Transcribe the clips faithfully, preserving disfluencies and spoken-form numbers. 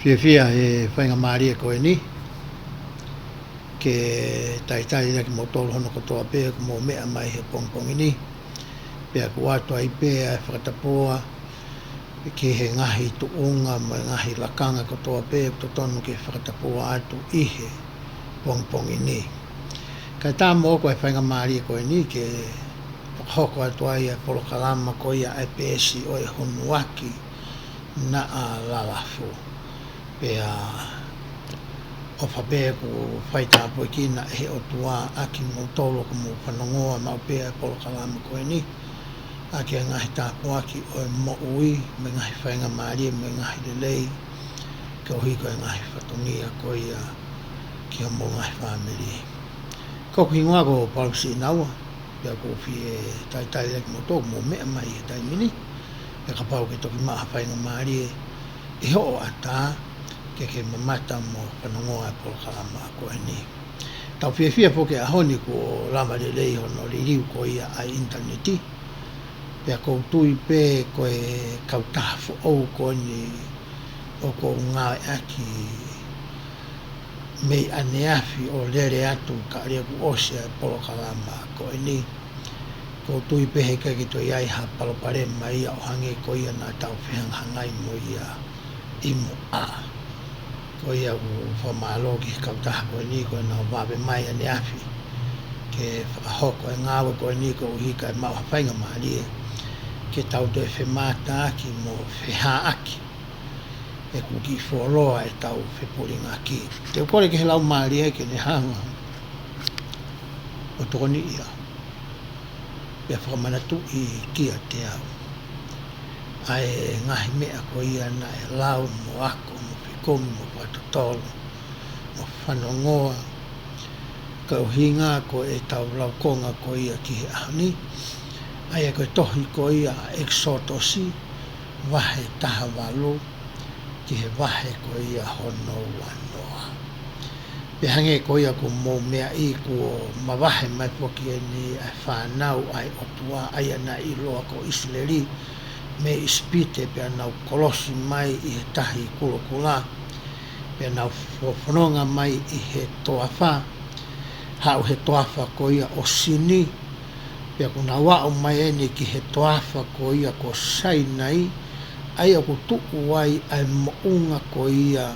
Fiefia he faingamālie ko eni ke talitali ʻaki kimoutolu hono kotoa pē ʻoku mou meʻa mai he pongipongi ni. Pea ʻoku ʻoatu ai pē ʻa e fakatapua ki he ngaahi tuʻunga mo e ngaahi lakanga kotoa pē ʻoku totonu ke fakatapua atu ʻi he pongipongi ni. Kae ʻatā moʻoku ʻa e faingamālie ko eni ke fakahoko atu ai ʻa e polokalama ko ia ʻa e peesi ʻo e hunuaki naʻa lalafu. Pea ʻofa pē ʻoku faitāpuekina ʻe he ʻOtua ʻa kimoutolu ʻoku mou fanongoa maʻu pē ʻa e polokalama ko eni, ʻaki ʻa e ngaahi tāpuaki ʻo e moʻui, mo e ngaahi faingamālie, mo e ngaahi lelei, koeʻuhi ko e ngaahi fatongia ko ia ki homou ngaahi fāmili. Ko hoku hingoa ko Paulu Sinaua, pea ʻoku ou fie talitali ʻaki kimoutolu ʻoku mou meʻa mai he taimi ni, pea kapau ʻoku ke toki maʻu ha faingamālie ʻi hoʻo ʻatā ke ke mamata mo fanongoa ʻa e polokalama ko eni. Tau fiefia foki he ʻaho ni kuo lava lelei hono liliu ko ia ʻa e ʻinitaneti. Pea ʻoku ou tui pē ko e kautaha foʻou ko eni ʻoku ou ngāueʻaki mei ʻaneafi ʻo lele atu kae ʻoku ʻosi ʻa e polokalama ko eni. ʻOku ou tui pē heʻikai ke toe ʻi ai ha palopalema ia ʻo hangē ko ia naʻa tau fehangahangai mo ia ʻi muʻa. Ko ia ʻoku ou fakamālō ki he kautaha ko eni ko ʻenau vave mai ʻaneafi ke fakahoko e ngāue ko eni koeʻuhi kae maʻu ha faingamālie ke tau toe femātaaki mo fehāʻaki ʻeku kiʻi fuoloa ʻetau fepulingaki. Te u kole ki he Laumālie ke ne hanga ʻo tokoniʻi au pea fakamanatuʻi kiate au ʻa e ngaahi meʻa ko ia naʻe lau mo ako mo fekumi mo fakatotolo mo fanongoa, koeʻuhi ko ʻetau laukonga ko ia ki he ʻaho ni, ʻa ia ko e tohi ko ia ʻa ʻEkisotosi, vahe taha valu, ki he vahe ko ia hono ua noa. Pea hangē ko ia ʻoku mou meaʻi, kuo mavahe mai foki eni ʻa e fānau ʻa e ʻOtua, ʻa ia naʻe ʻiloa ko ʻIsileli, mei ʻIsipite, pea nau kolosi mai ʻi he Tahi Kulokula, pea nau fo-, fononga mai ʻi he toafa, haʻu he toafa ko ia ʻo Sini, pea kuo nau aʻu mai eni ki he toafa ko ia ko Sainai, ʻa ia ʻoku tuʻu ai ʻa e moʻunga ko ia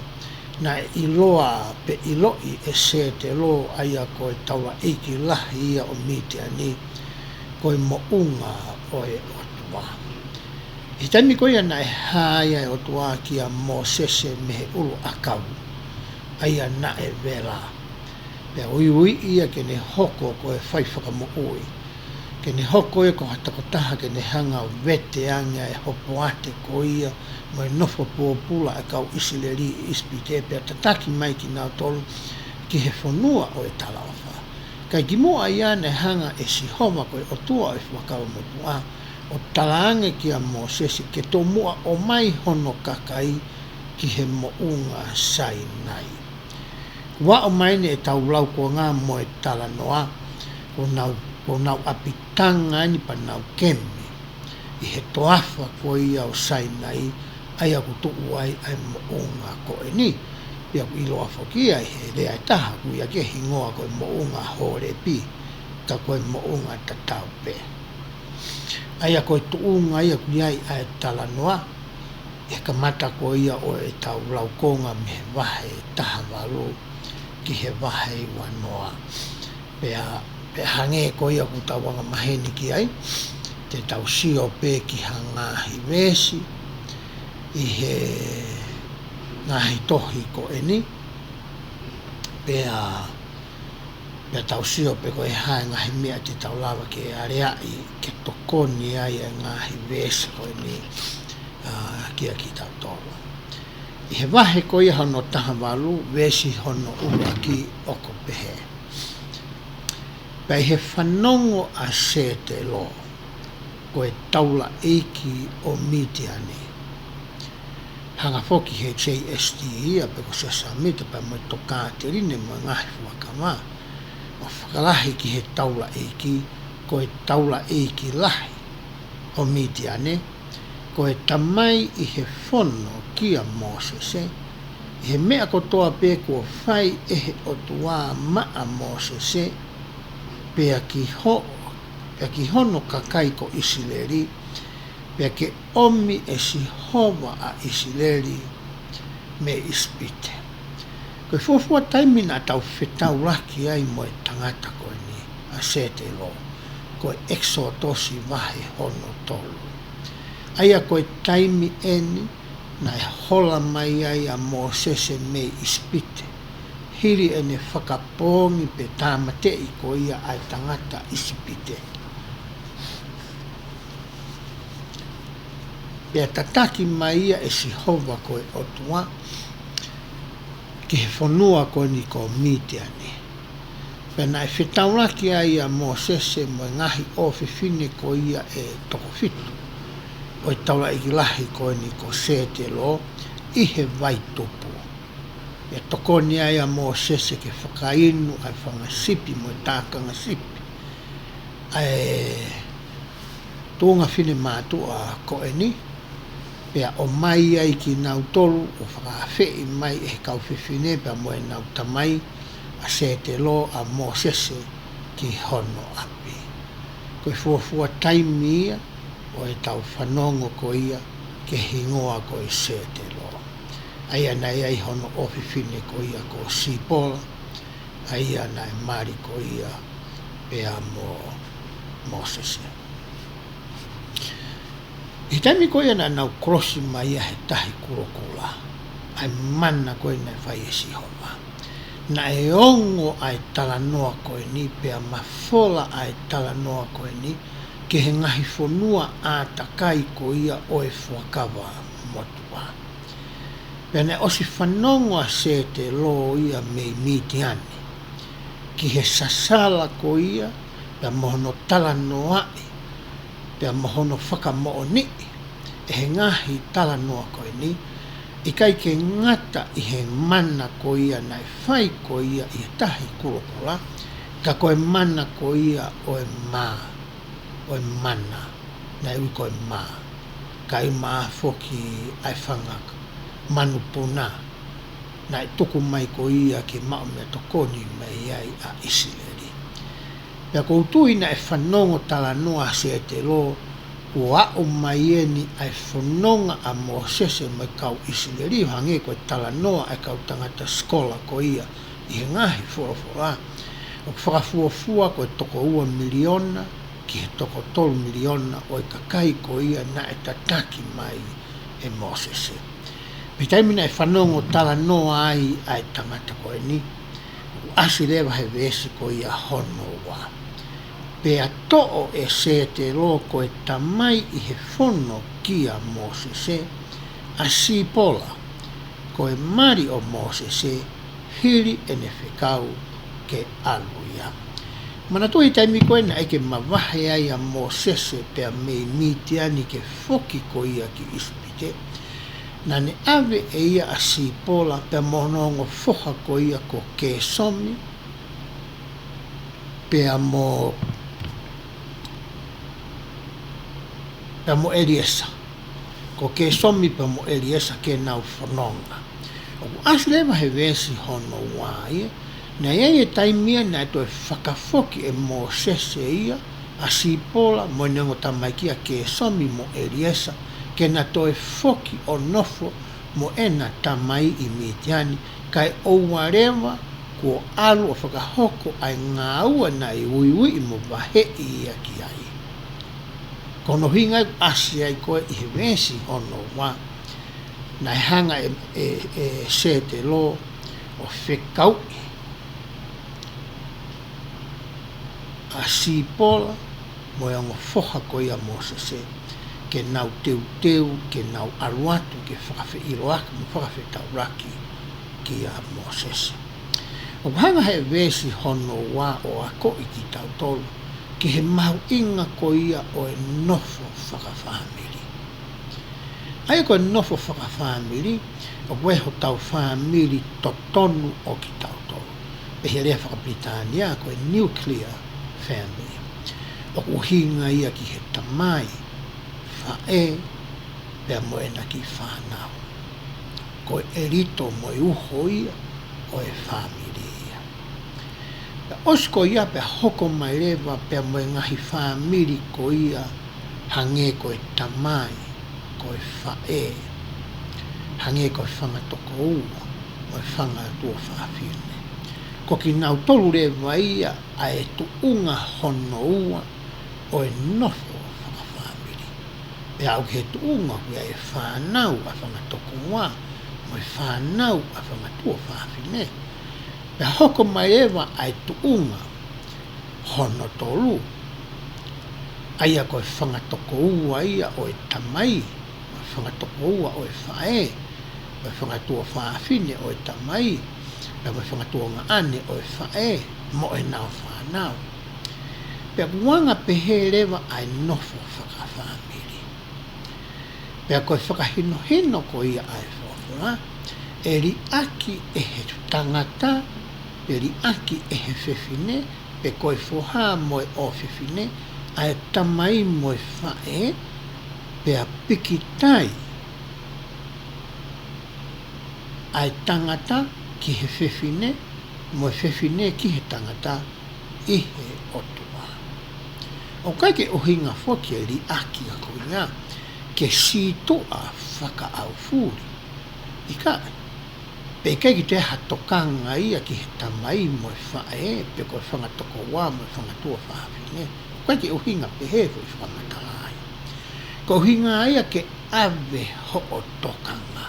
naʻe ʻiloa pe ʻiloʻi ʻe Sētelo, ʻa ia ko e taulaʻeiki lahi ia ʻo Mitiani, ko e moʻunga ʻo e ʻOtua. ʻI he taimi ko ia naʻe hā ai ʻa e ʻOtua kia Mōsese mei he ʻulu ʻakau, ʻa ia naʻe vela, pea uiuiʻi ia ke ne hoko ko e fai fakamoʻui, ke ne hoko ia ko ha tokotaha ke ne hanga ʻo vete ange ʻa e hopoate ko ia mo e nofo pōpula ʻa e kau ʻIsileli ʻi ʻIsipite, pea tataki mai kinautolu ki he fonua ʻo e talaʻofa. Ka ʻi kimuʻa ia naʻe hanga ʻe Sihova ko e ʻOtua ʻo e Fuakava Motuʻa ʻo talaange kia Mōsese ke tomuʻa ʻomai hono kakai ki he moʻunga Sainai. Kuo aʻu mai eni ʻetau laukonga mo e talanoa, kuo nau, kuo nau ʻapitanga eni pea nau kemi ʻi he toafa ko ia ʻo Sainai, ʻa ia ʻoku tuʻu ai ʻa e moʻunga ko eni. Pea ʻoku ʻiloa foki ia ʻi he lea ʻe taha, ʻoku ui ʻaki e hingoa ko e moʻunga Holepi, ka ko e moʻunga tatau pē. ʻA ia ko e tuʻunga ia ʻoku ʻi ai ʻa e talanoa, ʻi he kamata ko ia ʻo ʻetau laukonga mei he vahe taha valu ki he vahe ua noa. Pea, pea hangē ko ia ʻoku tau angamaheni ki ai, te tau sio pē ki ha ngaahi veesi ʻi he ngaahi tohi ko eni, pea, pea tau sio pē ko e hā e ngaahi meʻa te tau lava ke aleaʻi ke tokoni ai e ngaahi veesi ko eni, ā, kia kitautolu. ʻI he vahe ko ia hono taha valu, veesi hono ʻuluaki ʻoku pehē: Pea ʻi he fanongo ʻa Sētelo, ko e taulaʻeiki ʻo Mitiani, hanga foki he J S T ia pe ko Siosefa Sāmita pea mo e tokāteline mo e ngaahi fuakava, ʻo fakalahi ki he taulaʻeiki, ko e taulaʻeiki lahi ʻo Mitiani, ko e tamai ʻi he fono kia Mōsese, ʻI he meʻa kotoa pē kuo fai ʻe he ʻOtua maʻa Mōsese, pea ki ho-, pea ki hono kakai ko ʻIsileli, pea ke ʻomi ʻe Sihova ʻa ʻIsileli mei ʻIsipite. Ko e fuofua taimi naʻa tau fetaulaki ai mo e tangata ko eni ʻa Sētelo, ko e ʻEkisoto vahe hono tolu. ʻA ia ko e taimi eni naʻe hola mai ai ʻa Mōsese mei ʻIsipite, hili ʻene fakapoongi pe tāmateʻi ko ia ʻa e tangata ʻIsipite. Pea tataki mai ia ʻe Sihova ko e ʻOtua ki he fonua ko eni ko Mitiani. Pea naʻe fetaulaki ai ʻa Mōsese mo e ngaahi ʻofefine ko ia ʻe toko fitu ʻo e taulaʻeiki lahi ko eni ko Sētelo ʻi he vai tupu. Pea tokoni ai ʻa Mōsese ke fakainu ʻa e fanga sipi mo e tākanga sipi ʻa e tuʻunga finemātuʻa ko eni, pea ʻomai ai kinautolu ʻo fakaafeʻi mai ʻe he kau fefine pea mo ʻenau tamai ʻa Sētelo ʻa Mōsese ki hono ʻapi. Ko e fuofua taimi ia ʻo ʻetau fanongo ko ia ki he hingoa ko e Sētelo. ʻA ia naʻe ʻi ai hono ʻofefine ko ia ko Sipola, ʻa ia naʻe mali ko ia pea mo Mōsese. ʻI he taimi ko ia naʻa nau kolosi mai ia he Tahi Kulokula, ʻa e mana ko ē naʻe fai ʻe Sihova, naʻe ongo ʻa e talanoa ko eni pea mafola ʻa e talanoa ko eni ki he ngaahi fonua ʻātakai ko ia ʻo e Fuakava Motuʻa. Pea naʻe ʻosi fanongo ʻa Sētelo ia mei Mitiani ki he sasala ko ia, pea mo hono talanoaʻi, pea mo hono fakamoʻoniʻi ʻe he ngaahi talanoa ko eni, ʻikai ke ngata ʻi he mana ko ia naʻe fai ko ia ʻi he Tahi Kulokula, ka ko e mana ko ia ʻo e mā, ʻo e mana, naʻe ui ko e mā, kae ʻumaʻā foki ʻa e fanga manupuna naʻe tuku mai ko ia ke maʻu meʻatokoni mai ai ʻa ʻIsileli. Pea ʻoku ou tui naʻe fanongo talanoa ʻa Sētelo, kuo aʻu mai eni ʻa e fononga ʻa Mōsese mo e kau ʻIsileli, ʻo hangē ko e talanoa ʻa e kau tangata sikola ko ia ʻi he ngaahi folofola, ʻoku fakafuofua ko e toko ua miliona ki he toko tolu miliona ʻo e kakai ko ia naʻe tataki mai ʻe Mōsese. Pea taimi naʻe fanongo talanoa ai ʻa e tangata ko eni, ʻoku ʻasi leva he veesi ko ia hono ua: Pea toʻo ʻe Sētelo ko e tamai ʻi he fono kia Mōsese, ʻa Sipola, ko e mali ʻo Mōsese, hili ʻene fekau ke ʻalu ia. Manatuʻi taimi ko ē naʻe ʻikai ke mavahe ai ʻa Mōsese pea mei Mitiani ke foki ko ia ki ʻIsipite, naʻa ne ʻave ʻe ia ʻa Sipola pea mo hono ongo foha ko ia ko Kēsomi, pea mo, pea mo ʻEliesa. Ko Kēsomi pea mo ʻEliesa ke nau fononga. ʻOku ʻasi leva he veesi hono ua ia, naʻe ʻi ai e taimi ia naʻe toe fakafoki ʻe Mōsese ia ʻa Sipola mo ʻene ongo tamaiki ʻa Kēsomi mo ʻEliesa, ke na toe foki ʻo nofo mo ʻena tamai ʻi Mitiani, kae ʻoua leva kuo ʻalu ʻo fakahoko ʻa e ngāue naʻe uiuiʻi mo vaheʻi ia ki ai. Ko hono ʻuhinga ia ʻoku ʻasi ai ko ē ʻi he veesi hono ua, naʻe hanga ʻe, ʻe, ʻe Sētelo ʻo fekauʻi ʻa Sipola mo e ongo foha ko ia ʻo Mōsese, ke nau teuteu, ke nau ʻalu atu ke fakafeʻiloaki mo fakafetaulaki kia Mōsese. ʻOku hanga he veesi hono ua ʻo akoʻi kitautolu ki he mahuʻinga ko ia ʻo e nofo fakafāmili. ʻA ia ko e nofo fakafāmili, ʻoku ʻi ai hotau fāmili totonu ʻo kitautolu. Pea ʻi he lea fakapilitānia ko e nuclear family. ʻOku ʻuhinga ia ki he tamai, faʻē, pea mo ʻena kiʻi fānau. Ko e ʻelito mo e uho ia ʻo e fāmili ia. Pea ʻosi ko ia pea hoko mai leva pea mo e ngaahi fāmili ko ia, hangē ko e tamai, ko e faʻē, hangē ko e fanga tokoua, mo e fanga tuofāfine. Ko kinautolu leva ia ʻa e tuʻunga hono ua ʻo e nofo fakafāmili. Pea aʻu ki he tuʻunga ko ia ʻa e fānau ʻa e fanga tokoua, mo e fānau ʻa e fanga tuofāfine. Pea hoko mai leva ʻa e tuʻunga hono tolu, ʻa ia ko e fanga tokoua ia ʻo e tamai, mo e fanga tokoua ʻo e faʻē, mo e fanga tuofāfine ʻo e tamai, pea mo e fanga tuongaʻane ʻo e faʻē, mo ʻenau fānau. Pea ʻoku anga pehē leva ʻa e nofo fakafāmili. Pea ko e fakahinohino ko ia ʻa e folofola, ʻe liʻaki ʻe he tangata, pe liʻaki ʻe he fefine, pe ko e foha mo e ʻofefine, ʻa e tamai mo e faʻē, pea pikitai ʻa e tangata ki he fefine, mo e fefine ki he tangata ʻi he ʻOtua. ʻOku ʻikai ke ʻuhinga foki e liʻaki ia ko ia ke sītuʻa fakaʻaufuli. ʻIkai, pea ʻikai ke toe ʻi ai ha tokanga ia ki he tamai mo e faʻē, pe ko e fanga tokoua mo e fanga tuofāfine. ʻOku ʻikai ke ʻuhinga pehē foʻi fakamatala ia. Ko e ʻuhinga ia ke ʻave hoʻo tokanga,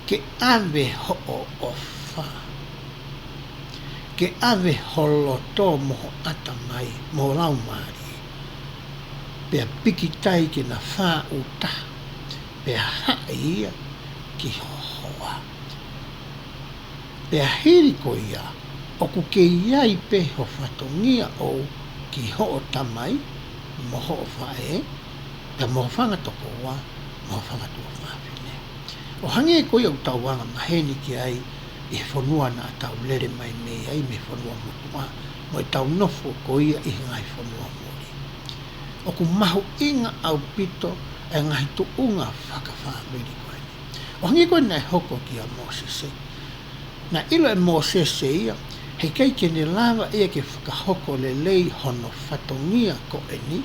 ke ʻave hoʻo ʻofa, ke ʻave ho loto mo ho ʻatamai, mo ho laumālie. Pea pikitai ke na fāʻūtaha, pea haʻi ia ki ho hoa. Pea hili ko ia, ʻoku kei ʻi ai pē ho fatongia ʻoʻou ki hoʻo tamai, mo hoʻo faʻē, pea mo ho fanga tokoua, mo ho fanga tuofāfine. ʻO hangē ko ia ʻoku tau anga maheni ki ai ʻi he fonua naʻa tau lele mai mei ai, mei he fonua motuʻa, mo ʻetau nofo ko ia ʻi he ngaahi fonua muli. ʻOku mahuʻinga ʻaupito ʻa e ngaahi tuʻunga fakafāmili ko eni. ʻO hangē ko eni naʻe hoko kia Mōsese. Naʻe ʻilo ʻe Mōsese ia, heʻikai ke ne lava ia ke fakahoko lelei hono fatongia ko eni,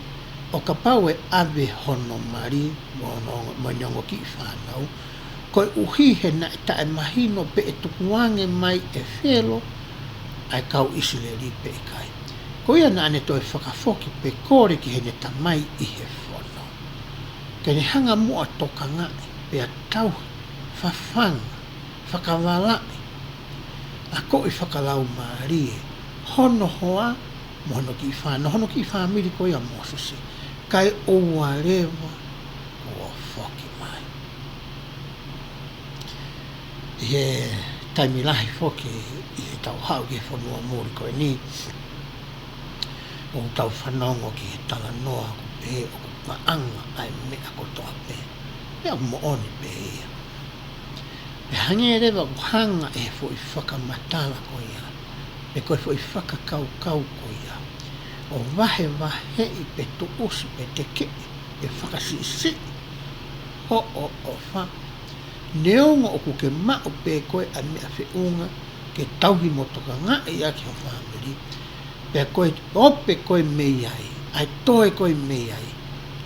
ʻo kapau ʻe ʻave hono mali mo hono, mo ʻene ongo kiʻi fānau, koeʻuhi he naʻe taʻemahino pe ʻe tukuange mai ʻe Felo ʻa e kau ʻIsileli pe ʻikai. Ko ia naʻa ne toe fakafoki pe kole ki heʻene tamai ʻi he fono, ke ne hanga muʻa ʻo tokangaʻi, pea tauhi, fafanga, fakavalaʻi, akoʻi fakalaumālie hono hoa mo hono kiʻi fānau, hono kiʻi fāmili ko ia ʻa Mōsese, kae ʻoua leva kuo foki mai. ʻI he taimi lahi foki ʻi heʻetau haʻu ki he fonua muli ko eni, ʻoku tau fanongo ki he talanoa ʻoku pehē ʻoku paʻanga ʻa e meʻa kotoa pē. Pea ʻoku moʻoni pē ia. Pea hangē leva ʻoku hanga ʻe he foʻi fakamatala ko ia, pe ko e foʻi fakakaukau ko ia, ʻo vahevaheʻi pe tuʻusi pe tekeʻi pe fakasiʻisiʻi hoʻo ʻofa, neongo ʻoku ke maʻu pē koe ʻa e meʻa feʻunga ke tauhi mo tokangaʻi ʻaki ho fāmili, pea ko e ope ko ē mei ai, ʻa e toe ko ē mei ai,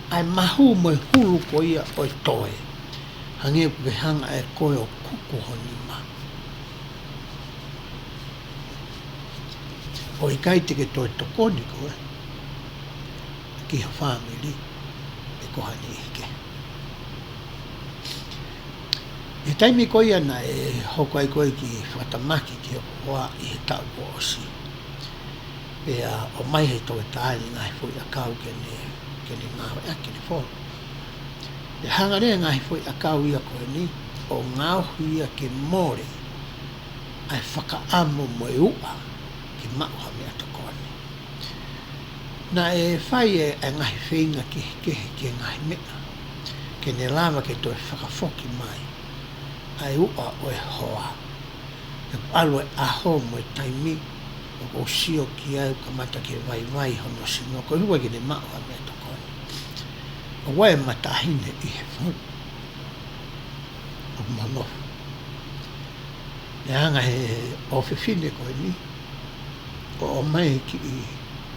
ʻa e mahu mo e hulu ko ia ʻo e toe, hangē ʻoku ke hanga ʻe koe ʻo kuku ho nima. ʻO ʻikai te ke toe tokoni koe ki ho fāmili, pe ko ha niʻihi kehe. ʻI he taimi ko ia naʻe hoko ai ko ē ki he fakatamaki ki hoku hoa ʻi he taʻu kuo ʻosi. Pea ʻomai ʻe he toketā ʻa e ngaahi foʻi ʻakau ke ne, ke ne ngāueʻaki, ke ne folo. Pea hanga leva ʻe he ngaahi foʻi ʻakau ia ko eni ʻo ngaohi ia ke mole ʻa e fakaʻamu mo e uʻa ke maʻu ha meʻatokoni. Naʻe fai ʻe he ngaahi feinga kehekehe ki he ngaahi meʻa ke ne lava ke toe fakafoki mai ʻa e uʻa ʻo e hoa. He ʻalu e ʻaho mo e taimi ʻoku ou sio ki ai ʻoku kamata ke vaivai hono sino, koeʻuhi ke ne maʻu ha meʻatokoni. ʻOku ʻi ai e mataʻahine ʻi he fonu ʻoku mau nofo ʻE anga he ʻofefine ko eni, ʻo ʻomai kiʻi,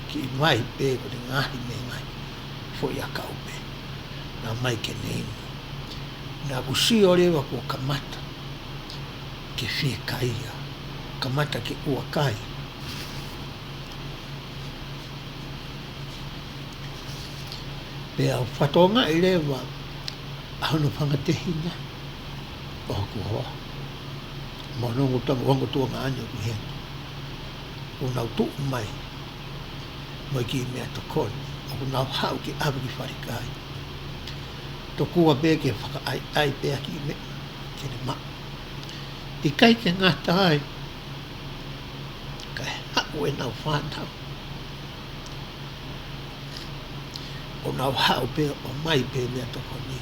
kiʻi vai pē ko e ngaahi meʻa ngaahi foʻi ʻakau pē. Naʻe ʻomai ke ne inu. Naʻa ku sio leva kuo kamata ke fiekaia, kamata ke ʻuakai. Pea u fakatokangaʻi leva ʻa hono fanga tehina ʻo hoku hoa. Mo hono ongo tama, ongo tuongaʻane ʻoku ʻi heni. ʻOku nau tuʻu mai mo e kiʻi meʻatokoni, ʻoku nau haʻu ke ʻave ki falekai. Tokua pē ke fakaʻaiʻai pē ʻa e kiʻi meʻa ke ne maʻu. ʻIkai ke ngata ai, kae haʻu ʻenau fānau ʻo nau haʻu pē ʻo ʻomai pē meʻatokoni,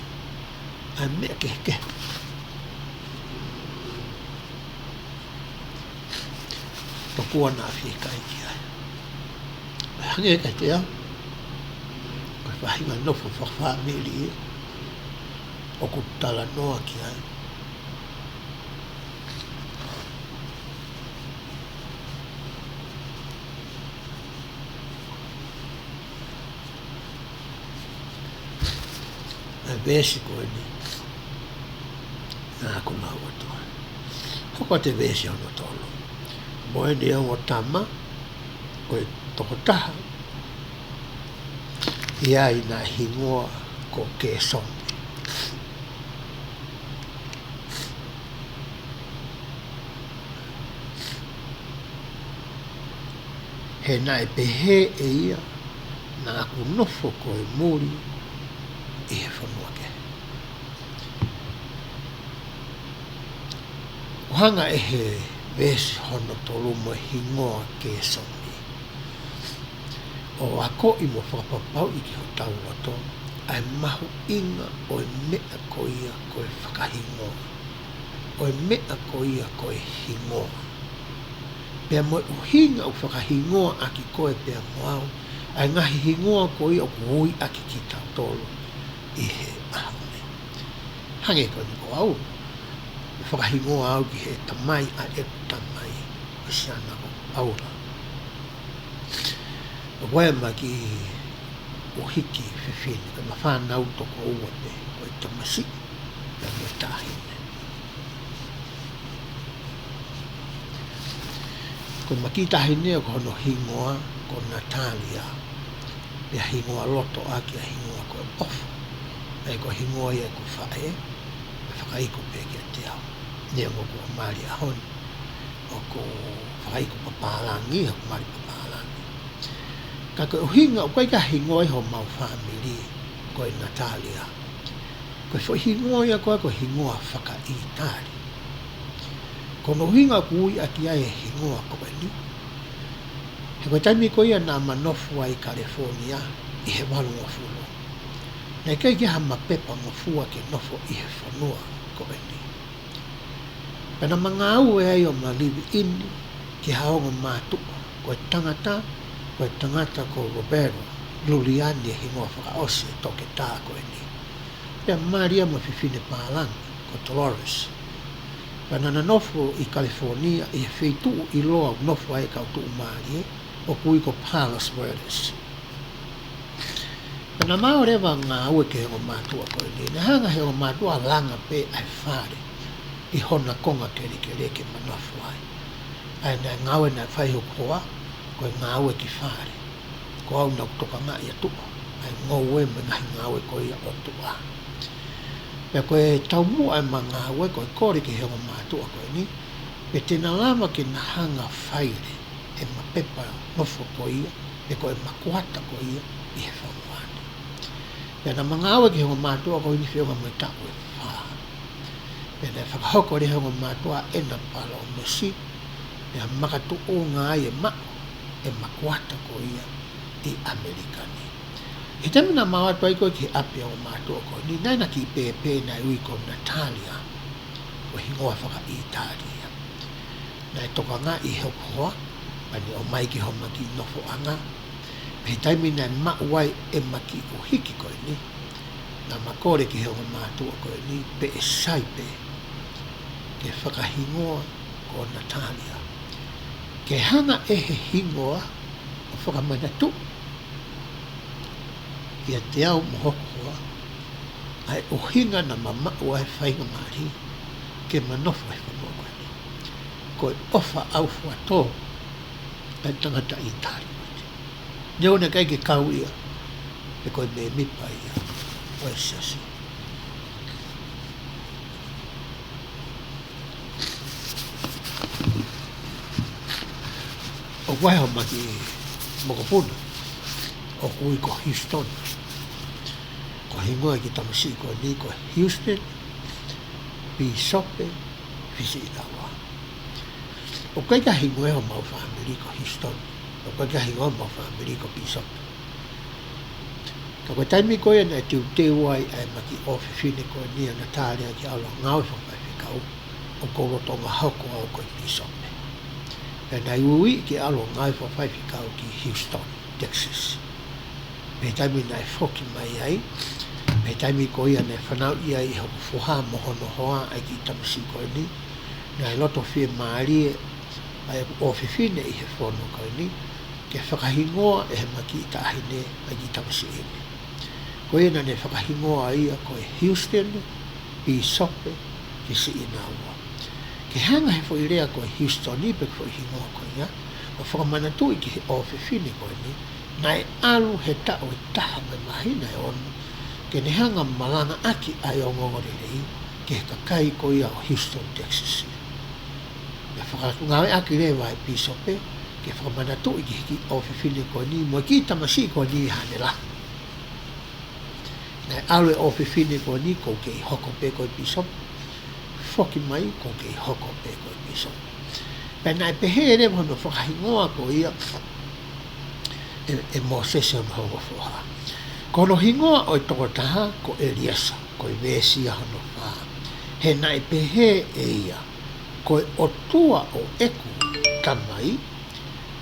ʻa e meʻa kehekehe. Tokua naʻa fiekaia ki ai. Hangē kiate au, ko e faʻahinga nofo fakafāmili ia ʻoku talanoa ki ai ʻa e veesi ko eni naʻa ku lau atu. Hoko atu e veesi hono tolu. Mo ʻene ongo tama, ko e tokotaha ia naʻe hingoa ko Kēsoni. He naʻe pehē ʻe ia, naʻa ku nofo ko e muli ʻi he fonua kehe. ʻOku hanga ʻe he veesi hono tolu mo e hingoa Kēsoni ʻo akoʻi mo fakapapauʻi ki hotau loto ʻa e mahuʻinga ʻo e meʻa ko ia ko e fakahingoa, ʻo e meʻa ko ia ko e hingoa. Pea mo e ʻuhinga ʻoku fakahingoa ʻaki koe pea mo au ʻa e ngaahi hingoa ko ia ʻoku ui ʻaki kitautolu ʻi he ʻaho ni. Hangē ko eni ko au, ʻoku fakahingoa au ki he tamai ʻa ʻeku tamai, ko Siana ko Paula. ʻOku ʻi ai ʻema kiʻi ʻuhiki fefine, ko ʻema fānau toko ua pē, ko e tamasiʻi pea mo e taʻahine. Ko ʻema kiʻi taʻahine ʻoku hono hingoa ko Natālia, pea hingoa loto ʻaki ʻa e hingoa ko e ʻOfa. ʻA ia ko e hingoa ia ʻeku faʻē, ʻe fakaiku pē kiate au. Neongo kuo mali he ʻaho ni, ʻoku fakaiku papālangi, ʻoku mali papālangi. Ka ko e ʻuhinga, ʻoku ʻikai ke hingoa ia homau fāmili ko e Natālia. Ko e foʻi hingoa ia ko ē ko e hingoa fakaʻĪtali. Ko hono ʻuhinga ʻoku ui ʻaki ai e hingoa ko eni, he ko e taimi ko ia naʻa ma nofo ai ʻi Kalefōnia ʻi he valungofulu, naʻe ʻikai ke ʻi ai ha mapepa ngofua ke nofo ʻi he fonua ko eni. Pea naʻa ma ngāue ai ʻo ma live in ki ha ongo mātuʻa, ko e tangata, ko e tangata ko Lopelo Luliani e hingoa fakaʻosi e toketā ko eni. Pea mali ia mo e fefine pālangi ko Dolores. Pea naʻa na nofo ʻi Kalefōnia ʻi he feituʻu ʻiloa ʻoku nofo ai e kau tuʻumālie, ʻoku ui ko Palos Verdes. Pea naʻa ma ō leva ʻo ngāue ki he ongo mātuʻa ko eni. Naʻe hanga ʻe he ongo mātuʻa ʻo langa pē ʻa e fale ʻi hona konga kelekele ke ma nofo ai. ʻA ia naʻe ngāue naʻe fai ʻe hoku hoa, ko e ngāue ki fale. Ko au naʻa ku tokangaʻi ʻa tuʻa, ʻa e ngoue mo e ngaahi ngāue ko ia ʻo tuʻa. Pea ko e taumuʻa ʻema ngāue ko e kole ki he ongo mātuʻa ko eni, pe te na lava ke na hanga ʻo faile ʻema pepa nofo ko ia, pe ko ʻema kuata ko ia ʻi he fonua ni. Pea naʻa ma ngāue ki he ongo mātuʻa ko eni feʻunga mo e taʻu ʻe fā. Pea naʻe fakahoko leva ʻe he ongo mātuʻa ʻena palōmesi, pea makatuʻunga ai ʻe maʻu ʻema kuata ko ia ʻi ʻAmelika ni. ʻI he taimi naʻa ma ō atu ai ko ē ki he ʻapi ʻo e ongo mātuʻa ko eni, naʻe ʻi ai ʻena kiʻi pēpē naʻe ui ko Natālia, ko e hingoa fakaʻĪtali ia. Naʻe tokangaʻi ʻe hoku hoa, pea ne ʻomai ki homa kiʻi nofoʻanga. Pea ʻi he taimi naʻe maʻu ai ʻema kiʻi ʻuhiki ko eni, naʻa ma kole ki he ongo mātuʻa ko eni pe ʻe sai pē ke fakahingoa ko Natalia, ke hanga ʻe he hingoa ʻo fakamanatu kiate au mo hoku hoa ʻa e ʻuhinga naʻa ma maʻu ai e faingamālie ke ma nofo he fonua ko eni. Ko e ʻofa ʻaufuatō ʻa e tangata ʻĪtali ko eni. Neongo naʻe ʻikai ke kau ia pe ko e mēmipa ia ʻo e siasi. ʻOku ʻi ai homau kiʻi mokopuna ʻoku ui ko Houston. Ko e hingoa e kiʻi tamasiʻi ko eni ko Houston Pīsope Fisiʻinaua. ʻOku ʻikai ke hingoa homau fāmili ko Houston. ʻOku ʻikai ke hingoa homau fāmili ko Pīsope. Ka ko e taimi ko ia naʻe teuteu ai ʻa e ʻema kiʻi ʻofefine ko eni ʻa Natalia ke ʻalu ʻo ngāue fakafaifekau, ʻoku ou lolotonga hoko au ko e pīsope. Pea naʻe ui ke ʻalu ʻo ngāue fakafaifekau ki Houston, Texas. Mei he taimi naʻe foki mai ai, mei he taimi ko ia naʻe fanauʻi ai ʻe hoku foha mo hono hoa ʻa e kiʻi tamasiʻi ko eni, naʻe loto fiemālie ʻa e ʻofefine ʻi he fono ko eni ke fakahingoa ʻe heʻema kiʻi taʻahine ʻa e kiʻi tamasiʻi ni. Ko ia naʻa ne fakahingoa ia ko e Houston Pīsope Fisiʻinaua. Ke hanga ʻe he foʻi lea ko e Houston ni pe ko e foʻi hingoa ko ia ʻo fakamanatuʻi ki he ʻofefine ko eni, naʻe ʻalu he taʻu ʻe taha mo e māhina ʻe ono ke ne hanga ʻo malangaʻaki ʻa e ongoongolelei ki he kakai ko ia ʻo Houston, Texas. Naʻe fakangāueʻaki leva ʻe he pīsope ke fakamanatuʻi ki he kiʻi ʻofefine ko eni mo e kiʻi tamasiʻi ko eni ʻi haʻane lahi. Naʻe ʻalu e ʻofefine ko eni ʻoku kei hoko pē ko e pīsope. Foki mai ʻoku kei hoko pē ko e pīsope. Pea naʻe pehē leva hono fakahingoa ko ia ʻe, ʻe Mōsese hono ongo foha. Ko hono hingoa ʻo e tokotaha ko ʻEliesa, ko e veesi ia hono fā. He naʻe pehē ʻe ia, ko e ʻOtua ʻo ʻeku tamai,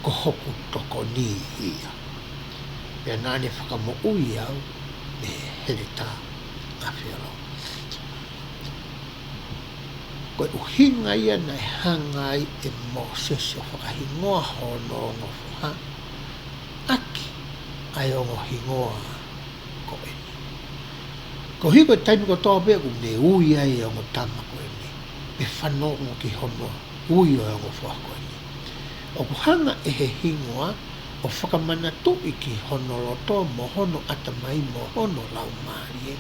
ko hoku tokoni ia. Pea naʻa ne fakamoʻui au mei he heletā ʻa Felo. Ko e ʻuhinga ia naʻe hanga ai ʻe Mōsese ʻo fakahingoa hono ongo foha ʻaki ʻa e ongo hingoa ko eni. Koeʻuhi ko e taimi kotoa pē ʻoku ne ui ai e ongo tama ko eni, pe fanongo ki hono ui ʻo e ongo foha ko eni, ʻoku hanga ʻe he hingoa ʻo fakamanatuʻi ki hono loto mo hono ʻatamai mo hono laumālie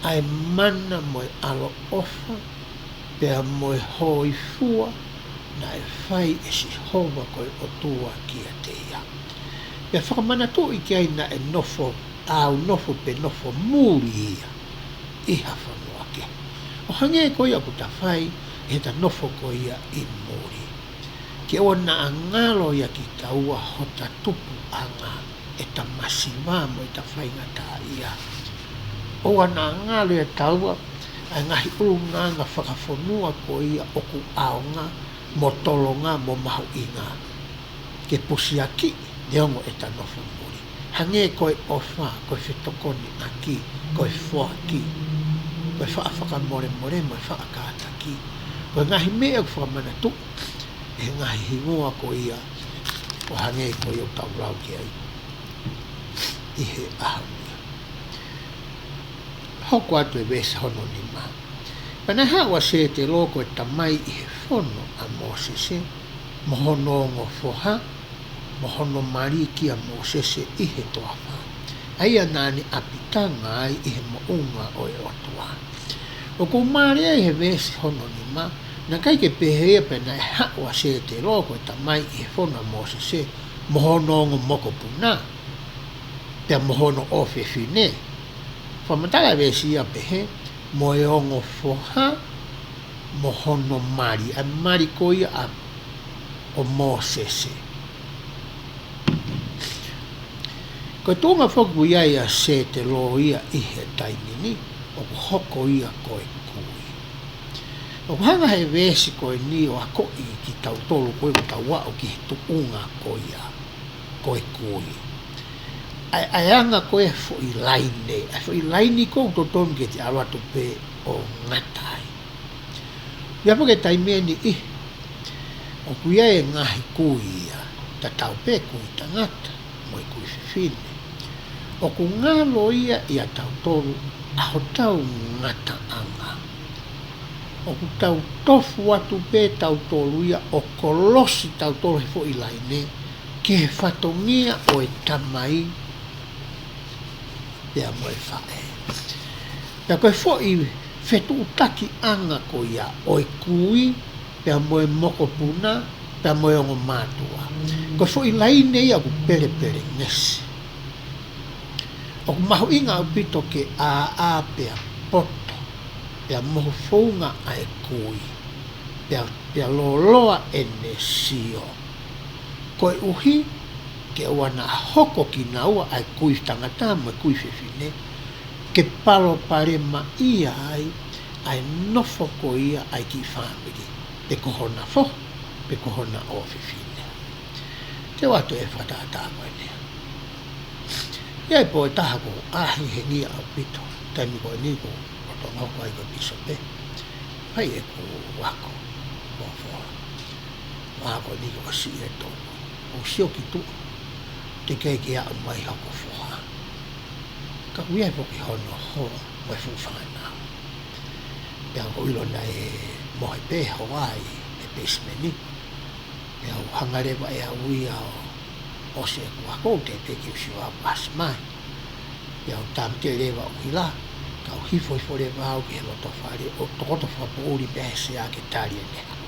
ʻa e mana mo e ʻaloʻofa pea mo e hōifua naʻe fai ʻe Sihova ko e ʻOtua kiate ia. Pea fakamanatuʻi ki ai naʻe nofo, ʻaunofo pe nofo muli ia ʻi ha fonua kehe. ʻO hangē ko ia ʻoku ta fai ʻi heʻeta nofo ko ia ʻi muli. Ke ʻoua naʻa ngalo ia kitaua hota tupuʻanga, ʻeta masiva mo ʻeta faingataʻaʻia. ʻOua naʻa ngalo ia taua ʻa e ngaahi ʻulungaanga fakafonua ko ia ʻoku ʻaonga mo tolonga mo mahuʻinga ke pusiakiʻi neongo ʻeta nofo muli. Hangē ko e ʻofa, ko e fetokonuʻaki, ko e foaki, ko e faʻa fakamolemole mo e faʻa kātaki. Ko e ngaahi meʻa ʻoku fakamanatuʻi ʻe he ngaahi hingoa ko ia ʻo hangē ko ia ʻoku tau lau ki ai ʻi he ʻaho ni. Hoko atu e veesi hono nima. Pea naʻe haʻu ʻa Sētelo ko e tamai ʻi he fono ʻa Mōsese, mo hono ongo foha, mo hono mali kia Mōsese ʻi he toafa, ʻa ia naʻa ne ʻapitanga ai ʻi he moʻunga ʻo e ʻOtua. ʻOku mālie ʻi he veesi hono nima, naʻe ʻikai ke pehē ia pea naʻe haʻu ʻa Sētelo ko e tamai ʻi he fono ʻa Mōsese, mo hono ongo mokopuna, pea mo hono ʻofefine. Fakamatala e veesi ia pehē, mo e ongo foha, mo hono mali, ʻa e mali ko ia ʻa, ʻo Mōsese. Ko e tuʻunga foki ʻoku ʻi ai ʻa Sētelo ia ʻi he taimi ni, ʻoku hoko ia ko e kui. ʻOku hanga he veesi ko eni ʻo akoʻi kitautolu ko ē ʻoku tau aʻu ki he tuʻunga ko ia, ko e kui. ʻA e, ʻa e anga ko ē foʻi laine, ʻa e foʻi laine ʻoku totonu ke te ʻalu atu pē ʻo ngata ai. ʻI he foʻi taimi ʻe niʻihi, ʻOku ʻi ai e ngaahi kui ia, tatau pē kui tangata mo e kui fefine. ʻOku ngalo ia ʻia tautolu ʻa hotau ngataʻanga. ʻOku tau tofu atu pē tautolu ia ʻo kolosi tautolu he foʻi laine ki he fatongia ʻo e tamai pea mo e faʻē. Pea ko e foʻi fetuʻutakiʻanga ko ia ʻo e kui pea mo e mokopuna pea mo e ongo mātuʻa, ko e foʻi laine ia ʻoku pelepelengesi. ʻOku mahuʻinga ʻaupito ke ʻāʻā pea poto pea mohu founga ʻa e kui, pea, pea lōloa ʻene sio. Koeʻuhi ke ʻoua naʻa hoko kinaua ʻa e kui tangata mo e kui fefine ke palopalemaʻia ai ʻa e nofo ko ia ʻa e kiʻi fāmili, pe ko hona foha, pe ko hona ʻofefine. Te u ʻoatu e fakatātā ko eni. ʻI ai e pō ʻe taha kuo ʻahiʻahiʻi ʻaupito, taimi ko eni kuo lolotonga hoko ai ko e pīsope. Fai ʻeku ako mo foha. Ako ni ko si e to. ʻOku sio ki tuʻa, teʻeki ke aʻu mai hoko foha. Ka ʻoku ʻi ai foki hono hoa mo e fuʻu fānau. Pea ʻoku ou ʻilo naʻe mohe pē hoa ʻi he peisimeini. Pea u hanga leva ʻe au ia ʻo ʻosi ʻeku ako, teʻeki ke u sio au pasi mai. Pea u tāmateʻi leva ʻuhila, kau hifohifo leva au ki he loto fale ʻo tokoto fakapoʻuli mei he sea ke tali ʻene haʻu.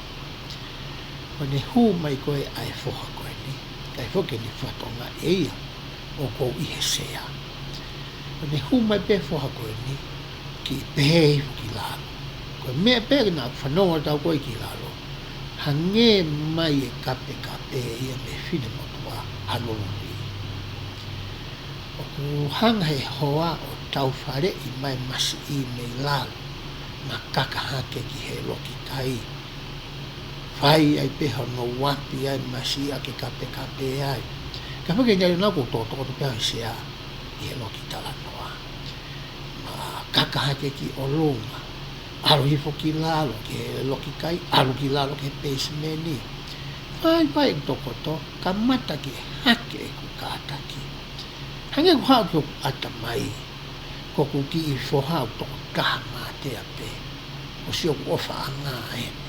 Ko ʻene hū mai ko ē ʻa e foha ko eni, ʻikai foki ke ne fakatokangaʻi ʻe ia ʻoku ou ʻi he sea. Ko ʻene hū mai pē foha ko eni, kiʻi pehē hifo ki lalo. Ko e meʻa pē naʻa ku fanongo atu au ko ē ki lalo, hangē mai e kapekape ia mei he finemotuʻa Honolulu. ʻOku hanga he hoa ʻo taufaleʻi mai masiʻi mei lalo, na kaka hake ki he loki kai. Fai ai pē hono uapi ai masiʻi ʻa ke kapekape ai. Ka fake ngai na ko tokotokoto pē au he sea ʻi he loki talanoa. Na kaka hake ki ʻolunga, ʻalu hifo ki lalo ki he loki kai, ʻalu ki lalo ki he peisimeini. Fai, fai ʻeku tokoto, kamata ke hake ʻeku kātaki. Hangē ʻoku haʻu ki hoku ʻatamai, ko ʻeku kiʻi foha ʻoku toko taha mātea pē, ʻosi ʻoku ʻofaʻanga eni.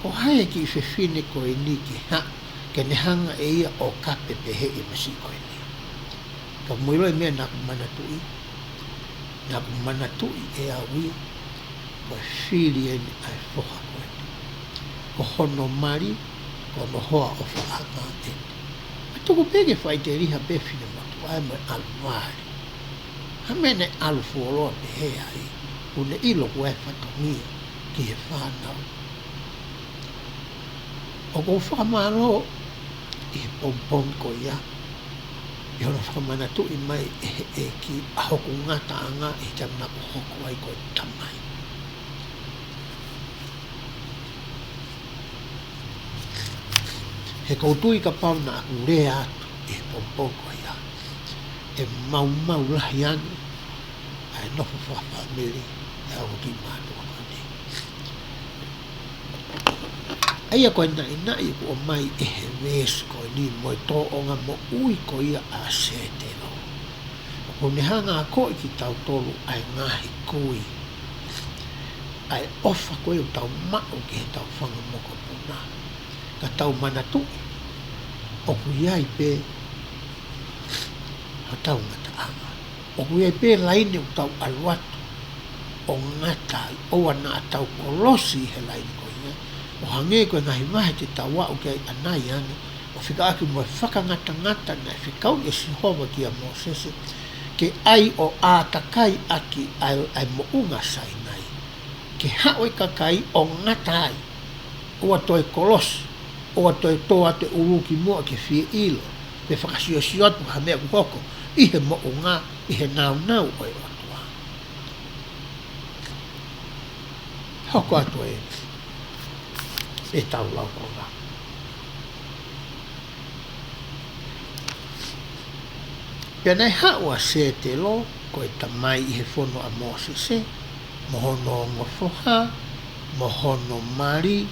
Ko hai e kiʻi fefine ko eni ke haʻu, ke ne hanga ʻe ia ʻo kape pehē ʻi he masiʻi ko eni? Ka mou ʻilo e meʻa naʻa ku manatuʻi, naʻa ku manatuʻi ʻe au ia, ko e fili eni ʻa e foha ko eni. Ko hono mali, ko hono hoa ʻofaʻanga eni. Pea tuku pē ke faʻiteliha pē finemotuʻa ia mo e ʻalu vale. Ha meʻa naʻe ʻalu fuoloa pehē ai, ʻoku ne ʻilo ko e fatongia ki he fānau. ʻOku ou fakamālō ʻi he pongipongi ko ia, ʻi hono fakamanatuʻi mai ʻe he ʻEiki ʻa hoku ngataʻanga ʻi he taimi naʻa ku hoko ai ko e tamai. He ʻoku ou tui kapau naʻa ku lea atu ʻi he pongipongi ko ia, ʻe maumau lahi ange ʻa e nofo fakafāmili ʻa e ongo kiʻi mātuʻa ko eni. ʻA ia ko e naʻinaʻi ʻoku ʻomai ʻe he veesi ko eni mo e tōʻonga moʻui ko ia ʻa Sētelo. ʻOku ne hanga ʻo akoʻi kitautolu ʻa e ngaahi kui, ʻa e ʻofa ko ia ʻoku tau maʻu ki heʻetau fanga mokopuna. Ka tau manatuʻi, ʻoku ʻi ai pē hotau ngataʻanga. ʻOku ʻi ai pē laine ʻoku tau ʻalu atu ʻo ngata ai, ʻoua naʻa tau kolosi he laine ko ia, ʻo hangē ko e ngaahi vahe te tau aʻu ki ai ʻanai ange, ʻo fekauʻaki mo e fakangatangata naʻe fekau ʻe Sihova kia Mōsese, ke ʻai ʻo ʻātakai ʻaki ʻa e, ʻa e moʻunga Sainai. Ke haʻu e kakai ʻo ngata ai, ʻoua toe kolosi, ʻoua toe tō atu e ʻulu ki muʻa ke fie ʻilo, pe fakasiosio atu ha meʻa ʻoku hoko ʻi he moʻunga, ʻi he nāunau ʻo e ʻOtua. Hoko atu e, ʻetau laukonga. Pea naʻe haʻu ʻa Sētelo, ko e tamai ʻi he fono ʻa Mōsese, mo hono ongo foha, mo hono mali,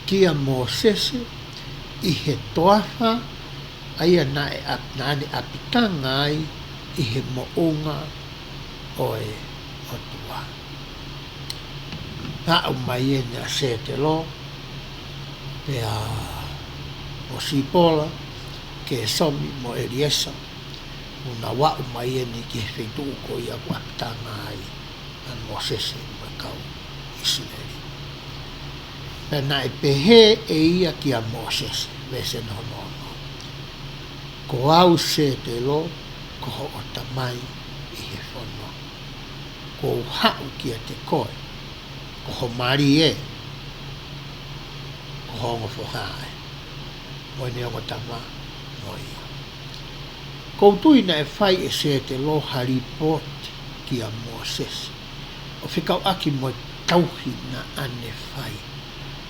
kia Mōsese ʻi he toafa ʻa ia naʻe ʻap-, naʻa ne ʻapitanga ai ʻi he moʻunga ʻo e ʻOtua. Aʻu mai eni ʻa Sētelo, pea mo Sipola, Kēsomi mo ʻEliesa, ʻo nau aʻu mai eni ki he feituʻu ko ia ʻoku ʻapitanga ai ʻa Mōsese mo e kau ʻIsileli. Pea naʻe pehē ʻe ia kia Mōsese, veesi hono ono: Ko au Sētelo, ko hoʻo tamai ʻi he fono. Kuo u haʻu kiate koe, ko ho mali ē, ko ho ongo foha ē, mo ʻene ongo tama mo ia. ʻOku ou tui naʻe fai ʻe Sētelo ha lipooti kia Mōsese ʻo fekauʻaki mo e tauhi naʻa ne fai.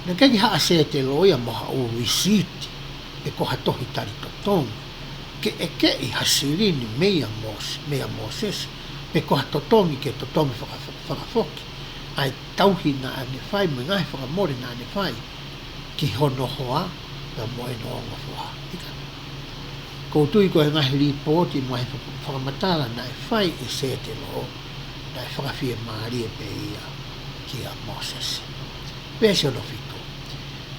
Naʻe ʻikai ke haʻa Sētelo ia mo ha ʻū lisiti pe ko ha tohi tali totongi ke ʻekeʻi ha silini meia Mōs-, meia Mōsese, pe ko ha totongi ke totongi faka-, fakafoki ʻa e tauhi naʻa ne fai mo e ngaahi fakamole naʻa ne fai ki hono hoa pea mo ʻene ongo foha. ʻIkai. ʻOku ou tui ko e ngaahi lipooti mo e faka-, fakamatala naʻe fai ʻe Sētelo, naʻe fakafiemālie pē ia kia Mōsese. Veesi hono fitu: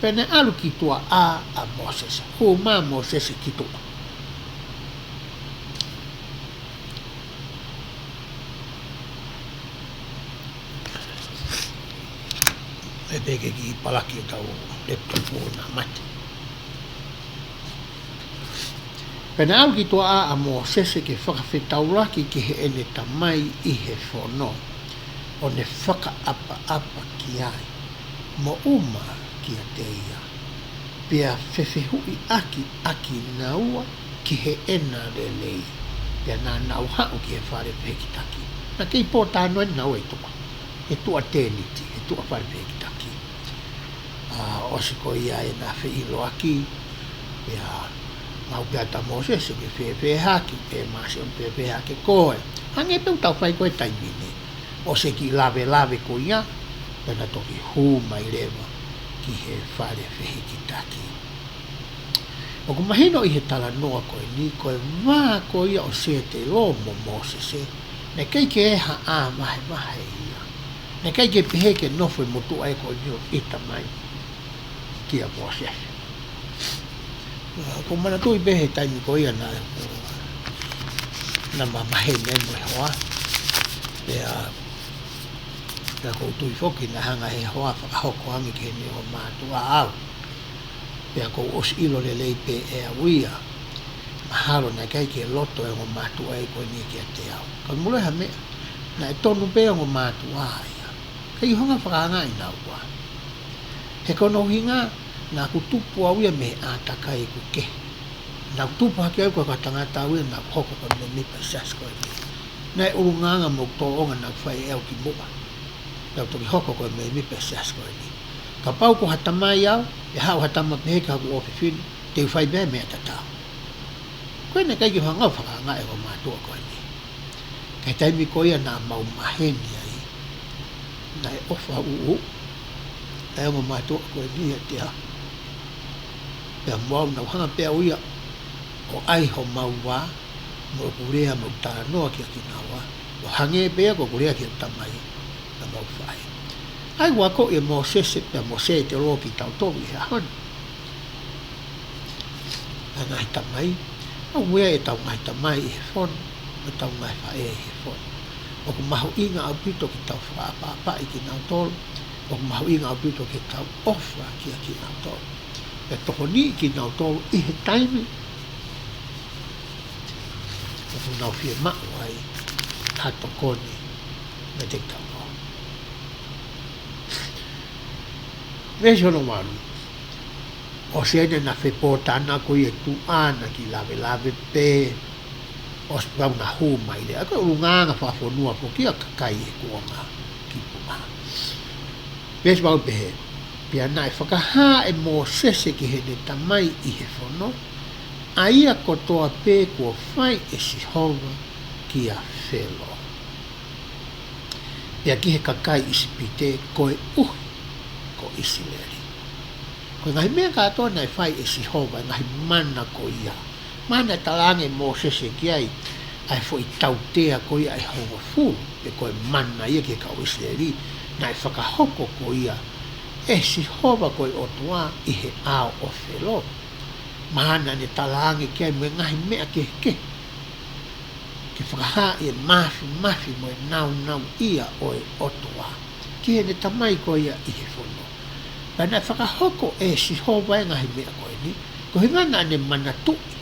Pea naʻe ʻalu ki tuʻa ʻa Mōsese. Hū mai ʻa Mōsese ki tuʻa. E peke ki palaki ʻetau laptop ʻo na mate. Pea naʻe ʻalu ki tuʻa ʻa Mōsese ke fakafetaulaki ki heʻene tamai ʻi he fono, ʻo ne fakaʻapaʻapa ki ai, mo ʻuma kiate ia, pea fefehuʻiʻaki ʻa kinaua ki heʻena lelei, pea naʻa nau haʻu ki he fale fehikitaki. Naʻe kei pō tano eni naua ʻi tuʻa, he tuʻa tēniti, he tuʻa fale fehikitaki. ʻA, ʻosi ko ia ʻena feʻiloaki, pea maʻu pē ʻa Mōsese ke fēfē hake, pea Mōsese ʻo fēfē hake koe. Hangē pē ʻoku tau fai ko e taimi ni. ʻOsi e kiʻi lavelave ko ia, pea na toki hū mai leva ki he fale fehikitaki. ʻOku mahino ʻi he talanoa ko eni, ko e vā ko ia ʻo Sētelo mo Mōsese, naʻe ʻikai ke ʻi ai ha vahevahe ia. Naʻe ʻikai ke pehē ke nofo e motuʻa ē ko eni ʻo ʻita mai kia Mōsese. ʻOku ou manatuʻi pē he taimi ko ia naʻa, naʻa ma maheni ai mo e hoa. Pea, pea ʻoku ou tui foki naʻe hanga ʻe he hoa ʻo fakahoko ange ki heʻene ongomātuʻa au. Pea kuo u ʻosi ʻilo lelei pē ʻe au ia. Mahalo naʻe ʻikai ke loto e ongomātuʻa ē ko eni kiate au. Ka mole ha meʻa, naʻe tonu pē ongomātuʻa ia. ʻIkai ke u hanga ʻo fakaangaʻi naua. He ko hono ʻuhinga, naʻa ku tupu au ia mei he ʻātakai ʻeku kehe. Naʻa ku tupu hake au ko e kau tangata au ia naʻa ku hoko ko e mēmipa ʻi he siasi ko eni. Naʻe ʻulungaanga mo e tōʻonga naʻa ku fai ʻe au kimuʻa, naʻa ku toki hoko ko e mēmipa ʻi he siasi ko eni. Kapau ko ha tamai au, ʻe haʻu ha tama pehē ki haku ʻofefine, te u fai pē meʻa tatau. Ko ia naʻe ʻikai ke u hanga ʻo fakaangaʻi e ongomātuʻa ko eni. Ka ʻi he taimi ko ia naʻa mau maheni ai, naʻe ʻofa ʻuʻu ʻa e ongomātuʻa ko eni ʻiate au. Pea mo au, naʻa ku hanga pē au ia ʻo ʻai homau vā, mo ʻeku lea mo ʻeku talanoa kia kinaua, ʻo hangē pē ia ko ʻeku lea ki he tamai naʻa mau fai. ʻA ia ʻoku akoʻi ʻe Mōsese pea mo Sētelo kitautolu ʻi he ʻaho ni. ʻA e ngaahi tamai, ʻoku ʻi ai ʻetau ngaahi tamai ʻi he fono, mo ʻetau ngaahi faʻē ʻi he fono. ʻOku mahuʻinga ʻaupito ke tau fakaʻapaʻapaʻi kinautolu, ʻoku mahuʻinga ʻaupito ke tau ʻofa kia kinautolu. Pea tokoniʻi kinautolu ʻi he taimi ʻoku nau fiemaʻu ai ha tokoni meiate kitautolu. Veesi hono valu. ʻOsi eni ʻena fepōtalanoa ko ia ʻi tuʻa, naʻa ki lavelave pē, ʻosi pau naʻa hū mai leva. Ko e ʻulungaanga fakafonua foki ia ʻa e kakai he kuonga ki tuʻa. Veesi valu pehē: Pea naʻe fakahā ʻe Mōsese ki heʻene tamai ʻi he fono ʻa ia kotoa pē kuo fai ʻe Sihova kia Felo, pea ki he kakai ʻIsipite koeʻuhi ko ʻIsileli. Ko e ngaahi meʻa kātoa naʻe fai ʻe Sihova, e ngaahi mana ko ia. Mana talaange Mōsese ki ai, ʻa e foʻi tautea ko ia ʻe hongofulu, pe ko e mana ia ki he kau ʻIsileli, naʻe fakahoko ko ia ʻe Sihova ko e ʻOtua ʻi he ʻao ʻo Felo. Mana ne talaange ki ai mo e ngaahi meʻa kehekehe. Ke fakahā e māfimafi mo e nāunau ia ʻo e ʻOtua ki heʻene tamai ko ia ʻi he fono. Pea naʻe fakahoko ʻe Sihova e ngaahi meʻa ko eni, ko e ʻuhinga naʻa ne manatuʻi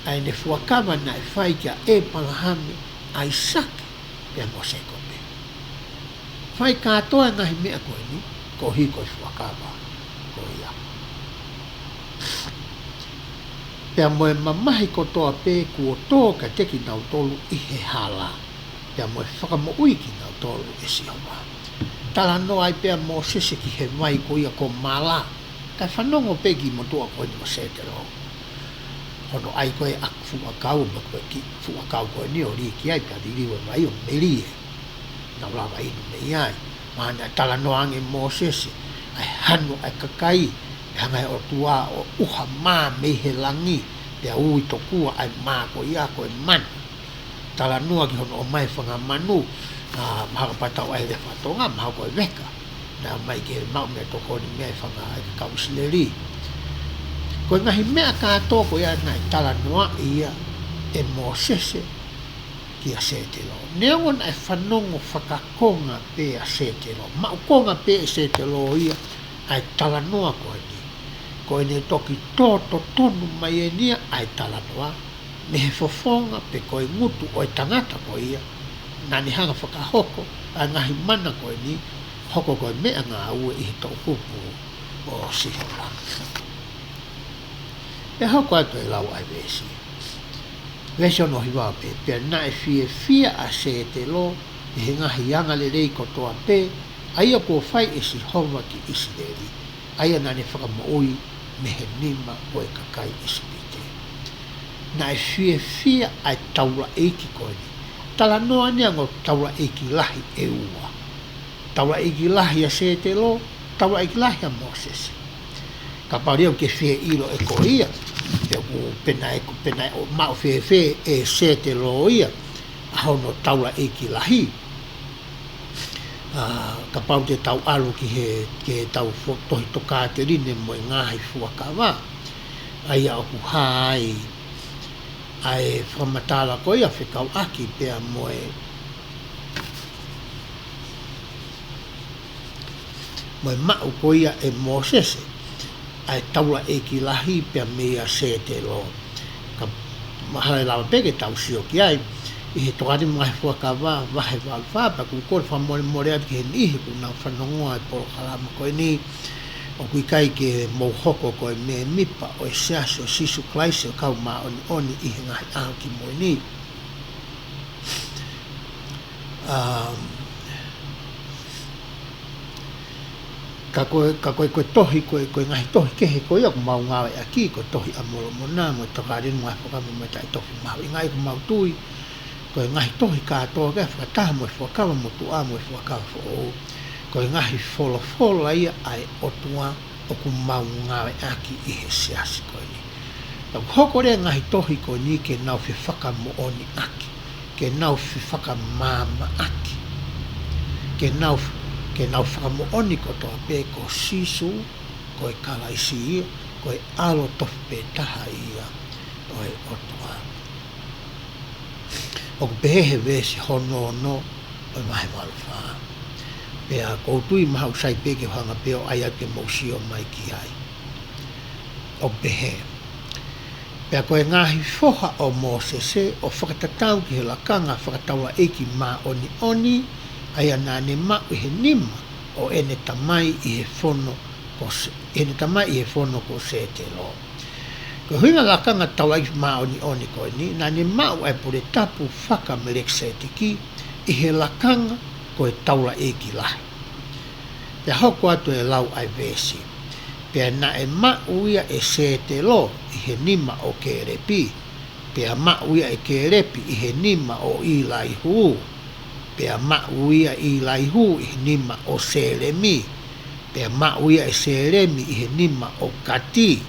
ʻa ʻene fuakava naʻe fai kia ʻĒpalahame, ʻAisake, pea mo Sēkope. Fai kātoa e ngaahi meʻa ko eni, koeʻuhi ko e fuakava ko ia. Pea mo e mamahi kotoa pē kuo tō kiate kinautolu ʻi he hala, pea mo e fakamoʻui kinautolu ʻe Sihova. Talanoa ai pē ʻa Mōsese ki he vai ko ia ko Mala, kae fanongo pē ki he motuʻa ko eni ko Sētelo. Hono ʻai ko ē ʻa e fuʻu ʻakau, mo e kiʻi fuʻu ʻakau ko eni ʻo lī ki ai pea liliu e vai ʻo melie. Nau lava inu mei ai. Mahalo naʻe talanoa ange Mōsese, ʻa e hanu ʻa e kakai, ʻe hanga he ʻOtua ʻo ʻuha mā mei he langi, pea ui tokua ʻa e mā ko ia ko e mana. Talanoa ki hono ʻomai e fanga manu, ʻa, mahalo kapau te tau ʻai he lea faka-Tonga, mahalo ko e veka. Naʻe ʻomai ke maʻu mei he tokoni mei he fanga ʻa e kau ʻIsileli. Ko e ngaahi meʻa kātoa ko ia naʻe talanoaʻi ia ʻe Mōsese kia Sētelo. Neongo naʻe fanongo fakakonga pē ʻa Sētelo, maʻu konga pē ʻe Sētelo ia ʻa e talanoa ko eni, ko ʻene toki tō totonu mai eni ia ʻa e talanoa mei he fofonga pe ko e ngutu ʻo e tangata ko ia naʻa ne hanga fakahoko ʻa e ngaahi mana ko eni, hoko ko e meʻangāue ʻi he toʻukupu ʻo Sihova. Pea hoko atu e lau ʻa e veesi. Veesi hono hiva pē, pea naʻe fiefia ʻa Sētelo ʻi he ngaahi angalelei kotoa pē, ʻa ia kuo fai ʻe Sihova ki ʻIsileli, ʻa ia naʻa ne fakamoʻui mei he nima ʻo e kakai ʻIsipite. Naʻe fiefia ʻa e taulaʻeiki ko eni. Talanoa eni ʻa e ongo taulaʻeiki lahi ʻe ua. Taulaʻeiki lahi ʻa Sētelo, taulaʻeiki lahi ʻa Mōsese. Kapau leva ʻoku ke fie ʻilo ʻe koe ia, pe ʻoku pehē ʻe ko-, pehē ʻe ʻo maʻu fēfē ʻe Sētelo ia ʻa hono taulaʻeiki lahi. ʻA, kapau te tau ʻalu ki he, ki he tau fo-, tohi Tokāteline mo e Ngaahi Fuakava, ʻa ia ʻoku hā ai ʻa e fakamatala ko ia fekauʻaki pea mo e, mo e maʻu ko ia ʻe Mōsese ʻa e taulaʻeiki lahi pea meia Sētelo. Ka mahalo ʻe lava pē ke tau sio ki ai ʻi he Tokāteline mo e Ngaahi Fuakava vahe valu fā, pea ʻoku ou kole fakamolemole atu ki he niʻihi ʻoku nau fanongoa e polokalama ko eni, ʻoku ʻikai ke mou hoko ko e mēmipa ʻo e Siasi ʻo Sīsū Kalaisi ʻo e Kau Māʻoniʻoni ʻi he Ngaahi ʻAho Kimui Ni. Um, ka ko e, ka ko e, ko e tohi, ko e, ko e ngaahi tohi kehe ko ia ʻoku mau ngāueʻaki, ko e Tohi ʻa Molomona, mo e Tokāteline mo e Ngaahi Fuakava mo e Taʻetofi Mahuʻinga, ʻoku mau tui ko e ngaahi tohi kātoa ko ē fakataha mo e Fuakava Motuʻa mo e Fuakava Foʻou, ko e ngaahi folofola ia ʻa e ʻOtua ʻoku mau ngāueʻaki ʻi he Siasi ko eni. Ka ʻoku hoko leva e ngaahi tohi ko eni ke nau fefakamoʻoniʻaki, ke nau fefakamāmaʻaki, ke nau, ke nau fakamoʻoni kotoa pē ko Sīsū, ko e Kalaisi ia, ko e ʻAlo Tofu pē Taha ia ʻo e ʻOtua. ʻOku pehē he veesi hono ono ʻo e vahe valu fā. Pea ʻoku ou tui mahalo ʻoku sai pē ke u hanga pē ʻo ʻai atu ke mou sio mai ki ai. ʻOku pehē: Pea ko e ngaahi foha ʻo Mōsese ʻo fakatatau ki he lakanga fakataulaʻeiki māʻoniʻoni, ʻa ia naʻa ne maʻu ʻi he nima ʻo ʻene tamai ʻi he fono ko Se-, ʻene tamai ʻi he fono ko Sētelo. Ko e ʻuhinga lakanga taulaʻeiki māʻoniʻoni ko eni, naʻa ne maʻu ʻa e pule tapu faka-Melekisēteki ʻi he lakanga ko e taulaʻeiki lahi. Pea hoko atu e lau ʻa e veesi: Pea naʻe maʻu ia ʻe Sētelo ʻi he nima ʻo Kēlepi, pea maʻu ia ʻe Kēlepi ʻi he nima ʻo ʻIlaihu, pea maʻu ia ʻe ʻIlaihu ʻi he nima ʻo Sēlemi, Pea maʻu ia ʻe Sēlemi ʻi he nima ʻo Kati.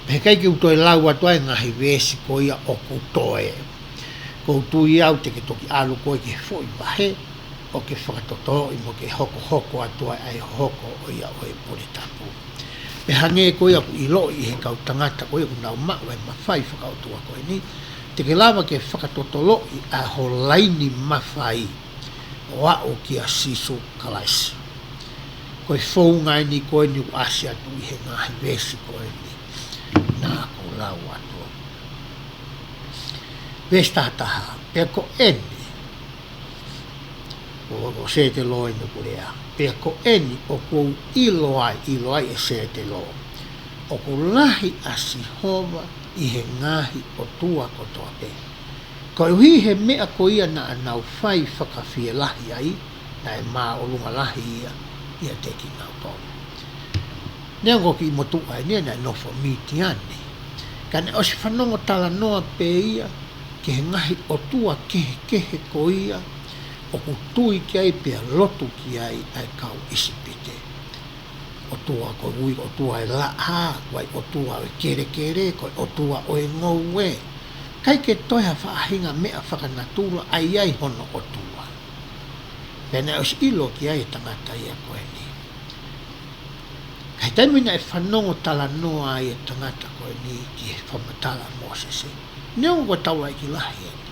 Pea heʻikai ke u toe lau atu ʻa e ngaahi veesi ko ia ʻoku toe. ʻOku ou tui au te ke toki ʻalu koe ki he foʻi vahe ʻo ke fakatotoloʻi mo ke hokohoko atu ai ʻa e hoko ʻo ia ʻo e pule tapu. Pea hangē ko ia ʻoku ʻiloʻi ʻe he kau tangata ko ia ʻoku nau maʻu ʻa e mafai fakaʻotua ko eni, te ke lava ke fakatotoloʻi ʻa ho laine mafai ʻo aʻu kia Sīsū Kalaisi. Ko e founga eni ko eni ʻoku ʻasi atu ʻi he ngaahi veesi ko eni naʻa ku lau atu. Veesi taha taha, pea ko eni, ʻo, ʻo Sētelo eni ʻoku lea. Pea ko eni ʻoku ou ʻilo ai, ʻilo ai ʻe Sētelo, ʻoku lahi ʻa Sihova ʻi he ngaahi ʻotua kotoa pē. Koeʻuhi he meʻa ko ia naʻa nau fai fakafielahi ai, naʻe māʻolunga lahi ia ʻiate kinautolu. Neongo kiʻi motuʻa eni naʻe nofo Mitiani, ka naʻe ʻosi fanongo talanoa pē ia ki he ngaahi ʻotua kehekehe ko ia ʻoku tui ki ai pea lotu ki ai ʻa e kau ʻIsipite. ʻOtua ko e ui, ʻotua ʻo e laʻā, ko e ʻotua ʻo e kelekele, ko e ʻotua ʻo e ngoue. ʻIkai ke toe ha faʻahinga meʻa fakanatula ʻa ia ʻi hono ʻotua. Pea naʻe ʻosi ʻilo ki ai e tangata ia ko eni. Ka ʻi he taimi naʻe fanongo talanoa ai e tangata ko eni ki he fakamatala ʻa Mōsese, neongo ko e taulaʻeiki lahi eni,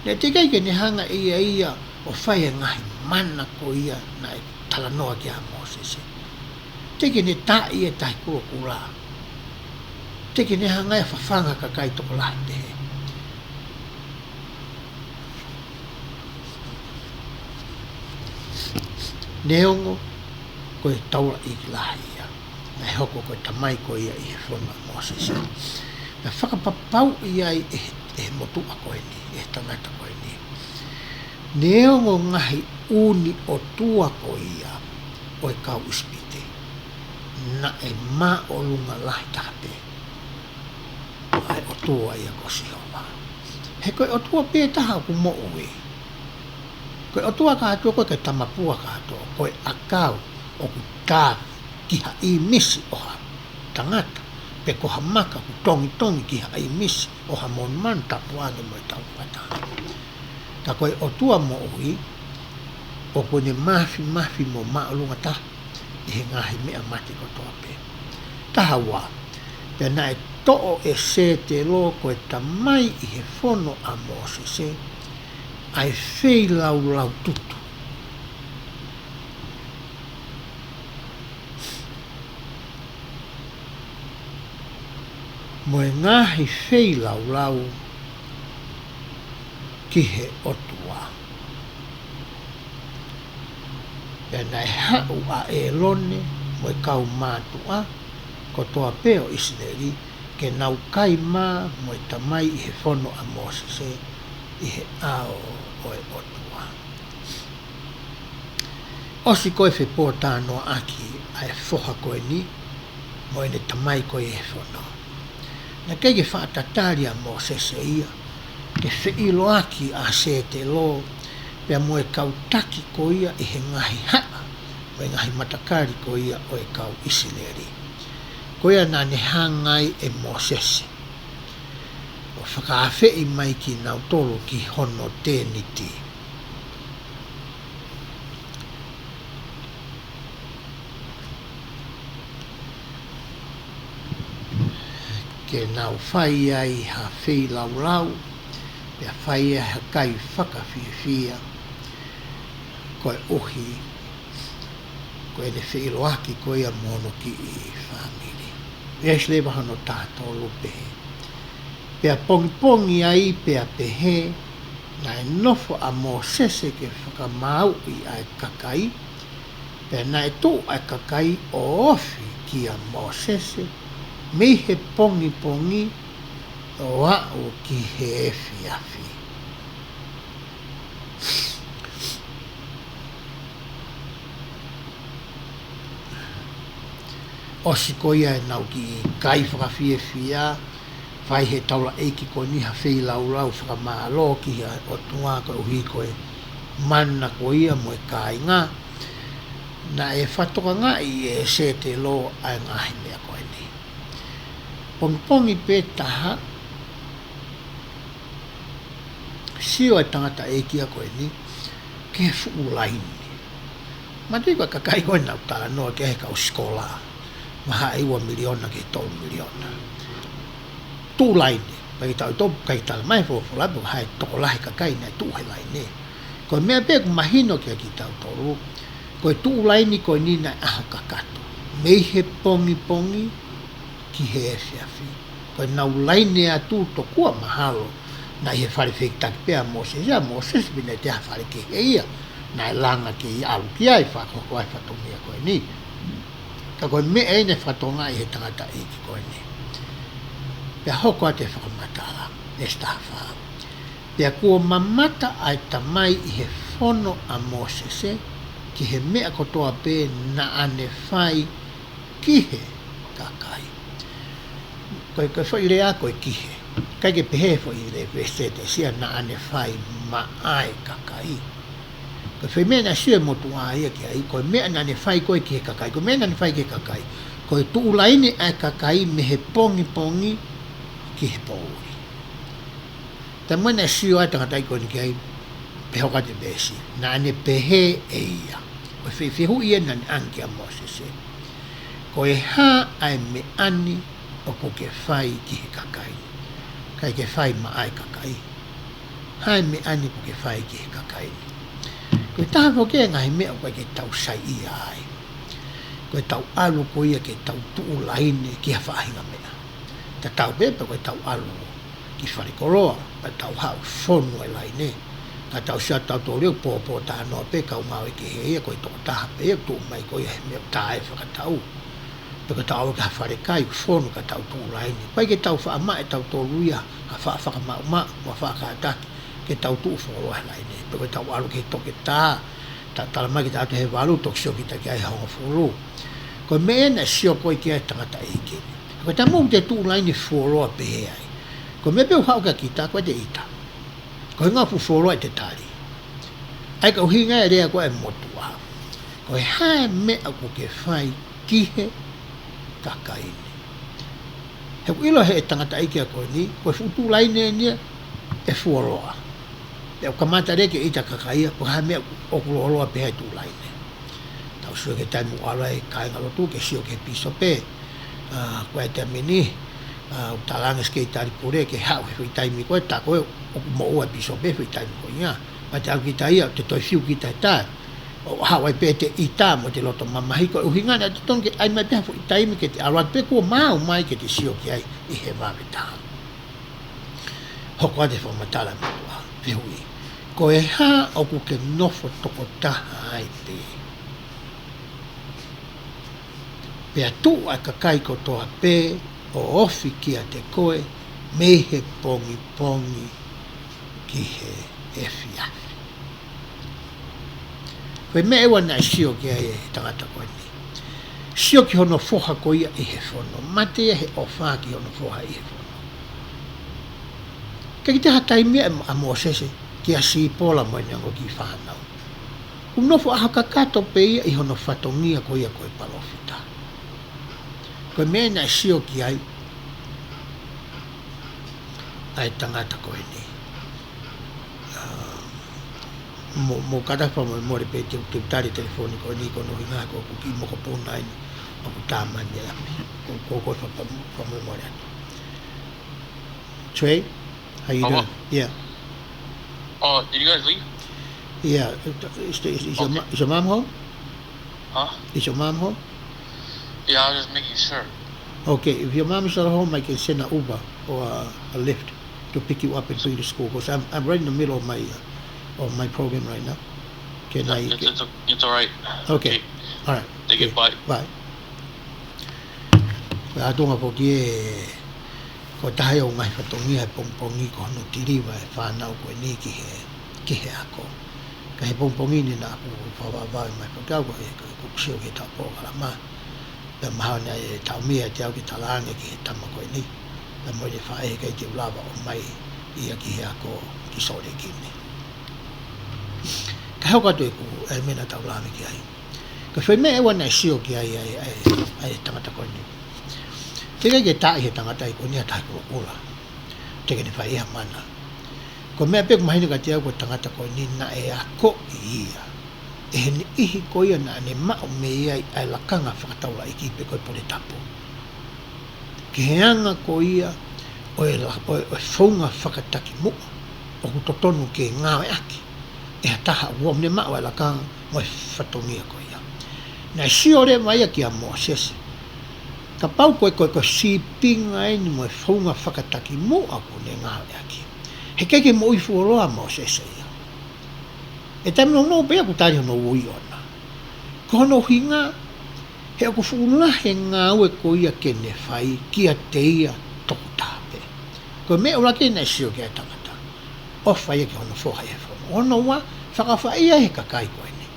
naʻe teʻeki ai ke ne hanga ʻe ia ia ʻo fai e ngaahi mana ko ia naʻe talanoa ki ai ʻa Mōsese. Teʻeki ke ne taaʻi e Tahi Kulokula. Teʻeki ke ne hanga ʻe ia ʻo fafanga kakai tokolahi pehē. Neongo ko e taulaʻeiki lahi ia, naʻe hoko ko e tamai ko ia ʻi he fono ʻa Mōsese. Naʻe fakapapauʻi ai ʻe he, ʻe he motuʻa ko eni, ʻe he tangata ko eni, neongo ngaahi ʻū ʻotua ko ia ʻo e kau ʻIsipite, naʻe māʻolunga lahi taha pē ʻa e ʻOtua ia ko Sihova. He ko e ʻOtua pē taha ʻoku moʻui. Ko e ʻOtua kātoa ko e, ko e tamapua kātoa, ko e ʻakau ʻoku tā ki ha ʻīmisi ʻo ha tangata, pe ko ha maka ʻoku tongitongi ki ha ʻīmisi ʻo ha monumanu, tapu ange mo e taupotu. Ka ko e ʻOtua moʻui, ʻoku ne māfimafi mo māʻolunga taha ʻi he ngaahi meʻa mate kotoa pē. Taha ua, pea naʻe toʻo ʻe Sētelo ko e tamai ʻi he fono ʻa Mōsese ʻa e feilaulau tutu mo e ngaahi feilaulau ki he ʻOtua. Pea naʻe haʻu ʻa ʻĒlone mo e kau mātuʻa kotoa pē ʻo ʻIsileli, ke nau kai mā mo e tamai ʻi he fono ʻa Mōsese ʻi he ʻao ʻo e ʻOtua. ʻOsi ko e fepōtalanoaʻaki ʻa e foha ko eni mo ʻene tamai ko ia ʻi he fono. Naʻe ʻikai ke faʻa tatali ʻa Mōsese ia ke feʻiloaki ʻa Sētelo pea mo e kau taki ko ia ʻi he ngaahi haʻa mo e ngaahi matakali ko ia ʻo e kau ʻIsileli. Ko ia naʻa ne hanga ai ʻe Mōsese ʻo fakaafeʻi mai kinautolu ki hono tēniti, ke nau fai ai ha feilaulau, pea fai ai ha kai fakafiefia, koeʻuhi ko ʻene feʻiloaki ko ia mo hono kiʻi fāmili. ʻIa isi leva hono taha tolu pehē. Pea pongipongi ai pea pehē, naʻe nofo ʻa Mōsese ke fakamāuʻi ʻa e kakai, pea naʻe tuʻu ʻa e kakai ʻo ofi kia Mōsese mei he pongipongi ʻo aʻu ki he efiafi. ʻOsi ko ia ʻenau kiʻi kai fakafiefia, fai he taulaʻeiki ko eni ha feilaulau fakamālō ki he ʻOtua koeʻuhi ko e mana ko ia mo e kāinga. Naʻe fakatokangaʻi ʻe Sētelo ʻa e ngaahi meʻa ko eni. Pongipongi pē taha, sio ʻa e tangataʻeiki ko eni ki he fuʻu laine. Manatuʻi ko e kakai ko ē naʻa ku talanoa ki ai he kau sikola, mahaʻi ua miliona ki he tolu miliona. Tuʻu laine, ʻikai ke tau ʻilo, ʻikai ke tala mai he folofola pe ko hai e tokolahi e kakai naʻe tuʻu he laine. Ko e meʻa pē ʻoku mahino kiate kitautolu, ko e tuʻu laine ko eni naʻe ʻaho kakato, mei he pongipongi ki he efiafi. Ko ʻenau laine atu, tokua mahalo naʻe ʻi he fale fehikitaki pē ʻa Mōsese, ʻa Mōsese pē naʻe ʻiate ia ha fale kehe ia naʻe langa ke ʻalu ki ai, fakahoko ai e fatongia ko eni. Ka ko e meʻa ia naʻe fakatokangaʻi ʻe he tangataʻeiki ko eni. Pea hoko atu e fakamatala, veesi taha fā. Pea kuo mamata ʻa e Tamai ʻi he fono ʻa Mōsese ki he meʻa kotoa pē naʻa ne fai ki he kakai. Ko e, ko e foʻi lea ko e ki he. ʻIkai ke pehē he foʻi lea, veesi teʻeki ai, naʻa ne fai maʻa e kakai. Ko e foʻi meʻa naʻe sio e motuʻa ia ki ai, ko e meʻa naʻa ne fai ko ē ki he kakai, ko e meʻa naʻa ne fai ki he kakai. Ko e tuʻu laine ʻa e kakai mei he pongipongi ki he poʻuli. Taimi naʻe sio ai e tangataʻeiki ko eni ki ai, pea hoko atu e veesi. Naʻa ne pehē ʻe ia. Ko e fe-, fehuʻi ia naʻa ne ʻange kia Mōsese. Ko e hā ʻa e meʻa ni ʻoku ke fai ki he kakai ni? ʻIkai ke fai maʻa e kakai. Hā e meʻa ni ʻoku ke fai ki he kakai ni? Ko e taha foki e ngaahi meʻa ʻoku ʻikai ke tau saiʻia ai. Ko ʻetau ʻalu ko ia ke tau tuʻu laine ki ha faʻahinga meʻa. Tatau pē pe ko ʻetau ʻalu ki falekoloa, pea tau haʻu fonu e laine. Ka tau sio atu tautolu ia, pōpōtalanoa pē kau ngāue kehe ia, ko e tokotaha pē ia ʻoku tuʻu mai ko ia he meʻa ʻoku taʻe fakatau. Pe ko ʻetau ʻalu ki ha falekai, fonu ka tau tuʻu laine. ʻIkai ke tau faʻa maʻu ʻe tautolu ia ha faʻa fakamaʻumaʻu mo ha faʻa kātaki ke tau tuʻu fuoloa he laine. Pe ko ʻetau ʻalu ki he toketā, ta-, tala mai ke ta ʻalu he valu, toki sio kita ki ai he hongofulu. Ko e meʻa ia naʻe sio ko ē ki ai e tangataʻeiki ni. Ko e taimi ʻoku te tuʻu laine fuoloa pehē ai, ko e meʻa pē ʻoku haʻu kia kita, ko e te ʻita. Ko e ʻuhinga ʻoku fuoloa ʻete tali. ʻA ia ko e ʻuhinga e lea ko ē ʻa e motuʻa. Ko e hā e meʻa ʻoku ke fai ki he kakai ni? He ʻoku ʻilo ʻe he tangataʻeiki ko eni, ko e fuʻu tuʻu laine eni ia ʻe fuoloa. Pea ʻoku kamata leva ke ʻita e kakai ia, ko e hā e meʻa ʻoku lōloa pehē ai e tuʻu laine. Tau sio ki he taimi ʻoku ʻalu ai e kāingalotu ke sio ki he pīsope. ʻA, ko e taimi ni, ʻa, ʻoku talaange e sekelitali pule ke haʻu he foʻi taimi ko ē, tā ko ē ʻoku moʻua e pīsope he foʻi taimi ko ia. Pea te ʻalu kita ia, te toe fiu kita he tā. ʻO haʻu ai pē ʻete ʻita mo ʻete loto mamahi, ko e ʻuhinga naʻe totonu ke ʻai mai pē ha foʻi taimi ke te ʻalu atu pē kuo maau mai ke te sio ki ai ʻi he vave taha. Hoko atu e fakamatala mo e fehuʻi. Ko e hā ʻoku ke nofo tokotaha ai pē, pea tuʻu ʻa e kakai kotoa pē ʻo ofi kiate koe mei he pongipongi ki he efiafi? Ko e meʻa ʻe ua naʻe sio ki ai e tangata ko eni. Sio ki hono foha ko ia ʻi he fono. Mate ia he ʻofa ki hono foha ʻi he fono. Ka kiʻi taha taimi ʻa, ʻa Mōsese kia Sipola mo ʻene ongo kiʻi fānau. ʻOku nofo ʻaho kakato pē ia ʻi hono fatongia ko ia ko e palōfita. Ko e meʻa naʻe sio ki ai ʻa e tangata ko eni. ʻA, mo, mo kata fakamolemole pē te u, te u tali e telefoni ko eni ko hono ʻuhinga ko ʻeku kiʻi mokopuna eni ʻoku tā mai mei ʻapi. Ko, ko, ko fa-, fa-, fakamolemole atu. Trey, how you doing? Yeah. Oh, did you guys leave? Yeah, is, is, is your, okay, mo-, is your mom home? Huh? Is your mom home? Yeah, I was just making sure. Okay, if your mom is not home, I can send an Uber or a, a Lyft to pick you up and bring you to school, 'cause I'm, I'm right in the middle of my, uh, of my program right now. Can I, it's, it's, it's all right. Okay. Okay. All right. Thank you. Okay. Bye. Bye. Ko e ʻatunga foki ē, ko e taha ia ʻo e ngaahi fatongia he pongipongi ko hono tiliva e fānau ko eni ki he, ki he ako. Ka he pongipongi ni naʻa ku fakavavevave mai foki au ko e, ko e, ko e sio ki he taʻu polokalama. Pea mahalo naʻe taʻu mai ʻiate au ke talaange ki he tama ko eni. Pea mo ʻene faʻē heʻikai te u lava ʻo ʻomai ia ki he ako ki Sōleki ni. Ka hoko atu ʻeku, e meʻa naʻa tau lave ki ai. Ko e foʻi meʻa ʻe ua naʻe sio ki ai ʻa e, ʻa e, ʻa e tangata ko eni. Teʻeki ke taaʻi he tangata ia ko eni ha taha kulokula. Teʻeki ke ne fai ha mana. Ko e meʻa pē ʻoku mahino kiate au ko e tangata ko eni naʻe akoʻi ia ʻe he niʻihi ko ia naʻa ne maʻu mei ai ʻa e lakanga fakataulaʻeiki pe ko e pule tapu. Ki he anga ko ia ʻo e la-, ʻo e, ʻo e founga fakatakimuʻa ʻoku totonu ke ngāueʻaki ʻe ha taha ʻoku ne maʻu ʻa e lakanga mo e fatongia ko ia. Naʻe sio leva ia kia Mōsese. Kapau ko e, ko e, ko e sīpinga eni mo e founga fakatakimuʻa ʻoku ne ngāueʻaki, heʻikai ke moʻui fuoloa ʻa Mōsese ia. ʻE taimi nounou pē ia ʻoku tali hono ui ʻona. Ko hono ʻuhinga, he ʻoku fuʻu lahi e ngāue ko ia ke ne fai kiate ia tokotaha pē. Ko e meʻa ʻuluaki naʻe sio ki ai e tangata. ʻOfa ia ki hono foha ʻi he fono. Hono ua, fakaʻofaʻia he kakai ko eni.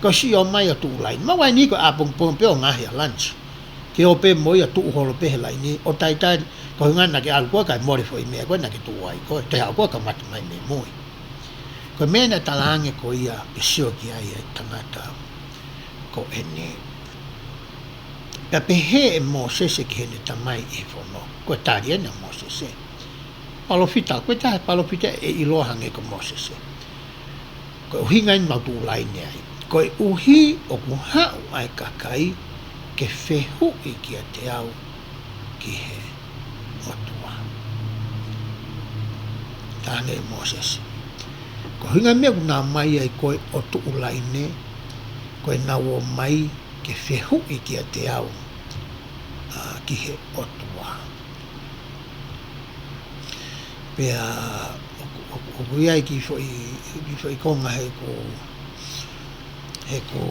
Ko e siʻi ō mai ʻo tuʻu laine. Maʻu ai ni ko e ʻapongipongi pē ʻo ngaahi ʻa lunch. Ke ō pē mo ia tuʻu holo pē he laine. ʻO talitali, ko e ʻuhinga naʻa ke ʻalu koe kae mole foʻi meʻa ko ē naʻa ke tuʻu ai koe. Te haʻu koe ka mate mai mei mui. Ko e meʻa naʻe talaange ko ia pe sio ki ai e tangata ko eni. Pea pehē ʻe Mōsese ki heʻene tamai ʻi he fono. Ko e tali eni ʻa Mōsese. Palōfita, ko e taha palōfita ʻe ʻiloa hangē ko Mōsese. Ko e ʻuhinga eni mau tuʻu laine ai. Koeʻuhi ʻoku haʻu ʻa e kakai ke fehuʻi kiate au ki he ʻOtua. Talaange ʻe Mōsese. Ko e ʻuhinga meʻa ʻoku nau ō mai ai ko ē ʻo tuʻu laine, ko ʻenau ō mai ke fehuʻi kiate au, ʻa, ki he ʻOtua. Pea ʻoku, ʻoku, ʻoku ʻi ai e kiʻi foʻi, kiʻi foʻi konga he ko, he ko,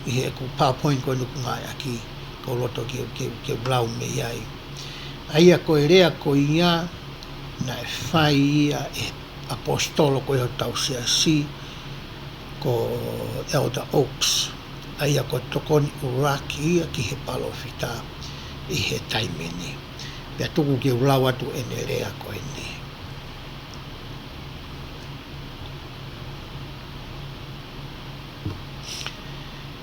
ʻi he ko PowerPoint ko ē ʻoku ngāueʻaki, ʻoku ou loto ke, ke, ke lau mei ai. ʻA ia ko e lea ko ia naʻe fai ia ʻe he ʻaposetolo ko ē hotau siasi ko Elder Oaks. ʻA ia ko e tokoni ʻuluaki ia ki he palōfita ʻi he taimi ni. Pea tuku ke u lau atu ʻene lea ko eni.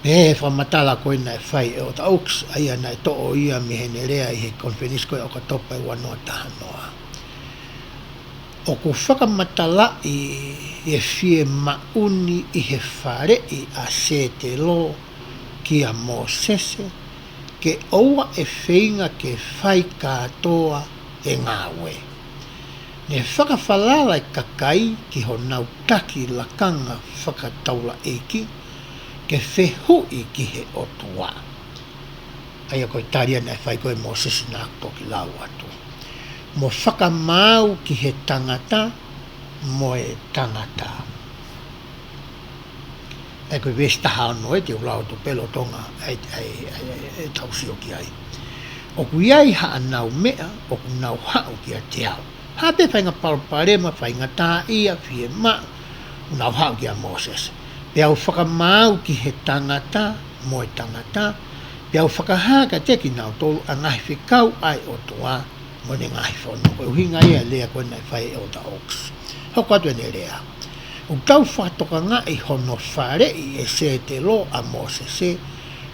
Pea ʻi he fakamatala ko ē naʻe fai ʻe Elder Oaks, ʻa ia naʻe toʻo ia mei heʻene lea ʻi he konifelenisi ko ē ʻo ʻOkatopa ʻi he ua noa taha noa. ʻOku fakamatalaʻi e fiemaʻu ni ʻi he faleʻi ʻa Sētelo kia Mōsese, ke ʻoua ʻe feinga ke fai kātoa e ngāue. Ne fakafalala e kakai ki honau taki lakanga fakataulaʻeiki ke fehuʻi ki he ʻOtua. ʻA ia ko e tali ia naʻe fai ko ē ʻe Mōsese naʻa ku toki lau atu. Mo fakamaau ki he tangata, mo e tangata. ʻA ia ko e veesi taha ono ē te u lau atu pē lolotonga ʻa e, ʻa e, ʻa e, ʻa e, ʻa e tau sio ki ai. ʻOku ʻi ai haʻanau meʻa, ʻoku nau haʻu kiate au. Ha pē faʻahinga palopalema, faingataʻaʻia, fiemaʻu, ʻoku nau haʻu kia Mōsese. Pea u fakamaau ki he tangata, mo e tangata, pea u fakahā kiate kinautolu ʻa e ngaahi fekau ʻa e ʻOtua, mo ʻene ngaahi fono. Ko e ʻuhinga ia e lea ko ē naʻe fai ʻe Elder Oaks. Hoko atu ʻene lea. ʻOku tau fakatokangaʻi hono faleʻi ʻe Sētelo ʻa Mōsese,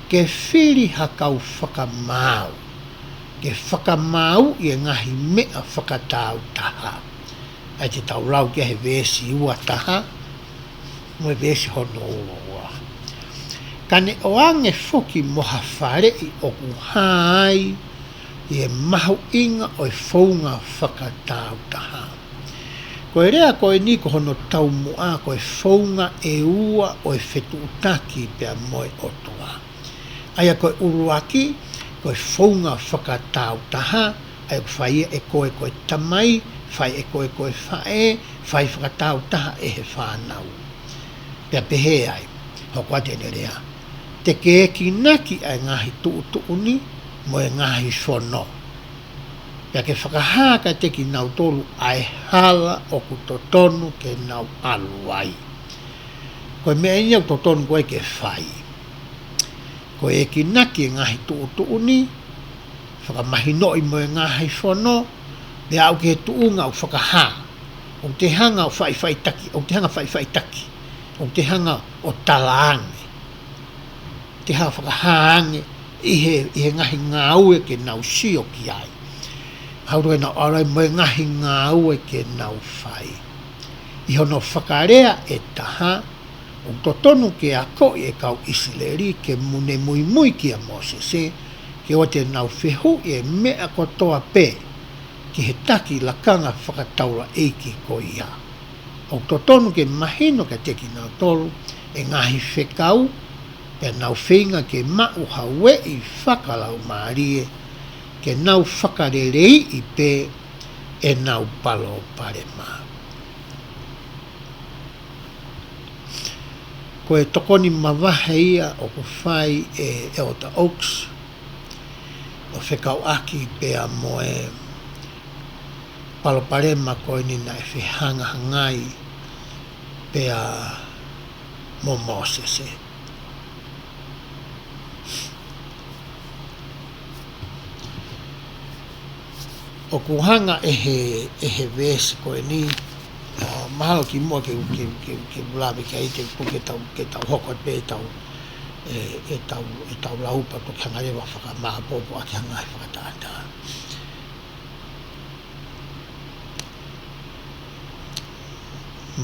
ke fili ha kau fakamaau. Ke fakamaauʻi e ngaahi meʻa fakatāutaha. ʻA ia te tau lau ki ai he veesi ua taha, mo e veesi hono ua ua. Ka ne ʻoange foki mo ha faleʻi ʻoku hā ai e mahuʻinga ʻo e founga fakatāutaha. Ko e lea ko eni ko hono taumuʻa ko e founga ʻe ua ʻo e fetuʻutaki pea mo e ʻOtua. ʻA ia ko e ʻuluaki, ko e founga fakatāutaha, ʻa ia ʻoku fai ʻe koe ko e tamai, fai ʻe koe ko e faʻē, fai fakatāutaha ʻe he fānau. Pea pehē ai, hoko atu ʻene lea. Te ke ekinaki ʻa e ngaahi tuʻutuʻuni, mo e ngaahi fono. Pea ke fakahā kiate kinautolu ʻa e hala ʻoku totonu ke nau ʻalu ai. Ko e meʻa eni ʻoku totonu ko ē ke fai. Ko e ekinaki e ngaahi tuʻutuʻuni, fakamahinoʻi mo e ngaahi fono, pea aʻu ki he tuʻunga ʻoku fakahā. ʻOku te hanga ʻo faʻifaʻitaki, ʻoku te hanga faʻifaʻitaki, ʻoku te hanga ʻo talaange. te ha fakahā ange ʻi he, ʻi he ngaahi ngāue ke nau sio ki ai. Hau ke nau ʻalu ai mo e ngaahi ngāue ke nau fai. ʻI hono fakalea ʻe taha, ʻoku totonu ke akoʻi e kau ʻIsileli ke mune muimui kia Mōsese, ke ʻoua te nau fehuʻi e meʻa kotoa pē ki he taki lakanga fakataulaʻeiki ko ia. ʻOku totonu ke mahino kiate kinautolu e ngaahi fekau, pea nau feinga ke maʻu ha ueʻi fakalaumālie, ke nau fakaleleiʻi pē ʻenau palopalema. Ko e tokoni mavahe ia ʻoku fai ʻe ʻEletā Oaks, ʻo fekauʻaki pea mo e palopalema ko eni naʻe fehangahangai pea mo Mōsese. ʻOku hanga ʻe he, ʻe he veesi ko eni, ʻa, mahalo kimuʻa ke, ke, ke, ke u lave ki ai, ke, ke tau, ke tau hoko pē tau, ʻe, ʻe tau, ʻe tau lau pea toki hanga leva fakamāpopo ʻaki hanga he fakatātā.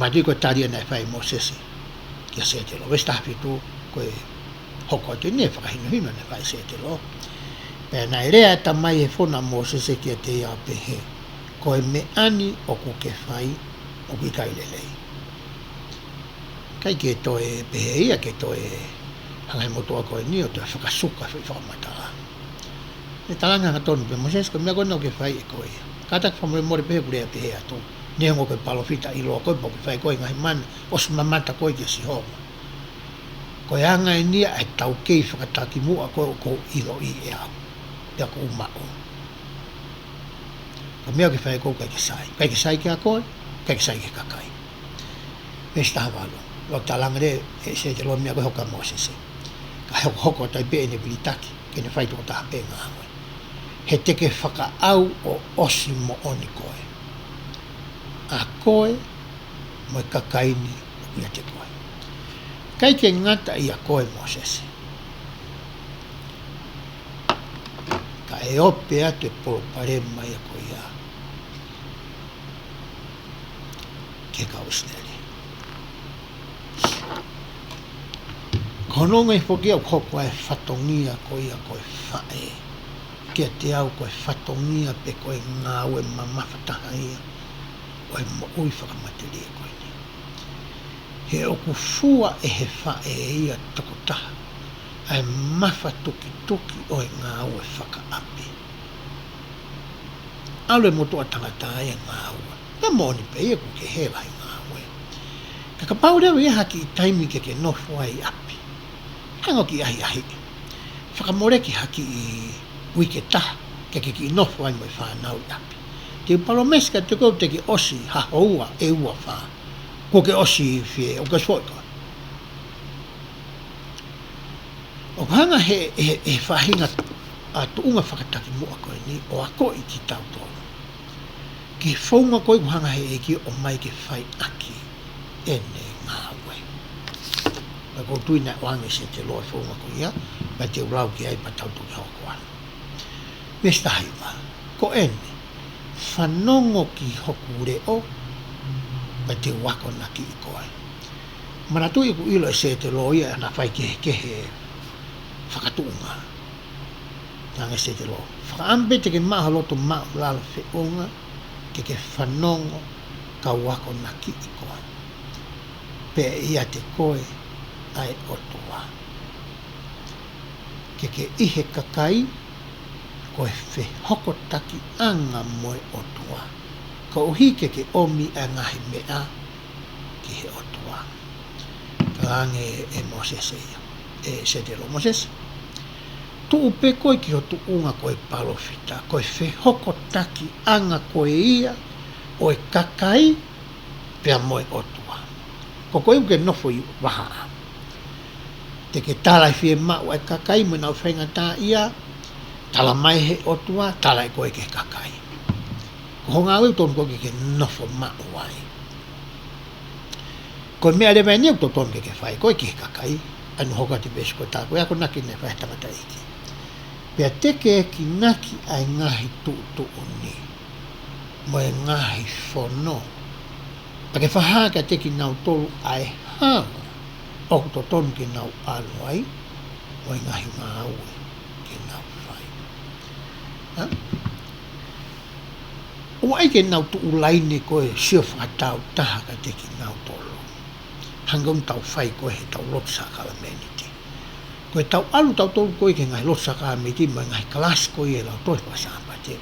Mātuʻaki ko e tali ena naʻe fai ʻe Mōsese kia Sētelo. Veesi taha fitu, ko e hoko atu eni e fakahinohino naʻe fai ʻe Sētelo. Pea naʻe lea ʻa e Tamai ʻi he fono ʻa Mōsese kiate ia ʻo pehē, ko e meʻa ni ʻoku ke fai, ʻoku ʻikai lelei. ʻIkai ke toe pehē ia, ke toe hanga he motuʻa ko eni ʻo toe fakasuka foʻi fakamatala. ʻE talaange hangatonu pē Mōsese, ko e meʻa ko ena ʻoku ke fai ʻe koe ia. Kātaki fakamolemole pē he ʻoku lea pehē atu. Neongo ko e palōfita ʻiloa koe, pea ʻoku ke fai koe e ngaahi manu, ʻosi mamata koe kia Sihova. Ko e anga eni ia ʻa e taukei fakatakimuʻa ko ē ʻoku ou ʻiloʻi ʻe au. Pea ʻoku ou maʻu. Ko e meʻa ʻoku ke fai ʻe koe ʻoku ʻikai ke sai. ʻIkai ke sai kia koe, ʻikai ke sai ki he kakai. Veesi taha valu. Lolotonga e lea ʻa Sētelo, meʻa ko ē hoko kia Mōsese. Ka hokohoko atu ai pē ʻene vilitaki, ke ne fai toko taha pē ngāue. He te ke fakaʻau ʻo ʻosi moʻoni koe. ʻA koe, mo e kakai ni ʻoku ʻiate koe. ʻIkai ke ngata ʻia koe Mōsese. Ka ʻe ope atu e palopalema ia ko ia ki he kau ʻIsileli. Ko hono ʻuhinga foki ia ʻoku hoko ai e fatongia ko ia ko e faʻē. Kiate au ko e fatongia pe ko e ngāue mamafa taha ia ʻo e moʻui fakamatelie ko eni. He ʻoku fua ʻe he faʻē ia tokotaha ʻa e mafatukituki ʻo e ngāue fakaʻapi. ʻAlu e motuʻa tangata ia ʻo ngāue. Pea moʻoni pē ia ʻoku kehe lahi e ngāue. Ka kapau leva ʻe ʻi ai ha kiʻi taimi ke ke nofo ai ʻi ʻapi. Hanga ʻo kiʻi ʻahiʻahiʻi. Fakamoleki ha kiʻi uike ʻe taha, ke ke kiʻi nofo ai mo e fānau ʻi ʻapi. Te u palōmesi kiate koe te ke ʻosi ha houa ʻe ua fā. Kuo ke ʻosi fie, ʻoku ke ʻosi foʻi koe. ʻOku hanga he, he, he faʻahinga ʻa e tuʻunga fakatakimuʻa ko eni, ʻo akoʻi kitautolu ki he founga ko ē ʻoku hanga he ʻEiki ʻo ʻomai ke fai ʻaki ʻene ngāue. Pea ʻoku ou tui naʻe ʻoange ʻe Sētelo e founga ko ia, pea te u lau ki ai pea tau toki hoko atu. Veesi taha hiva. Ko eni, fanongo ki hoku leʻo, pea te u akonakiʻi koe. Manatuʻi ʻoku ʻilo ʻe Sētelo ia ʻa ʻene faikehekehe fakatuʻunga. Talaange ʻe Sētelo, fakaʻamu pē te ke maʻu ha loto maʻulalo feʻunga, ke ke fanongo kau akonakiʻi koe. Pea ʻiate koe ʻa e ʻOtua. Ke ke ʻi he kakai, ko e fehokotakiʻanga mo e ʻOtua. Koeʻuhi ke ke ʻomi ʻa e ngaahi meʻa ki he ʻOtua. Talaange ʻe Mōsese ia, ʻe Sētelo, Mōsese, tuʻu pē koe ki ho tuʻunga ko e palōfita, ko e fehokotakiʻanga koe ia ʻo e kakai pea mo e ʻOtua. Ko koe ʻoku ke nofo ʻi vahaʻa. Te ke tala e fiemaʻu ʻa e kakai mo ʻenau faingataʻaʻia, tala mai he ʻOtua, tala ʻe koe ki he kakai. Ko ho ngāue ʻoku totonu koe ke ke nofo maʻu ai. Ko e meʻa leva eni ʻoku totonu ke ke fai ʻe koe ki he kakai. ʻAnu hoko atu veesi ko ē, tā ko e akonaki naʻe fai ʻe he tangataʻeiki. Pea te ke ekinaki ʻa e ngaahi tuʻutuʻuni mo e ngaahi fono, pea ke fakahā kiate kinautolu ʻa e hala ʻoku totonu ke nau ʻalu ai, mo e ngaahi ngāue ke nau fai. Ha? ʻOua ʻai ke nau tuʻu laine ko e sio fakatāutaha kiate kinautolu, hangē ʻoku tau fai ko ē heʻetau lotu sākalamēniti. Ko ʻetau ʻalu tautolu ko ē ki he ngaahi lotu sākalamēniti mo e ngaahi kalasi ko ia ʻa e Lautohi Faka-Sāpate,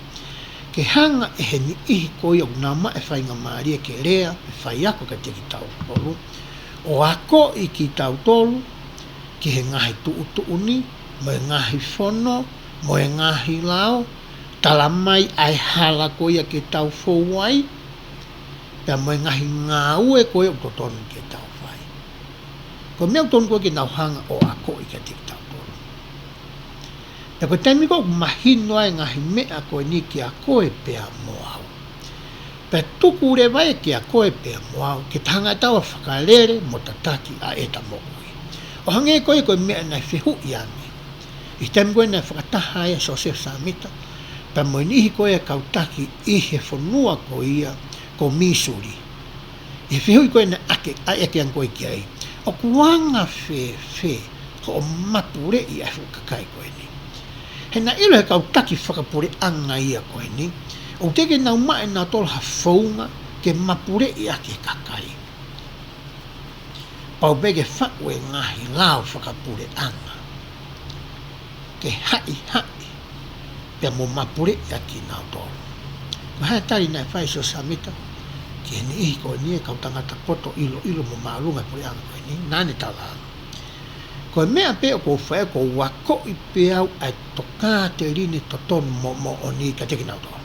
ke hanga ʻe he niʻihi ko ia ʻoku nau maʻu e faingamālie ke lea pe faiako kiate kitautolu, ʻo akoʻi kitautolu ki he ngaahi tuʻutuʻuni mo e ngaahi fono mo e ngaahi lao, tala mai ʻa e hala ko ia ke tau fou ai, pea mo e ngaahi ngāue ko ia ʻoku totonu ke tau fai. Ko e meʻa ʻoku totonu ko ē ke nau hanga ʻo akoʻi kiate kitautolu. Pea ko e taimi ko ē ʻoku mahino ai e ngaahi meʻa ko eni kia koe pea mo au, pea tuku leva ia kia koe pea mo au ke ta hanga ʻe taua ʻo fakalele mo tataki ʻa ʻeta moʻui. ʻO hangē ko ia ko e meʻa naʻe fehuʻi ange ʻi he taimi ko ē naʻe fakataha ai ʻa Siosefa Sāmita pea mo e niʻihi ko ē ʻa e kau taki ʻi he fonua ko ia ko Mīsuli, ʻi he fehuʻi ko ē naʻe ʻeke, ʻa e ʻeke ange ko ē ki ai, ʻoku anga fēfē hoʻo mapuleʻi ʻa e fuʻu kakai ko eni? He naʻe ʻilo ʻe he kau taki fakapuleʻanga ia ko eni ʻoku teʻeki ke nau maʻu ʻe nautolu ha founga ke mapuleʻi ʻaki e kakai. Pau pē ke faʻu e ngaahi lao fakapuleʻanga ke haʻihaʻi pea mo mapuleʻi ʻaki kinautolu. Ko e hā e tali naʻe fai ʻe Siosefa Sāmita ki he niʻihi ko eni, e kau tangata poto ʻiloʻilo mo māʻolunga he puleʻanga ko eni? Naʻá ne tala ange, ko e meʻa pē ʻoku ou fai, ʻoku ou akoʻi pē au ʻa e tokāteline totonu mo moʻoni kiate kinautolu,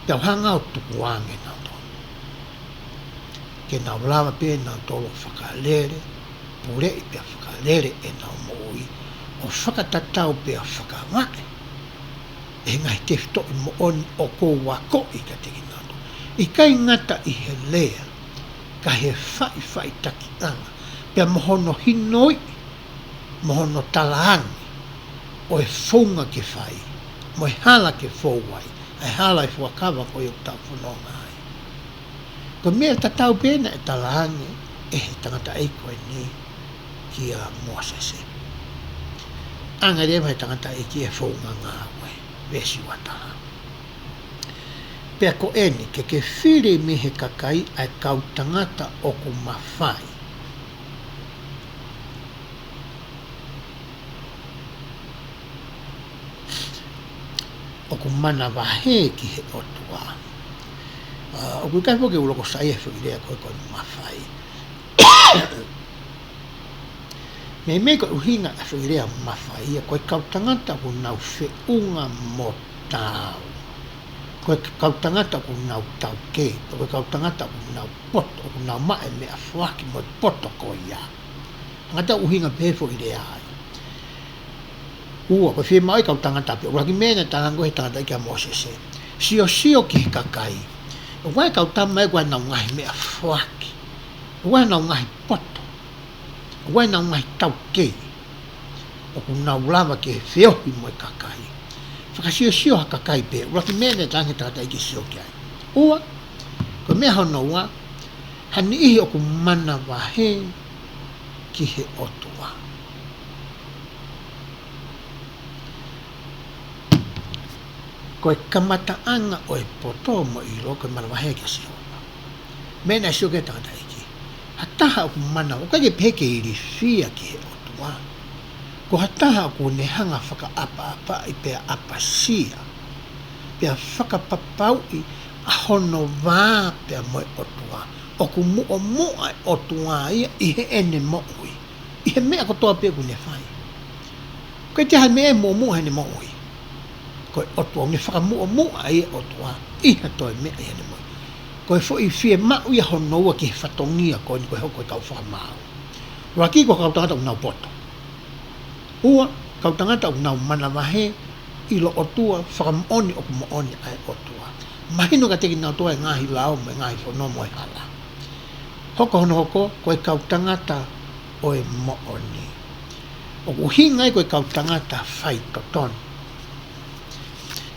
pea u hanga ʻo tukuange kinautolu ke nau lava pē nautolu ʻo fakalele, puleʻi pea fakalele ʻenau moʻui, ʻo fakatatau pea fakavaʻe ʻe he ngaahi tefitoʻi moʻoni ʻoku ou akoʻi kiate kinautolu. ʻIkai ngata ʻi he lea, ka ʻi he faʻifaʻitakiʻanga pea mo hono hinoiʻi mo hono talaange ʻo e founga ke fai mo e hala ke fou ai, ʻa e hala ʻo e fuakava ko ia ʻoku tau fononga ai. Ko e meʻa tatau pē naʻe talaange ʻe he tangataʻeiki ko eni kia Mōsese. Hanga leva ʻe he tangataʻeiki ʻo founga ngāue, veesi ua taha. Pea ko eni, ke ke fili mei he kakai ʻa e kau tangata ʻoku mafai, ʻoku manavahē ki he ʻOtua. ʻA, ʻoku ʻikai foki ke u loko saiʻia he foʻi lea ko ē ko e mafai. Meimei ko e ʻuhinga e foʻi lea mafai ia, ko e kau tangata ʻoku nau feʻunga mo taau. Ko e kau tangata ʻoku nau taukei, ko e kau tangata ʻoku nau poto, ʻoku nau maʻu e meʻafoaki mo e poto ko ia. Ngata ʻuhinga pē he foʻi lea ai. Ua, ko e fiemaʻu ʻa e kau tangata pē. ʻUluaki meʻa naʻe talaange ʻe he tangataʻeiki kia Mōsese, siosio ki he kakai. ʻOku ʻi ai e kau tama ia ʻoku ʻi ai ʻenau ngaahi meʻafoaki, ʻoku ʻi ai ʻenau ngaahi poto, ʻoku ʻi ai ʻenau ngaahi taukei ʻoku nau lava ke feohi mo e kakai. Fakasiosio ha kakai pē. ʻUluaki meʻa naʻe talaange ʻe he tangataʻeiki ke sio ki ai. Ua, ko e meʻa hono ua, ha niʻihi ʻoku manavahē ki he ʻOtua. Ko e kamataʻanga ʻo e poto mo e ʻilo ko e manavahē kia Sihova. Meʻa naʻe sio ki ai e tangataʻeiki, ha taha ʻoku mana, ʻoku ʻikai ke pehē ke ilifia ki he ʻOtua. Ko ha taha ʻoku ne hanga ʻo fakaʻapaʻapaʻi pea ʻapasia, pea fakapapauʻi ʻa hono vā pea mo e ʻOtua. ʻOku muʻomuʻa e ʻOtua ia ʻi heʻene moʻui, ʻi he meʻa kotoa pē ʻoku ne fai. ʻOku ʻikai toe ʻi ai ha meʻa ʻe muʻomuʻa heʻene moʻui. Ko e ʻOtua, ʻoku ne fakamuʻomuʻa ʻa e ʻOtua ʻi ha toe meʻa ʻi heʻene moʻui. Ko e foʻi fiemaʻu ia hono ua ki he fatongia ko eni ko e hoko ko e kau fakamaau. ʻUluaki, ko e kau tangata ʻoku nau poto. Ua, kau tangata ʻoku nau manavahē, ʻilo ʻOtua, fakamoʻoni ʻoku moʻoni ʻa e ʻOtua. Mahino kiate kinautolu e ngaahi lao mo e ngaahi fono mo e hala. Hoko hono hoko, ko e kau tangata ʻo e moʻoni. ʻOku ʻuhinga ia ko e kau tangata faitotonu.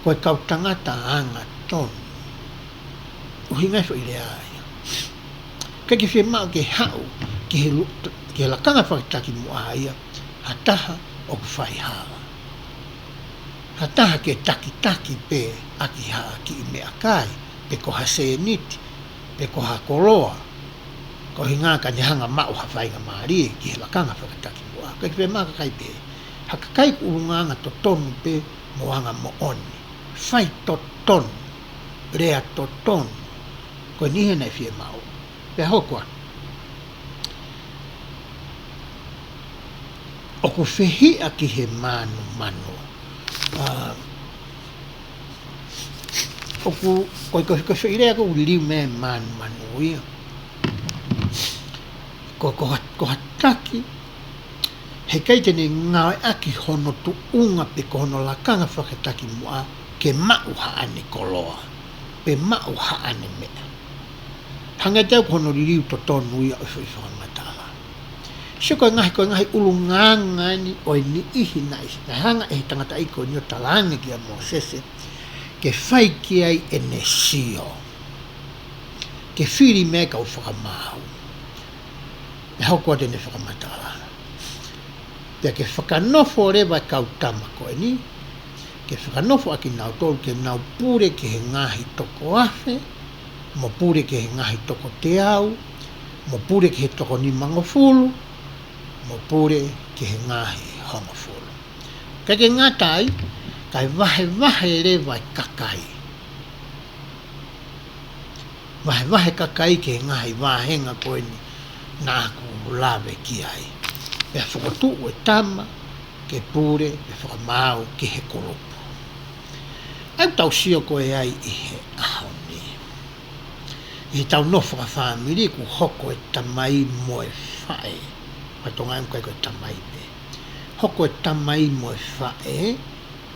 Ko e kau tangata angatonu. ʻUhinga e foʻi lea ia. ʻIkai ke fiemaʻu ke haʻu ki he lu-, ki he lakanga fakatakimuʻa ia ha taha ʻoku faihala. Ha taha ke takitaki pē ʻaki ha kiʻi meʻakai, pe ko ha sēniti, pe ko ha koloa. Ko e ʻuhinga ka ne hanga maʻu ha faingamālie ki he lakanga fakatakimuʻa. ʻIkai ke fiemaʻu ha kakai pehē. Ha kakai ʻoku ʻulungaanga totonu pē mo anga moʻoni. Faitotonu. Lea totonu. Ko eni he naʻe fiemaʻu. Pea hoko atu. ʻOku fehiʻa ki he manumanu. ʻA, ʻoku, ko e, ko e, ko e foʻi lea ʻoku liliu mei he manumanu ia. Ko, ko ha, ko ha taki, heʻikai te ne ngāueʻaki hono tuʻunga pe ko hono lakanga fakatakimuʻa ke maʻu haʻane koloa, pe maʻu haʻane meʻa. Hangē tofu ko hono liliu totonu ia ʻo e foʻi fakamatala. Sio ko e ngaahi, ko e ngaahi ʻulungaanga eni ʻo e niʻihi naʻe, naʻe hanga ʻe he tangataʻeiki ko eni ʻo talaange kia Mōsese, ke fai ki ai ʻene sio. Ke fili mei ai e kau fakamaau. Pea hoko atu ʻene fakamatala. Pea ke fakanofo leva e kau tama ko eni, ke fakanofo ʻa kinautolu ke nau pule ki he ngaahi toko afe, mo pule ki he ngaahi toko teau, mo pule ki he toko nimangofulu, mo pule ki he ngaahi hongofulu. ʻIkai ke ngata ai, kae vahevahe leva e kakai. Vahevahe kakai ki he ngaahi vāhenga ko eni naʻa ku lave ki ai. Pea fokotuʻu e tama ke pule, pea fakamaau ki he kulupu. ʻOku tau sio ko ē ai ʻi he ʻaho ni. ʻI heʻetau nofo fakafāmili ʻoku hoko e tamai mo e faʻē. Ko e Tonga ʻoku ʻikai ko e tamai pē. Hoko e tamai mo e faʻē,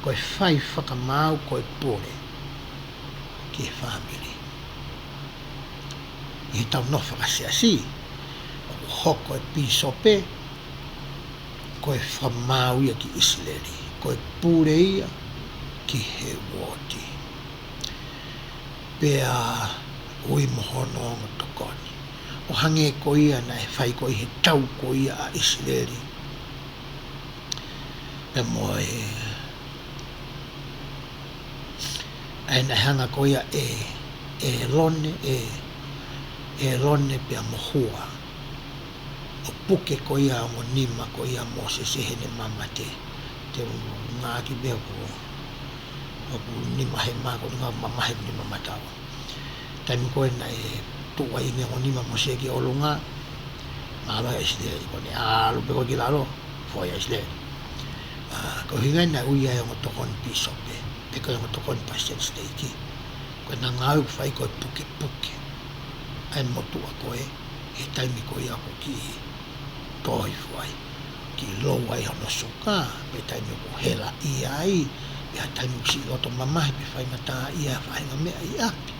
ko e fai fakamaau, ko e pule ki he fāmili. ʻI heʻetau nofo fakasiasi, ʻoku hoko e pīsope, ko e fakamaau ia ki ʻIsileli, ko e pule ia ki he uooti. Pea ui mo hono ongo tokoni. ʻO hangē ko ia naʻe fai ko ē ʻi he tau ko ia ʻa ʻIsileli. Pea mo e, ʻa ia naʻe hanga ko ia ʻe, ʻe ʻĒlone, ʻe, ʻĒlone pea mo Hua. ʻO puke ko ia ongo nima ko ia ʻo Mōsese heʻene mamate. Te u ngāueʻaki pē ʻoku, ʻoku nima he mā, ko e ngaahi mamahi nima matava. Taimi ko ē naʻe tuʻu ai ʻene ongo nima ʻo Mōsese ki ʻolunga, mālō ʻa ʻIsileli, ko ʻene ʻalu pē ko ē ki lalo, foʻi ʻa ʻIsileli. ʻA, ko e ʻuhinga ia naʻe ui ai e ongo tokoni pīsope, pe ko e ongo tokoni palesiteni siteiki. Ko ʻena ngāue ʻoku fai ko e pukepuke ʻa e motuʻa ko ē, he taimi ko ia ʻoku kiʻi tō hifo ai, kiʻi lou ai hono suka, pe taimi ʻoku helaʻia ai, pe ha taimi ʻoku siʻi loto mamahi, pe faingataʻaʻia e faʻahinga meʻa ʻi ʻapi.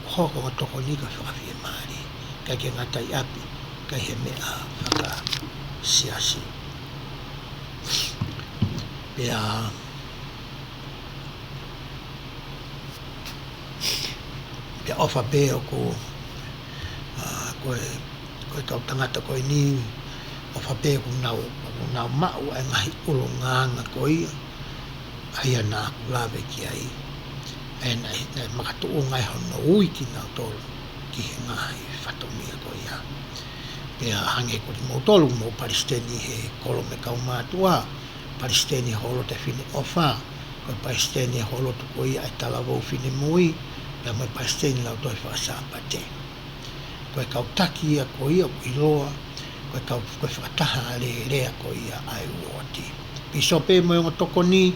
ʻOku hoko e ongo tokoni ko e fakafiemālie, ʻikai ke ngata ʻi ʻapi, ka ʻi he meʻa fakasiasi. Pea, pea ʻofa pē ʻoku, ʻa, ko e, ko e kau tangata ko eni, ʻofa pē ʻoku nau, ʻoku nau maʻu ʻa e ngaahi ʻulungaanga ko ia, ʻa ia naʻa ku lave ki ai, ʻa ia naʻe, naʻe makatuʻunga ai hono ui kinautolu ki he ngaahi fatongia ko ia. Pea hangē ko kimoutolu, mou palesiteni he kolo mei he kaumātuʻa, palesiteni holo ʻa e Fineʻofa, ko e palesiteni holo atu ko ia ʻa e talavou finemui, pea mo e palesiteni lautohi fakasāpate. Ko e kau taki ia ko ia ʻoku ʻiloa, ko e kau, ko e fakataha alēlea ko ia ʻa e uooti. Pīsope mo e ongo tokoni,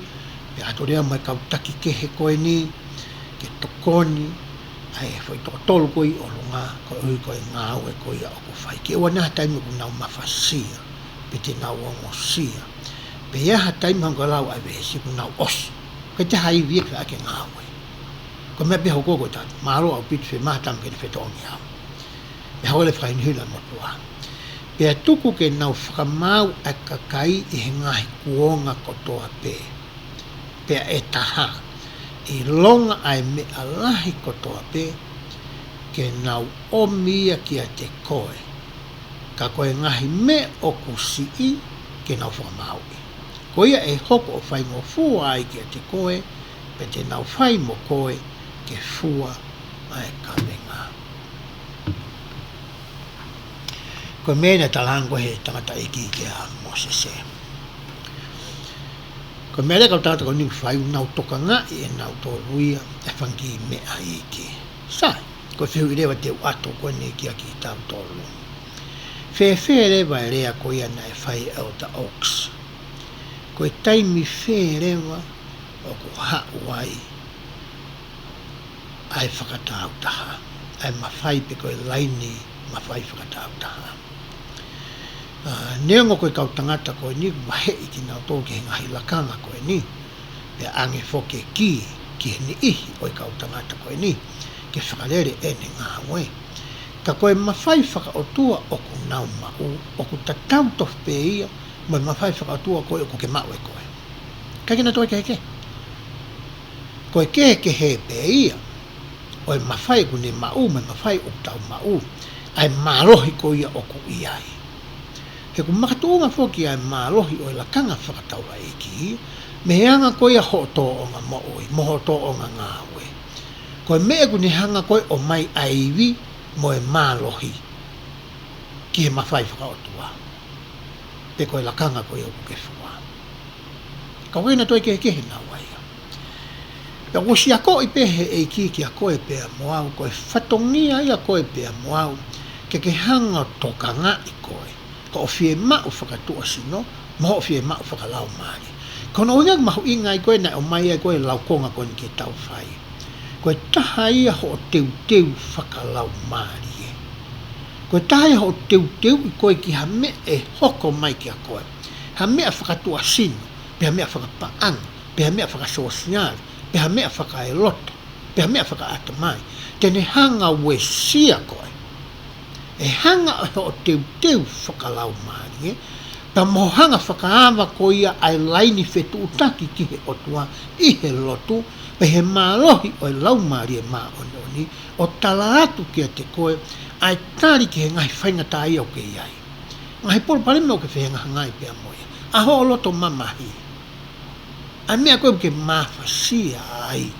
pea ʻatu leva mo e kau taki kehe ko eni, ke tokoni, ʻa e foʻi toko tolu ko ē ʻi ʻolunga, koeʻuhi ko e ngāue ko ia ʻoku fai. Ke ʻoua naʻa ha taimi ʻoku nau mafasia, pe te nau ongosia. Pe ʻi ai ha taimi hangē ko e lau ʻa e veesi ʻoku nau ʻosi. Ko e taha ivi ia ke fai ʻaki e ngāue. Ko e meʻa pē ʻoku hoko ko e tau, mālō ʻaupito, fiemaʻu ha tama ke ne fetoʻongi au. Pea hoko leva e fakahinohino ʻa e motuʻa. Pea tuku ke nau fakamaau ʻa e kakai ʻi he ngaahi kuonga kotoa pē, pea ʻe taha, ʻilonga ʻa e meʻa lahi kotoa pē, ke nau ʻomi ia kiate koe. Ka ko e ngaahi meʻa ʻoku siʻi, ke nau fakamaauʻi. Ko ia ʻe hoko ʻo faingofua ai kiate koe, pea te nau fai mo koe ke fua ʻa e kavenga. Ko e meʻa naʻe talaange ko ē ʻe he tangataʻeiki kia Mōsese. Ko e meʻa leva ʻa e kau tangata ko eni ʻoku fai, ʻoku nau tokangaʻi ʻe nautolu ia e fanga kiʻi meʻa iiki. Sai, ko e fehuʻi leva te u ʻoatu ko eni kia kitautolu. Fēfē leva e lea ko ia naʻe fai ʻe ʻEletā Oaks? Ko e taimi fē leva ʻoku haʻu ai ʻa e fakatāutaha, ʻa e mafai pe ko e laini mafai fakatāutaha? ʻA, neongo ko e kau tangata ko eni ʻoku vaheʻi kinautolu ki he ngaahi lakanga ko eni, pea ʻange foki e kī ki he niʻihi ʻo e kau tangata ko eni ke fakalele ʻene ngāue. Ka ko e mafai fakaʻotua ʻoku nau maʻu, ʻoku tatau tofu pē ia mo e mafai fakaʻotua ko ē ʻoku ke maʻu ʻe koe. ʻIkai ke na toe kehekehe. Ko e kehekehe pē ia ʻo e mafai ʻoku ne maʻu mo e mafai ʻoku tau maʻu, ʻa e mālohi ko ia ʻoku ʻi ai. He ʻoku makatuʻunga foki ʻa e mālohi ʻo e lakanga fakataulaʻeiki mei he anga ko ia hoʻo tōʻonga moʻui mo hoʻo tōʻonga ngāue. Ko e meʻa ʻoku ne hanga ko ē ʻo ʻomai ʻa e ivi mo e mālohi ki he mafai fakaʻotua, pe ko e lakanga ko ia ʻoku ke fua. Ka ʻoku ʻikai ke na toe kehekehe naua ia. Pea ʻoku ʻosi akoʻi pē ʻe he ʻEiki kiate koe pea mo au, ko e fatongia ia ʻo koe pea mo au ke ke hanga ʻo tokangaʻi koe, ko hoʻo fiemaʻu fakatuʻasino mo hoʻo fiemaʻu fakalaumālie. Ko hono ʻuhinga ʻoku mahuʻinga ai ko ē naʻe ʻomai ai ko ē ʻa e laukonga ko eni ke tau fai. Ko e taha ia hoʻo teuteu fakalaumālie. Ko e taha ia hoʻo teuteuʻi koe ki ha meʻa ʻe hoko mai kiate koe. Ha meʻa fakatuʻasino, pe ha meʻa fakapaʻanga, pe ha meʻa fakasōsiale, pe ha meʻa fakaeloto, pe ha meʻa fakaʻatamai, te ne hanga ʻo uesia koe. ʻE hanga ʻe hoʻo teuteu fakalaumālie, pea mo hoʻo hanga ʻo fakaava ko ia ʻa e laini fetuʻutaki ki he ʻOtua ʻi he lotu, pea ʻi he mālohi ʻo e Laumālie Māʻoniʻoni, ʻo tala atu kiate koe ʻa e tali ki he ngaahi faingataʻa ʻoku ke ʻi ai, ngaahi palopalema ʻoku ke fehangahangai pea mo ia, ʻa hoʻo loto mamahi, ʻa e meʻa ko ē ʻoku ke mafasia ai.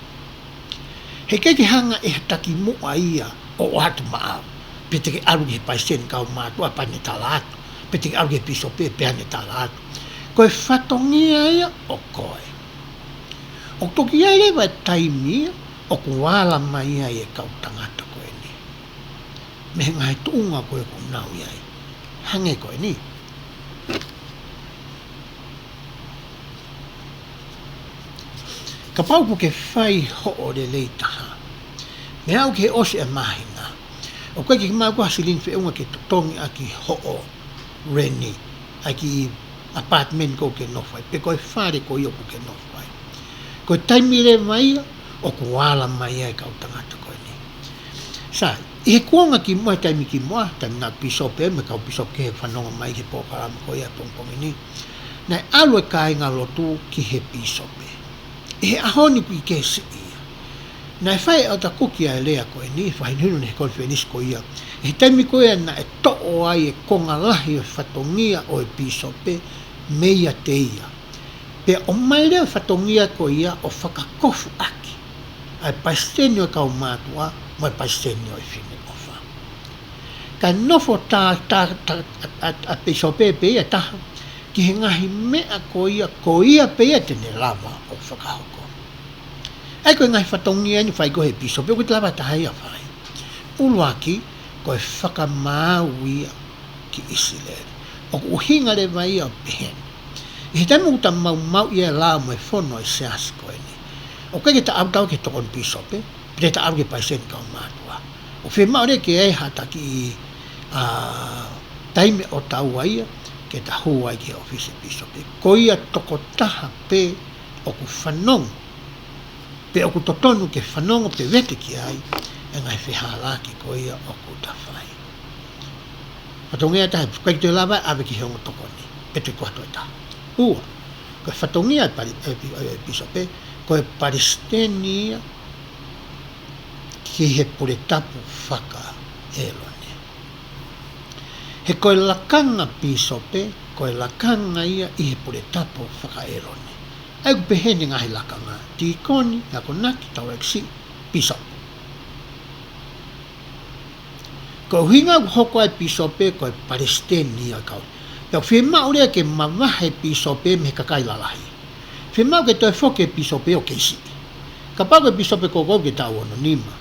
He ʻikai ke hanga ʻe ha takimuʻa ia ʻo ʻoatu maʻau, pe te ke ʻalu ki he palesiteni kaumātuʻa pea ne tala atu, pe te ke ʻalu ki he pīsope pea ne tala atu. Ko e fatongia ia ʻo koe. ʻOku toki ʻi ai leva e taimi ia ʻoku ala mai ai e kau tangata ko eni mei he ngaahi tuʻunga ko ē ʻoku nau ʻi ai. Hangē ko eni. Kapau ʻoku ke fai hoʻo lelei taha, mei he aʻu ki he ʻosi e māhina, ʻoku ʻikai ke maʻu koe ha silini feʻunga ke totongi ʻaki hoʻo rent, ʻa e kiʻi apartment ko ē ʻoku ke nofo ai, pe ko e fale ko ia ʻoku ke nofo ai. Ko e taimi leva ia ʻoku ala mai ai e kau tangata ko eni. Sai, ʻi he kuonga kimuʻa, taimi kimuʻa, taimi naʻe pīsope mo e kau pīsope kehe fanongo mai ki he polokalama ko ia ʻapongipongi ni, naʻe ʻalu e kāingalotu ki he pīsope. ʻI he ʻaho ni ʻoku ʻikai ke siʻi ia. Naʻe fai ʻe ʻEletā Kuki ʻa e lea ko eni, fakahinohino ʻi he konifelenisi ko ia, ʻi he taimi ko ia naʻe toʻo ai e konga lahi ʻo e fatongia ʻo e pīsope meiate ia. Pea ʻomai leva e fatongia ko ia ʻo fakakofuʻaki ʻa e palesiteni ʻo e kaumātuʻa mo e palesiteni ʻo e Fineʻofa. Kae nofo tā, tā, tā, ʻa, ʻa, ʻa e pīsope pē ia ʻe taha ki he ngaahi meʻa ko ia, ko ia pē ia te ne lava ʻo fakahoko. ʻA ia ko e ngaahi fatongia eni ʻoku fai ko ē ʻe he pīsope, ʻoku ʻikai te lava ha taha ia ʻo fai. ʻUluaki, ko e fakamaau ia ki ʻIsileli. ʻOku ʻuhinga leva ia ʻo pehē ni. ʻI he taimi ʻoku ta maumauʻi ai e lao mo e fono ʻa e siasi ko eni, ʻoku ʻikai ke ta ʻalu tautolu ki he tokoni pīsope, pe te ta ʻalu ki he palesiteni kaumātuʻa. ʻOku fiemaʻu leva ke ʻi ai ha taki, ʻa, taimi ʻo taua ia ke ta hū ai ki he ʻōfisi pīsope. Ko ia tokotaha pē ʻoku fanongo, pe ʻoku totonu ke fanongo pe vete ki ai e ngaahi fehālaaki ko ia ʻoku ta fai. Fatongia ʻe taha, ʻikai toe lava ʻo ʻave ki he ongo tokoni, pe toe ko ha toe taha. Ua, ko e fatongia ʻo e pali-, ʻo e pi-, ʻo e pīsope, ko e palesiteni ia ki he puletapu faka-ʻĒlone. He ko e lakanga pīsope, ko e lakanga ia ʻi he puletapu faka-ʻĒlone. ʻA ia ʻoku pehē ʻene ngaahi lakanga: tīkoni, akonaki, taulaʻeiki siʻi, pīsope. Ko e ʻuhinga ʻoku hoko ai e pīsope ko e palesiteni ia ʻo e kau. Pea ʻoku fiemaʻu leva ke mavahe e pīsope mei he kakai lalahi. Fiemaʻu ke toe foki e pīsope ʻo kei siʻi. Kapau ko e pīsope ko ē ʻoku ke taʻu ono nima,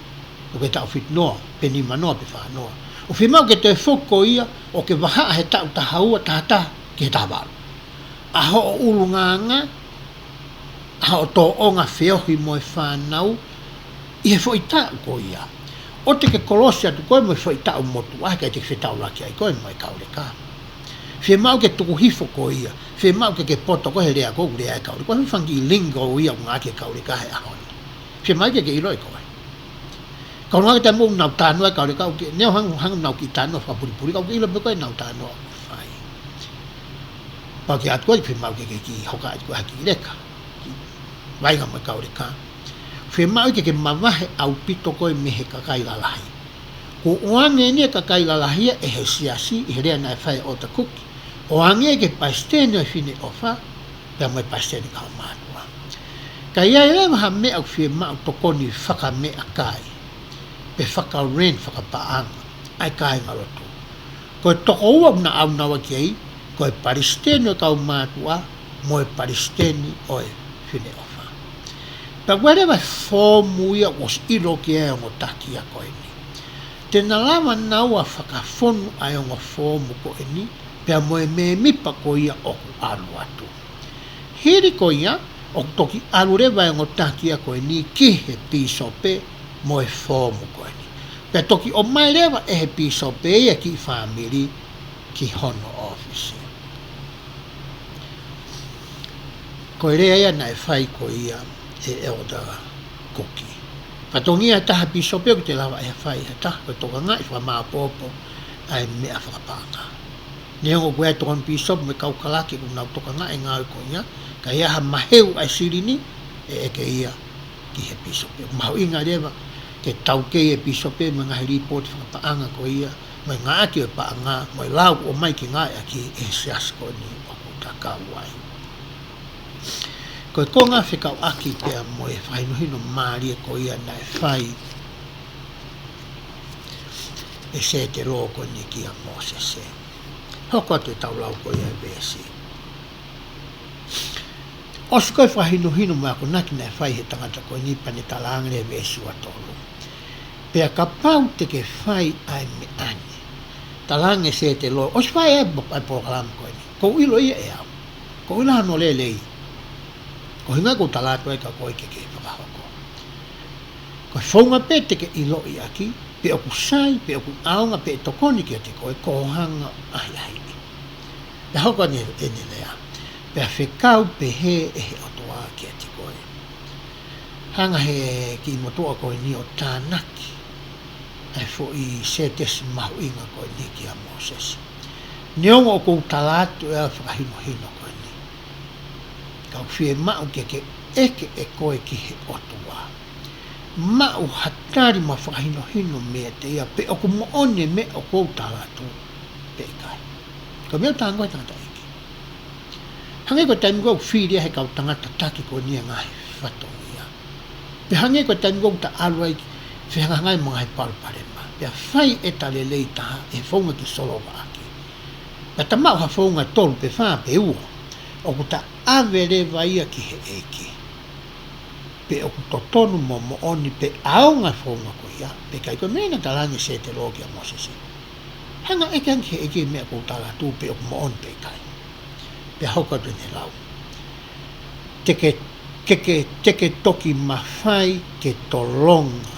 ʻoku ke taʻu fitu noa, pe nima noa, pe fā noa, ʻoku fiemaʻu ke toe foki ko ia ʻo ke vahaʻa he taʻu taha ua, taha taha ki he taha valu. ʻA hoʻo ʻulungaanga, ʻa hoʻo tōʻonga feohi mo e fānau ʻi he foʻi taʻu ko ia. ʻOua te ke kolosi atu koe mo e foʻi taʻu motuʻa, he ʻikai te ke fetaulaki ai koe mo e kauleka. Fiemaʻu ke tuku hifo ko ia. Fiemaʻu ke ke poto koe he lea ko ē ʻoku lea ai e kauleka. Ko e fanga kiʻi lingo ia ʻoku ngāueʻaki ʻe he kauleka he ʻaho ni. Fiemaʻu ke ke ʻiloʻi koe. Ka ʻoku ngata mo ʻenau talanoa e kauleka, ʻoku ke, neongo hangē ʻoku nau kiʻi talanoa fakapulipuli, ka ʻoku ke ʻilo pē koe ʻenau talanoa ʻoku fai. Pea ke ʻatu ai, fiemaʻu ke ke kiʻi hoka atu koe ha kiʻi leka, kiʻi vaʻinga mo e kauleka. Fiemaʻu ke ke mavahe ʻaupito koe mei he kakai lalahi. Kuo ʻoange eni e kakai lalahi ia ʻe he siasi, ʻi he lea naʻe fai ʻe ʻEletā Kuki. ʻOange ki he palesiteni ʻo e Fineʻofa, pea mo e palesiteni kaumātuʻa. Ka ʻi ai leva ha meʻa ʻoku fiemaʻu tokoni fakameʻakai, pe faka-rent, fakapaʻanga, ʻa e kāingalotu, ko e toko ua ʻoku na ʻaunau ki ai, ko e palesiteni ʻo e kaumātuʻa mo e palesiteni ʻo e Fineʻofa. Pea ʻoku ʻi ai leva e foomu ia ʻoku ʻosi ʻilo ki ai e ongo taki ia ko eni. Te na lava naua ʻo fakafonu ʻa e ongo foomu ko eni, pea mo e mēmipa ko ia ʻoku ʻalu atu. Hili ko ia, ʻoku toki ʻalu leva e ongo taki ia ko eni ki he pīsope mo e foomu ko eni. Pea toki ʻomai leva ʻe he pīsope ia e kiʻi fāmili ki hono ʻōfisi. Ko e lea ia naʻe fai ko ia ʻe ʻEletā Kuki. Fatongia ʻe taha e pīsope ʻoku te lava ʻe fai ha taha, ko e tokangaʻi fakamāʻopoʻopo ʻa e meʻa fakapaʻanga. Neongo ʻoku ʻi ai e tokoni pīsope mo e kau kalake ʻoku nau tokangaʻi e ngāue ko ia, ka ʻi ai ha maheʻi ʻa e silini, ʻe ʻeke ia ki he pīsope. Mahuʻinga leva ke taukei e pīsope mo e ngaahi līpooti fakapaʻanga ko ia, mo e ngāueʻaki ʻo e paʻanga, mo e lao ʻoku ʻomai ke ngāueʻaki ʻe he siasi ko eni ʻoku ta kau ai. Ko e konga fekauʻaki pea mo e fakahinohino mālie ko ia naʻe fai ʻe Sētelo ko eni kia Mōsese. Hoko atu ʻetau lau ko ia e veesi. ʻOsi ko e fakahinohino mo e akonaki naʻe fai ʻe he tangata ko eni, pea ne talaange leva he veesi ua tolu: Pea kapau te ke fai ʻa e meʻa ni. Talaange ʻe Sētelo, ʻosi fai ʻa e po-, ʻa e polokalama ko eni. ʻOku ou ʻilo ia ʻe au. ʻOku ou ʻilo hono lelei. Ko e ʻuhinga ʻoku ou tala atu ai kia koe ke ke fakahoko. Ko e founga pē te ke ʻiloʻi ʻaki pe ʻoku sai, pe ʻoku ʻaonga, pe ʻe tokoni kiate koe, ko hoʻo hanga ʻo ʻahiʻahiʻi. Pea hoko eni ʻene lea: Pea fekau pehē ʻe he ʻOtua kiate koe. Hanga ʻe he kiʻi motuʻa ko eni ʻo tānaki ʻa e foʻi sētesi mahuʻinga ko eni kia Mōsese. Neongo ʻoku ou tala atu ʻa e fakahinohino ko eni, ka ʻoku fiemaʻu ke ke ʻeke ʻe koe ki he ʻOtua, maʻu ha tali mo e fakahinohino meiate ia pe ʻoku moʻoni e meʻa ʻoku ou tala atu pe ʻikai. Ko e meʻa ʻoku tango ai e tangataʻeiki. Hangē ko e taimi ko ē ʻoku fili ai ʻe he kau tangata taki ko eni e ngaahi fatongia, pe hangē ko e taimi ko ē ʻoku ta ʻalu ai ʻo fehangahangai mo e ngaahi palopalema, pea fai ʻeta lelei taha ʻi he founga ke solova ʻaki, pea ta maʻu ha founga ʻe tolu pe fā pe ua, ʻoku ta ʻave leva ia ki he ʻEiki pe ʻoku totonu mo moʻoni pe ʻaonga e founga ko ia pe ʻikai. Ko e meʻa naʻe talaange ʻe Sētelo kia Mōsese: Hanga ʻo ʻeke ange ki he ʻEiki e meʻa ʻoku ou tala atu pe ʻoku moʻoni pe ʻikai. Pea hoko atu ʻene lau: Te ke, ke, ke, te ke toki mafai ke tolonga,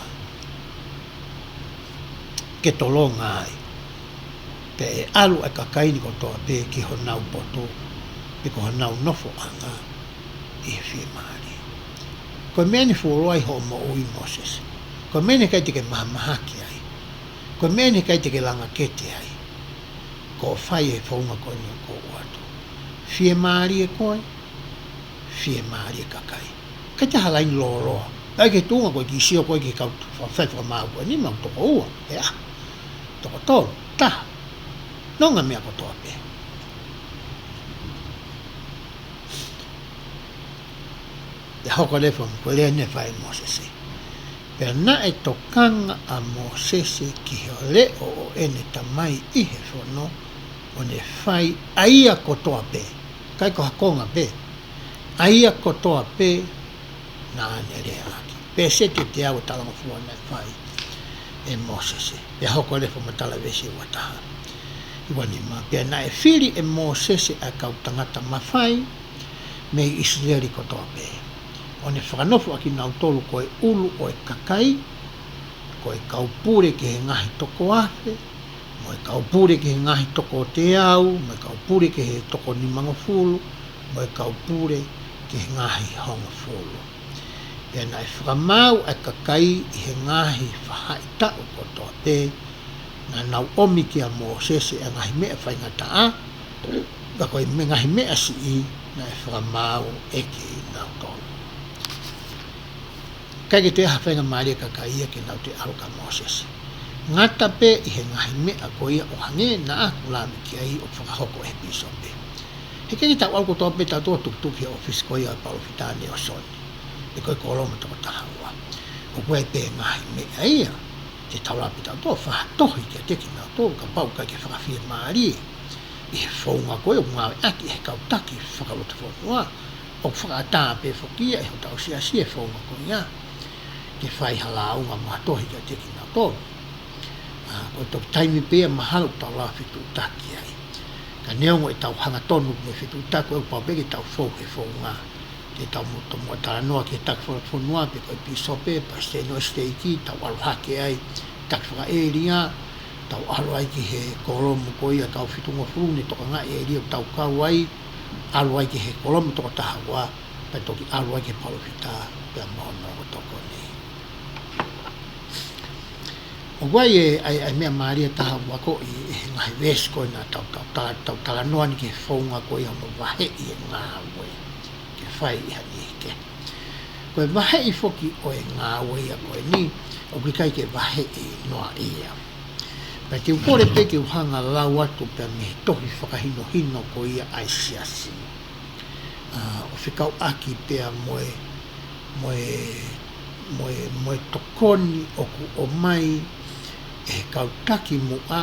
ke tolonga ai, pea ʻe ʻalu ʻa e kakai ni kotoa pē ki honau potu, pe ko honau nofoʻanga ʻi he fiemālie. Ko e meʻa eni fuoloa ʻi hoʻo moʻui, Mōsese. Ko e meʻa eni ʻe ʻikai te ke mahamahaki ai. Ko e meʻa eni ʻe ʻikai te ke langakete ai. Ko e fai e founga ko eni ʻoku ou ʻoatu. Fiemālie koe, fiemālie kakai. ʻIkai te ha laine lōloa. ʻAi ke tuʻunga ko e kiʻi sio ko e kiʻi kau fa-, fai fakamaau ko eni, mau toko ua, ʻe ʻaho. Toko tolu, taha. Nonga meʻa kotoa pē. ʻE hoko leva mo e lea naʻe fai ʻe Mōsese. Pea naʻe tokanga ʻa Mōsese ki he leʻo ʻo ʻene tamai ʻi he fono, ʻo ne fai ʻa ia kotoa pē. ʻIkai ko ha konga pē. ʻA ia kotoa pē naʻa ne leaʻaki. Pēseti ʻe teau ʻa e talangofua naʻe fai ʻe Mōsese. Pea hoko leva mo e tala veesi ua taha. Ua nima, pea naʻe fili ʻe Mōsese ʻa e kau tangata mafai mei ʻIsileli kotoa pē, ʻo ne fakanofo ʻa kinautolu ko e ʻulu ʻo e kakai, ko e kau pule ki he ngaahi toko afe, mo e kau pule ki he ngaahi toko teau, mo e kau pule ki he toko nimangofulu, mo e kau pule ki he ngaahi hongofulu. Pea naʻe fakamaau ʻa e kakai ʻi he ngaahi faʻahitaʻu kotoa pē, naʻa nau ʻomi kia Mōsese ʻa e ngaahi meʻa faingataʻa, ka ko e meʻa, ngaahi meʻa siʻi naʻe fakamaau ʻe kinautolu. ʻIkai ke toe ʻi ai ha faingamālie ʻa e kakai ia ke nau toe ʻalu kia Mōsese. Ngata pē ʻi he ngaahi meʻa ko ia ʻo hangē naʻa ku lave ki ai ʻo fakahoko ʻe he pīsope. He ʻikai ke tau ʻalu kotoa pē tautolu ʻo tukituki he ʻōfisi ko ia ʻo e palōfita Nalesoni, pe ko e kōlomu toko taha ua. ʻOku ʻi ai pē ngaahi meʻa ia te tau lava pē tautolu ʻo fakatohi kiate kinautolu kapau ʻoku ʻikai ke fakafiemālie ʻi he founga ko ē ʻoku ngāueʻaki ʻe he kau taki fakalotofonua. ʻOku fakaʻatā pē foki ia ʻe hotau siasi e founga ko ia ke fai ha lāunga mo ha tohi kiate kinautolu. ʻA, ko e toki taimi pē ia mahalo ʻoku tau lava fetuʻutaki ai. Ka neongo ʻetau hangatonu mo e fetuʻutaki, ʻoku pau pē ke tau fou he founga. Ke tau mo tomuʻa talanoa ki he taki fakalotofonua, pe ko e pīsope, palesiteni ʻo e siteiki, tau ʻalu hake ai, taki fakaʻēlia, tau ʻalu ai ki he kōlomu ko ia ʻa e kau fitungofulu, ne tokangaʻi e ʻēlia ʻoku tau kau ai, ʻalu ai ki he kōlomu toko taha ua, pea toki ʻalu ai ki he palōfita, pea mo hono ongo tokoni. ʻOku ʻi ai e, ʻa e, ʻa e meʻa mālie ʻe taha ʻoku akoʻi ʻe he ngaahi veesi ko ē naʻa tau, tau, tau, tau talanoa ni ki he founga ko ia hono vaheʻi e ngāue ke fai ʻi ha niʻihi kehe. Ko e vaheʻi foki ʻo e ngāue ia ko eni, ʻoku ʻikai ke vaheʻi noa ia. Pea te u kole pē ke u hanga ʻo lau atu pea mei he tohi fakahinohino ko ia ʻa e siasi. ʻA, ʻo fekauʻaki pea mo e, mo e, mo e, mo e tokoni ʻoku ʻomai ʻe he kau taki muʻa,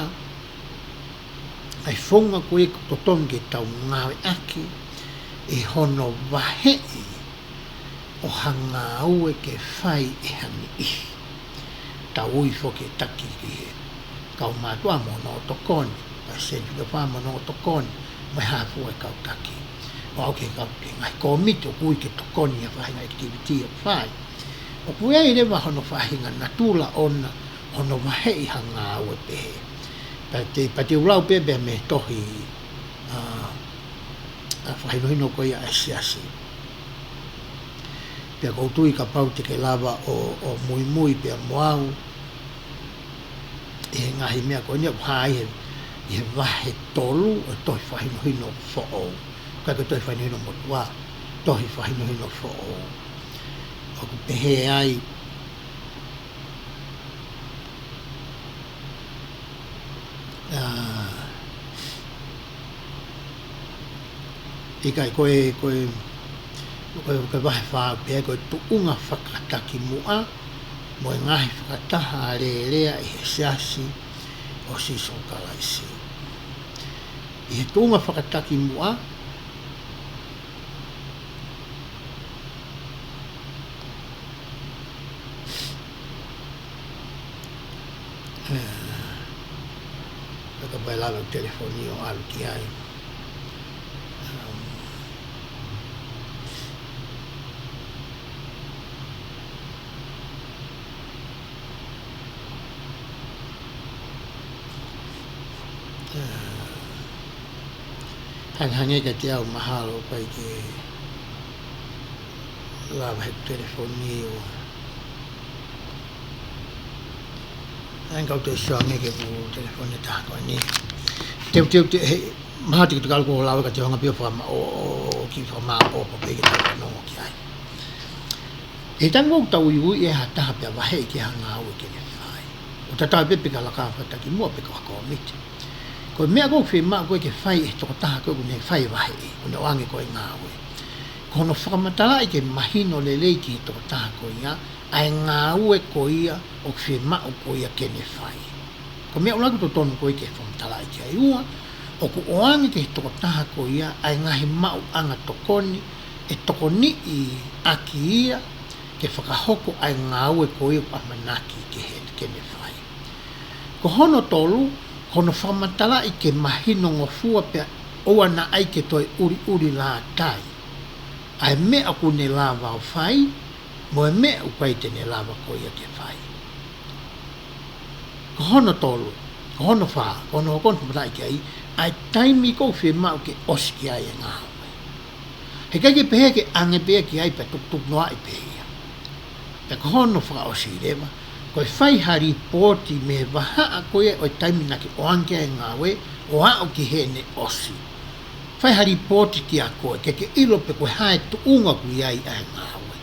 ʻa e founga ko ē ʻoku totonu ke tau ngāueʻaki ʻi hono vaheʻi ʻo ha ngāue ke fai ʻe ha niʻihi. Tau ui foki e taki ki he kau mātuʻa mo hono ongo tokoni, palesiteni Filipa mo hono ongo tokoni, mo e hā fua e kau taki. ʻO aʻu ki he kau ki he ngaahi kōmiti ʻoku ui ke tokoni he faʻahinga activity ʻoku fai. ʻOku ʻi ai leva hono faʻahinga natula ʻona hono vaheʻi ha ngāue pehē. Pea te, pea te u lau pē pea mei he tohi, ʻa, ʻa e fakahinohino ko ia ʻa e siasi. Pea ʻoku ou tui kapau te ke lava ʻo, ʻo muimui pea mo au ʻi he ngaahi meʻa ko eni ʻoku hā ʻi he, ʻi he vahe tolu ʻo e tohi fakahinohino foʻou. ʻIkai ko e tohi fakahinohino motuʻa, tohi fakahinohino foʻou. ʻOku pehē ai, ʻa, ʻikai ko e, ko e, ko e, ko e vahe fā pē, ko e tuʻunga fakatakimuʻa mo e ngaahi fakataha alēlea ʻi he Siasi ʻo Sīsū Kalaisi. ʻI he tuʻunga fakatakimuʻa, ʻe, ʻe kapau ʻe lava e telefoni ʻo ʻalu ki ai. Um, ʻe, hangehangē kiate au mahalo ʻoku ʻikai ke lava he telefoni ʻo. ʻAi, kau toe sio ange ki he telefoni ʻe taha ko eni. Teuteu te he maha te ke tukalu ko lau ka te hanga pē ʻo fakama-, ʻo, ʻo, ʻo ki fakamaʻopoʻopo pē ke tau fanongo ki ai. ʻI he taimi ʻoku tau uiuiʻi ʻe ha taha pea vaheʻi ki ha ngāue ke ne fai, ʻoku tatau pē pe ko e lakanga fakatakimuʻa pe ko ha kōmiti. Ko e meʻa ʻoku fiemaʻu ko ē ke fai ʻe he tokotaha ko ē ʻoku ne fai e vaheʻi, ʻoku ne ʻoange ko ē e ngāue, ko hono fakamatalaʻi ke mahino lelei ki he tokotaha ko ia ʻa e ngāue ko ia ʻoku fiemaʻu ko ia ke ne fai. Ko e meʻa ʻuluaki ʻoku totonu ko ē ke fakamatalaʻi ki ai. Ua, ʻoku ʻoange ki he tokotaha ko ia ʻa e ngaahi maʻuʻanga tokoni ʻe tokoniʻi ʻaki ia ke fakahoko ʻa e ngāue ko ia ʻoku ʻamanaki ke he, ke ne fai. Ko hono tolu, ko hono fakamatalaʻi ke mahinongofua pea ʻoua naʻa ʻai ke toe ʻuliʻulilātai ʻa e meʻa ʻoku ne lava ʻo fai, mo e meʻa ʻoku ʻikai te ne lava ko ia ke fai. Ko hono tolu, ko hono fā, ko hono hoko hono fakamatalaʻi ki ai ʻa e taimi ʻoku fiemaʻu ke ʻosi ki ai e ngāue. Heʻikai ke pehē ke ʻange pē ia ki ai pea tukutuku noaʻi pē ia. Pea ko hono fakaʻosi leva, ko e fai ha lipooti mei he vahaʻa ko ia ʻo e taimi naʻa ke ʻoange ki ai e ngāue ʻo aʻu ki heʻene ʻosi. Fai ha lipooti kiate koe, ke ke ʻilo pe ko e hā e tuʻunga ʻoku ʻi ai ʻa e ngāue.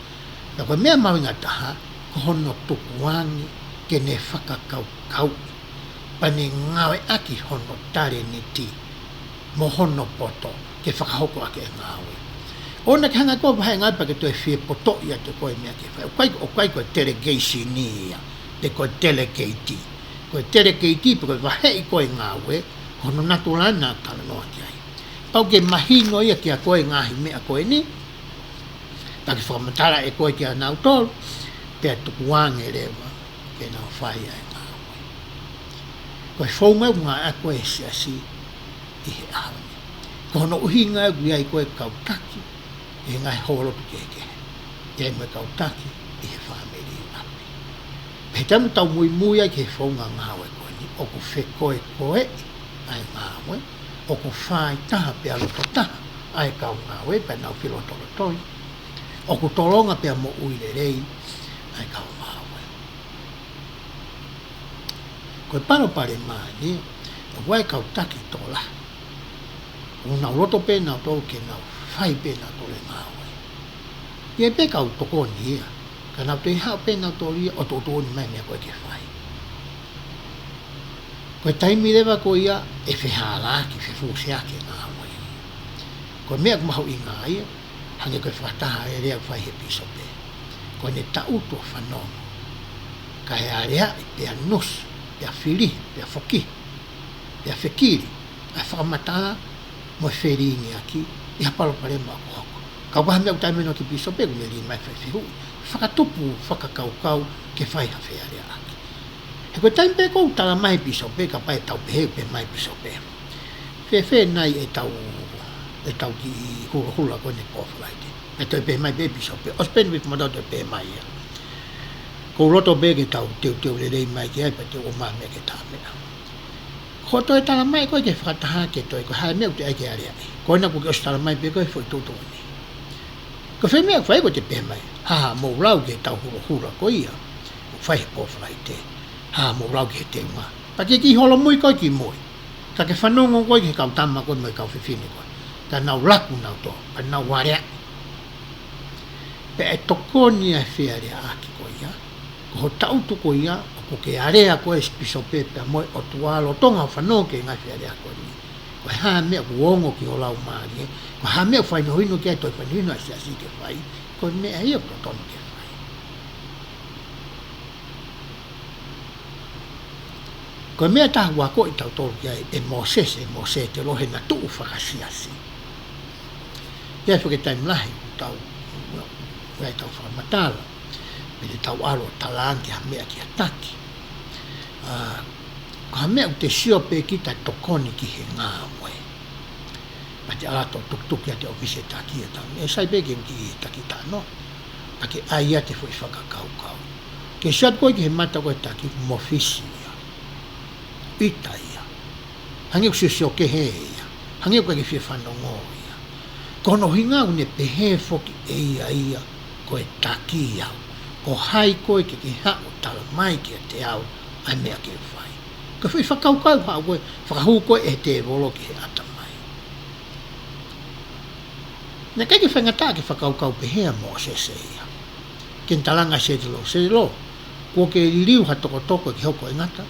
Pea ko e meʻa mahuʻinga taha, ko hono tukuange ke ne fakakaukauʻi, pea ne ngāueʻaki hono talēniti mo hono poto ke fakahoko ʻaki e ngāue. ʻOua naʻa ke hanga ʻe koe ʻo vaheʻi e ngāue pea ke toe fie potoʻi atu ʻe koe e meʻa ke fai. ʻOku ʻikai, ʻoku ʻikai ko e delegation ia, pe ko e delegate. Ko e delegate pe ko e vaheʻi ko ē e ngāue, ko hono natula naʻa ku talanoa ki ai. Pau ke mahino ia kiate koe e ngaahi meʻa ko eni, pea ke fakamatalaʻi ʻe koe kiate kinautolu, pea tukuange leva ke nau fai ʻa e ngāue. Ko e founga ʻoku ngāueʻaki ko ē ʻe he siasi ʻi he ʻaho ni. Ko hono ʻuhinga ʻoku ʻi ai ko ē e kau taki ʻi he ngaahi houalotu kehekehe, ʻi ai mo e kau taki ʻi he fāmili ʻi ʻapi. Pea he taimi ʻoku tau muimui ai ki he founga ngāue ko eni, ʻoku fekoekoeʻi ʻa e ngāue, ʻoku faaitaha pea loto taha ʻa e kau ngāue pea nau felotolotoi, ʻoku tolonga pea moʻui lelei ʻa e kau ngāue. Ko e palopalema eni, ʻoku ʻi ai e kau taki tokolahi ʻoku nau loto pē nautolu ke nau fai pē nautolu e ngāue. ʻI ai pē kau tokoni ia, ka nau toe haʻu pē nautolu ia ʻo tuʻutuʻuni mai e meʻa ko ē ke fai. Ko e taimi leva ko ia ʻe fehālaaki, fefusiaki e ngāue. Ko e meʻa ʻoku mahuʻinga ia, hangē ko e fakataha e lea ʻoku fai ʻe he pīsope, ko ʻene tangutu ʻo fanongo, kae aleaʻi pea nusi, pea fili, pea foki, pea fekili ʻa e fakamatala mo e felingiaki ʻi ha palopalema ʻoku hoko. Ka ko e hā e meʻa ʻoku talamai ʻe he pīsope? ʻOku ne lī mai ʻo fai e fehuʻi, fakatupu fakakaukau ke fai ha fealeaʻaki. He ko e taimi pē ʻoku talamai ʻe he pīsope, kapau ʻe tau pehē, pehē mai e pīsope, fēfē nai ʻetau, ʻetau kiʻi hulahula ko eni he Pō Falaite? Pea toe pehē mai pē e pīsope, ʻosi pē ʻene fakamatala toe pehē mai ia, ʻoku ou loto pē ke tau teuteu lelei mai ki ai pea te u ʻomai e meʻa ke tāmeʻa. Ko e toe talamai ko ē ki he fakataha ke toe, ko e hā e meʻa ʻoku te ʻai ke aleaʻi? Ko ena kuo ke ʻosi talamai pē ko e foʻi tuʻutuʻuni. Ko e fē meʻa ʻoku fai? Ko ʻete pehē mai, hā haʻamou lau ki heʻetau hulahula ko ia ʻoku fai he Pō Falaite? Hā haʻamou lau ki he teunga? Pea ke kiʻi holomui koe kimui, ka ke fanongo koe ki he kau tama ko ē mo e kau fefine ko ē, ka nau laku nautolu, ka nau aleaʻi. Pea ʻe tokoni ʻa e fealeaʻaki ko ia, ko hoʻo tangutu ko ia ʻoku ke alea koe siʻi pīsope pea mo e ʻOtua lolotonga hoʻo fanongo ki he ngaahi fealeaʻaki ko eni. Ko e hā e meʻa ʻoku ongo ki ho laumālie, ko e hā e meʻa ʻoku fakahinohino ki ai, toe fakahinohino ʻa e siasi ke fai, ko e meʻa ia ʻoku totonu ke fai. Ko e meʻa ʻe taha ʻoku akoʻi kitautolu ki ai ʻe Mōsese, ʻe Mōsese Telohe, naʻa tuʻu fakasiasi. ʻI ai e foʻi taimi lahi ʻoku tau, ʻi ai ʻetau fakamatala, pea te tau ʻalu ʻo talaange ha meʻa ki ha taki. ʻA, ko ha meʻa ʻoku te sio pē kita ʻe tokoni ki he ngāue, pea te ʻalu atu ʻo tukituki atu he ʻōfisi ʻo e taki ʻo talaange, ʻe sai pē ke u kiʻi taki talanoa, pea ke ʻai atu e foʻi fakakaukau. Ke sio atu koe ki he mata ko ē ʻo e taki, mofisi ia, ʻita ia, hangē ʻoku siosio kehe ia, hangē ʻoku ʻikai ke fie fanongo ia. Ko hono ʻuhinga ʻoku ne pehē foki ʻe ia ia, ko e taki au. Ko hai koe ke ke haʻu ʻo talamai kiate au ʻa e meʻa ke u fai? Ko e foʻi fakakaukau haʻu ko ē, fakahū ko ē ʻe he tēvolo ki he ʻatamai. Naʻe ʻikai ke faingataʻa ke fakakaukau pehē ʻa Mōsese ia. Ke ne talaange ʻe Sētelo, Sētelo, kuo ke liliu ha tokotoko ke hoko ʻo e ngata?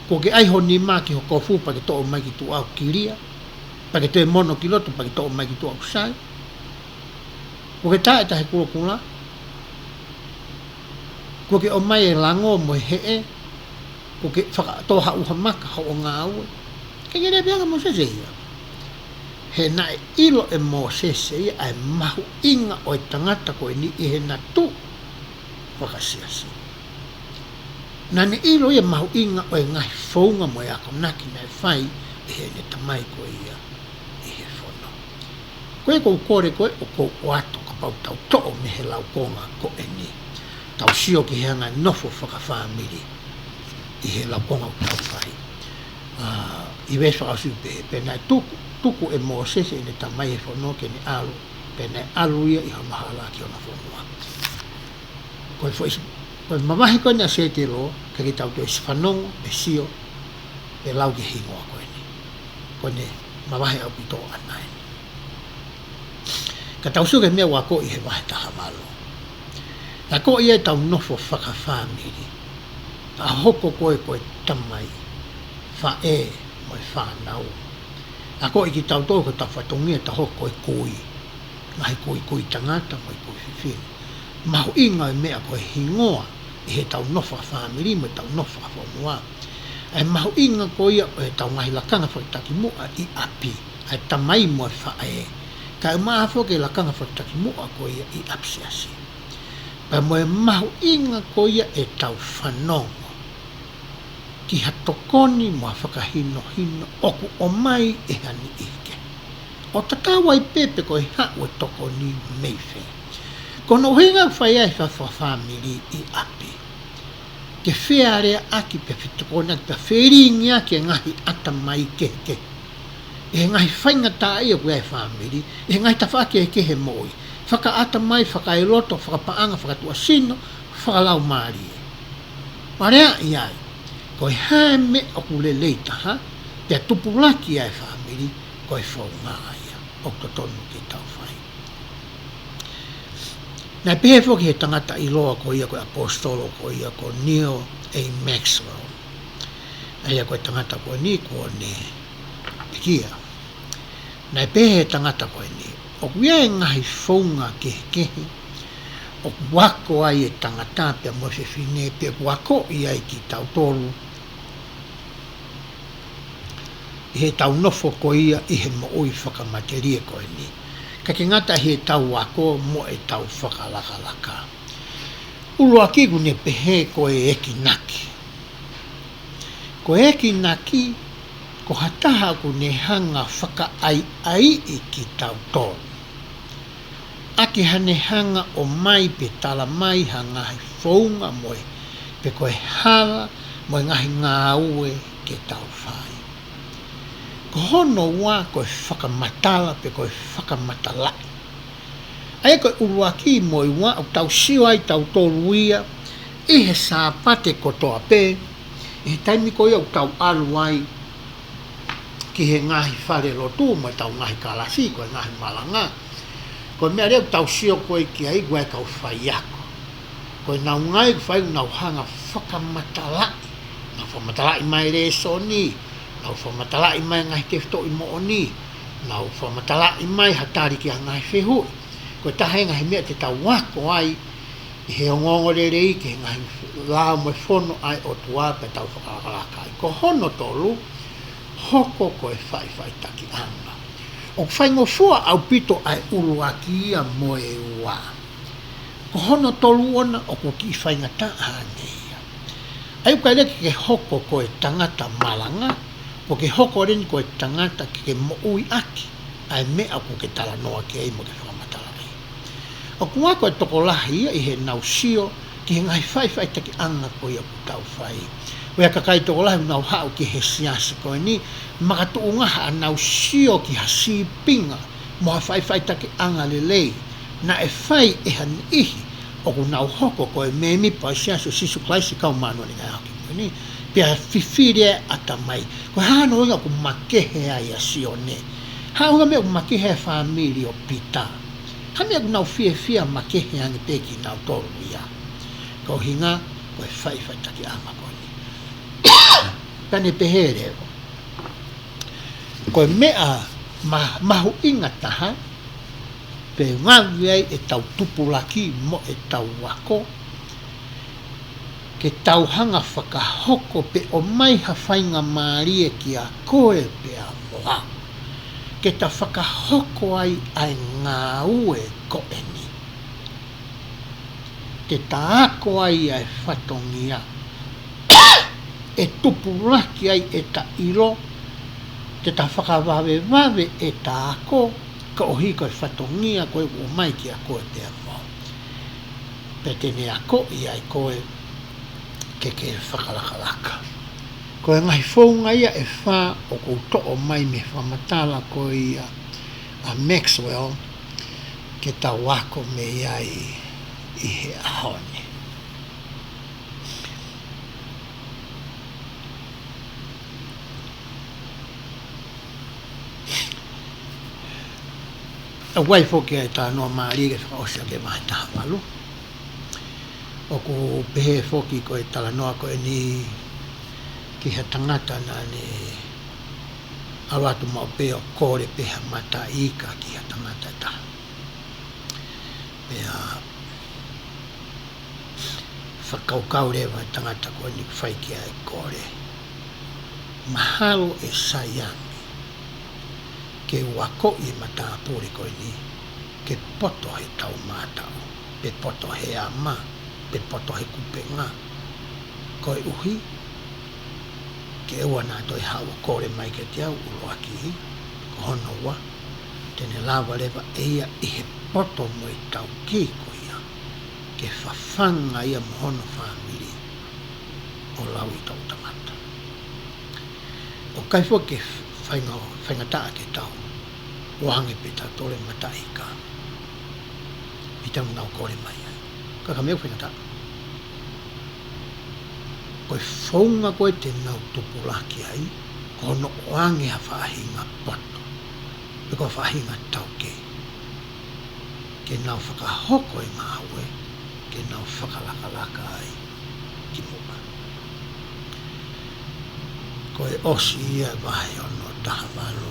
Kuo ke ʻai ho nima ki ho kofu pea ke toʻo mai ki tuʻa ʻoku kilia, pea ke toe mono ki loto pea ke toʻo mai ki tuʻa ʻoku sai? Kuo ke tā ʻeta he kulokula? Kuo ke ʻomai e lango mo e heʻe? Kuo ke fakatō ha ʻuha maka hoʻo ngāue? ʻIkai ke lea pē ange ʻa Mōsese ia. He naʻe ʻilo ʻe Mōsese ia ʻa e mahuʻinga ʻo e tangata ko eni ʻi heʻena tuʻu fakasiasi. Naʻa ne ʻilo ia mahuʻinga ʻo e ngaahi founga mo e akonaki naʻe fai ʻe heʻene tamai ko ia ʻi he fono. Ko ia ʻoku ou kole ko ē ʻoku ou ʻoatu kapau te tau toʻo mei he laukonga ko eni, tau sio ki he anga e nofo fakafāmili ʻi he laukonga ʻoku tau fai. ʻA, ʻi he veesi fakaʻosi pē, pea naʻe tuku, tuku ʻe Mōsese ʻene tamai he fono ke ne ʻalu, pea naʻe ʻalu ia ʻi he angahala ki hono fonua. Ko e foʻi, ko e mavahe ko eni ʻa Sētelo, ke ke tau toe ʻosi fanongo, pe sio, pe lau ki he hingoa ko eni. Ko ʻene mavahe ʻaupito ʻaʻana eni. Ka tau sio ki he meʻa ʻoku akoʻi he vahe taha valu. Naʻe akoʻi ai ʻetau nofo fakafāmili. Ka hoko ko ē ko e tamai, faʻē, mo e fānau. Naʻe akoʻi kitautolu ko ʻetau fatongia ʻetau hoko ko e kui. Ngaahi kuikui tangata mo e kui fefine. Mahuʻinga e meʻa ko e hingoa ʻi heʻetau nofo fakafāmili mo ʻetau nofo fakafonua. ʻA e mahuʻinga ko ia ʻo ʻetau ngaahi lakanga fakatakimuʻa ʻi ʻapi. ʻA e tamai mo e faʻē. Kae ʻumaʻā foki e lakanga fakatakimuʻa ko ia ʻi ʻapisiasi. Pea mo e mahuʻinga ko ia ʻetau fanongo ki ha tokoni mo ha fakahinohino ʻoku ʻomai ʻe ha niʻihi kehe. ʻO tatau ai pē pe ko e haʻu e tokoni mei fē. Ko hono ʻuhinga ʻoku fai ai e fa-, fakafāmili ʻi ʻapi. Ke fealeaʻaki pea fetokoʻaki pea felingiʻaki e ngaahi ʻatamai kehekehe. ʻI he ngaahi faingataʻaʻia ʻoku ʻi ai e fāmili, ʻi he ngaahi tafaʻaki kehekehe e moʻui. Fakaʻatamai, fakaeloto, fakapaʻanga, fakatuʻasino, fakalaumālie. Maleaʻi ai, ko e hā e meʻa ʻoku lelei taha, pea tupulaki ai e fāmili, ko e founga ia ʻoku totonu ke tau fai. Naʻe pehē foki he tangata ʻiloa ko ia ko e ʻaposetolo ko ia ko Neal A. Maxwell. ʻA ia ko e tangata ko eni kuo ne pekia. Naʻe pehē he tangata ko eni, ʻoku ʻi ai e ngaahi founga kehekehe ʻoku ako ai e tangata pea mo e fefine pea ʻoku akoʻi ai kitautolu ʻi heʻetau nofo ko ia ʻi he moʻui fakamatelie ko eni. Ka ke ngata heʻetau ako mo ʻetau fakalakalaka. ʻUluaki ʻoku ne pehē ko e ekinaki. Ko e ekinaki, ko ha taha ʻoku ne hanga fakaʻaiʻaiʻi kitautolu. ʻAki haʻane hanga ʻomai pe tala mai ha ngaahi founga mo e, pe ko e hala mo e ngaahi ngāue ke tau fai. Ko hono ua ko e fakamatala pe ko e fakamatalaʻi. ʻA ia ko e ʻuluaki mo e ua ʻoku tau sio ai tautolu ia ʻi he Sāpate kotoa pē, ʻi he taimi ko ia ʻoku tau ʻalu ai ki he ngaahi falelotu mo ʻetau ngaahi kalasi, ko e ngaahi malanga. Ko e meʻa leva ʻoku tau sio ko ē ki ai, ko e kau faiako. Ko e nau ngāue ʻoku fai, nau hanga fakamatalaʻi. Nau fakamatalaʻi mai e lēsoni, nau fakamatalaʻi mai e ngaahi tefitoʻi moʻoni, nau fakamatalaʻi mai ha tali ki ha ngaahi fehuʻi. Ko e taha e ngaahi meʻa te tau ako ai ʻi he ongoongolelei ki he ngaahi lao mo e fono ʻa e ʻOtua pea tau fakalakalaka ai. Ko hono tolu, hoko ko e faʻifaʻitakiʻanga. ʻOku faingofua ʻaupito ʻa e ʻuluaki ia mo e ua. Ko hono tolu ʻona ʻoku kiʻi faingataʻa ange ia. ʻA ia ʻoku ʻikai leva ke hoko ko e tangata malanga, ʻoku ke hoko leva eni ko e tangata ke ke moʻui ʻaki ʻa e meʻa ʻoku ke talanoa ki ai mo ke fakamatalaʻi. ʻOku ako e tokolahi ia ʻi heʻenau sio ki he ngaahi faʻifaʻitakiʻanga ko ia ʻoku tau fai. Ko e kakai tokolahi ʻoku nau haʻu ki he siasi ko eni, makatuʻunga haʻanau sio ki ha sīpinga mo ha faʻifaʻitakiʻanga lelei naʻe fai ʻe ha niʻihi ʻoku nau hoko ko e mēmipa ʻo e Siasi ʻo Sīsū Kalaisi ʻo e Kau Māʻoniʻoni ʻi he Ngaahi ʻAho Kimui Ni, Pea fifili e ʻatamai. Ko e hā hono ʻuhinga ʻoku makehe ai ʻa Sione? Hā hono ʻuhinga ʻoku makehe ai e fāmili ʻo Pita? Hā e meʻa ʻoku nau fiefia makehe ange pē kinautolu ia? Ko e ʻuhinga, ko e faʻifaʻitakiʻanga ko eni. Pea ne pehē leva, ko e meʻa ma-, mahuʻinga taha, pea ngaohi ai ʻetau tupulaki mo ʻetau ako, ke tau hanga fakahoko pē ʻo ʻomai ha faingamālie kia koe pea mo au, ke ta fakahoko ai ʻa e ngāue ko eni. Te ta ako ai ʻa e fatongia, ʻe tupulaki ai ʻeta ʻilo, te ta fakavavevave ʻeta ako, koeʻuhi ko e fatongia ko ē ʻoku ʻomai kia koe pea mo au. Pea te ne akoʻi ai koe ke ke fakalakalaka. Ko e ngaahi founga ia ʻe fā ʻoku ou toʻo mai mei he fakamatala ko ia ʻa Maxwell, ke tau ako mei ai ʻi he ʻaho ni. ʻOku ʻi ai foki ʻa e talanoa mālie ke fakaʻosi ʻaki e vahe taha valu. ʻOku pehē foki ko e talanoa ko eni ki ha tangata naʻa ne ʻalu atu maʻu pē ʻo kole pē ha mataʻi ika ki ha tangata ʻe taha. Pea fakakaukau leva e tangata ko eni ʻoku fai ki ai e kole, mahalo ʻe sai ange ke u akoʻi e matāpule ko eni ke poto he taumātaʻu, pe poto he ama, pe poto he kupenga. Koeʻuhi ke ʻoua naʻa toe haʻu ʻo kole mai kiate au ʻuluaki. Ko hono ua, te ne lava leva ʻe ia ʻi he poto mo e taukei ko ia ke fafanga ia mo hono fāmili ʻo lauʻi toʻutangata. ʻOku ʻikai foki ke fainga-, faingataʻa ke tau ʻoange pē tautolu e mataʻi ika ʻi he taimi ʻoku nau kole mai ai. Ka ko e meʻa ʻoku faingataʻa, ko e founga ko ē te nau tupulaki ai, ko hono ʻoange ha faʻahinga poto, pe ko ha faʻahinga taukei, ke nau fakahoko e ngāue, ke nau fakalakalaka ai ki muʻa. Ko e ʻosi ia e vahe hono taha valu.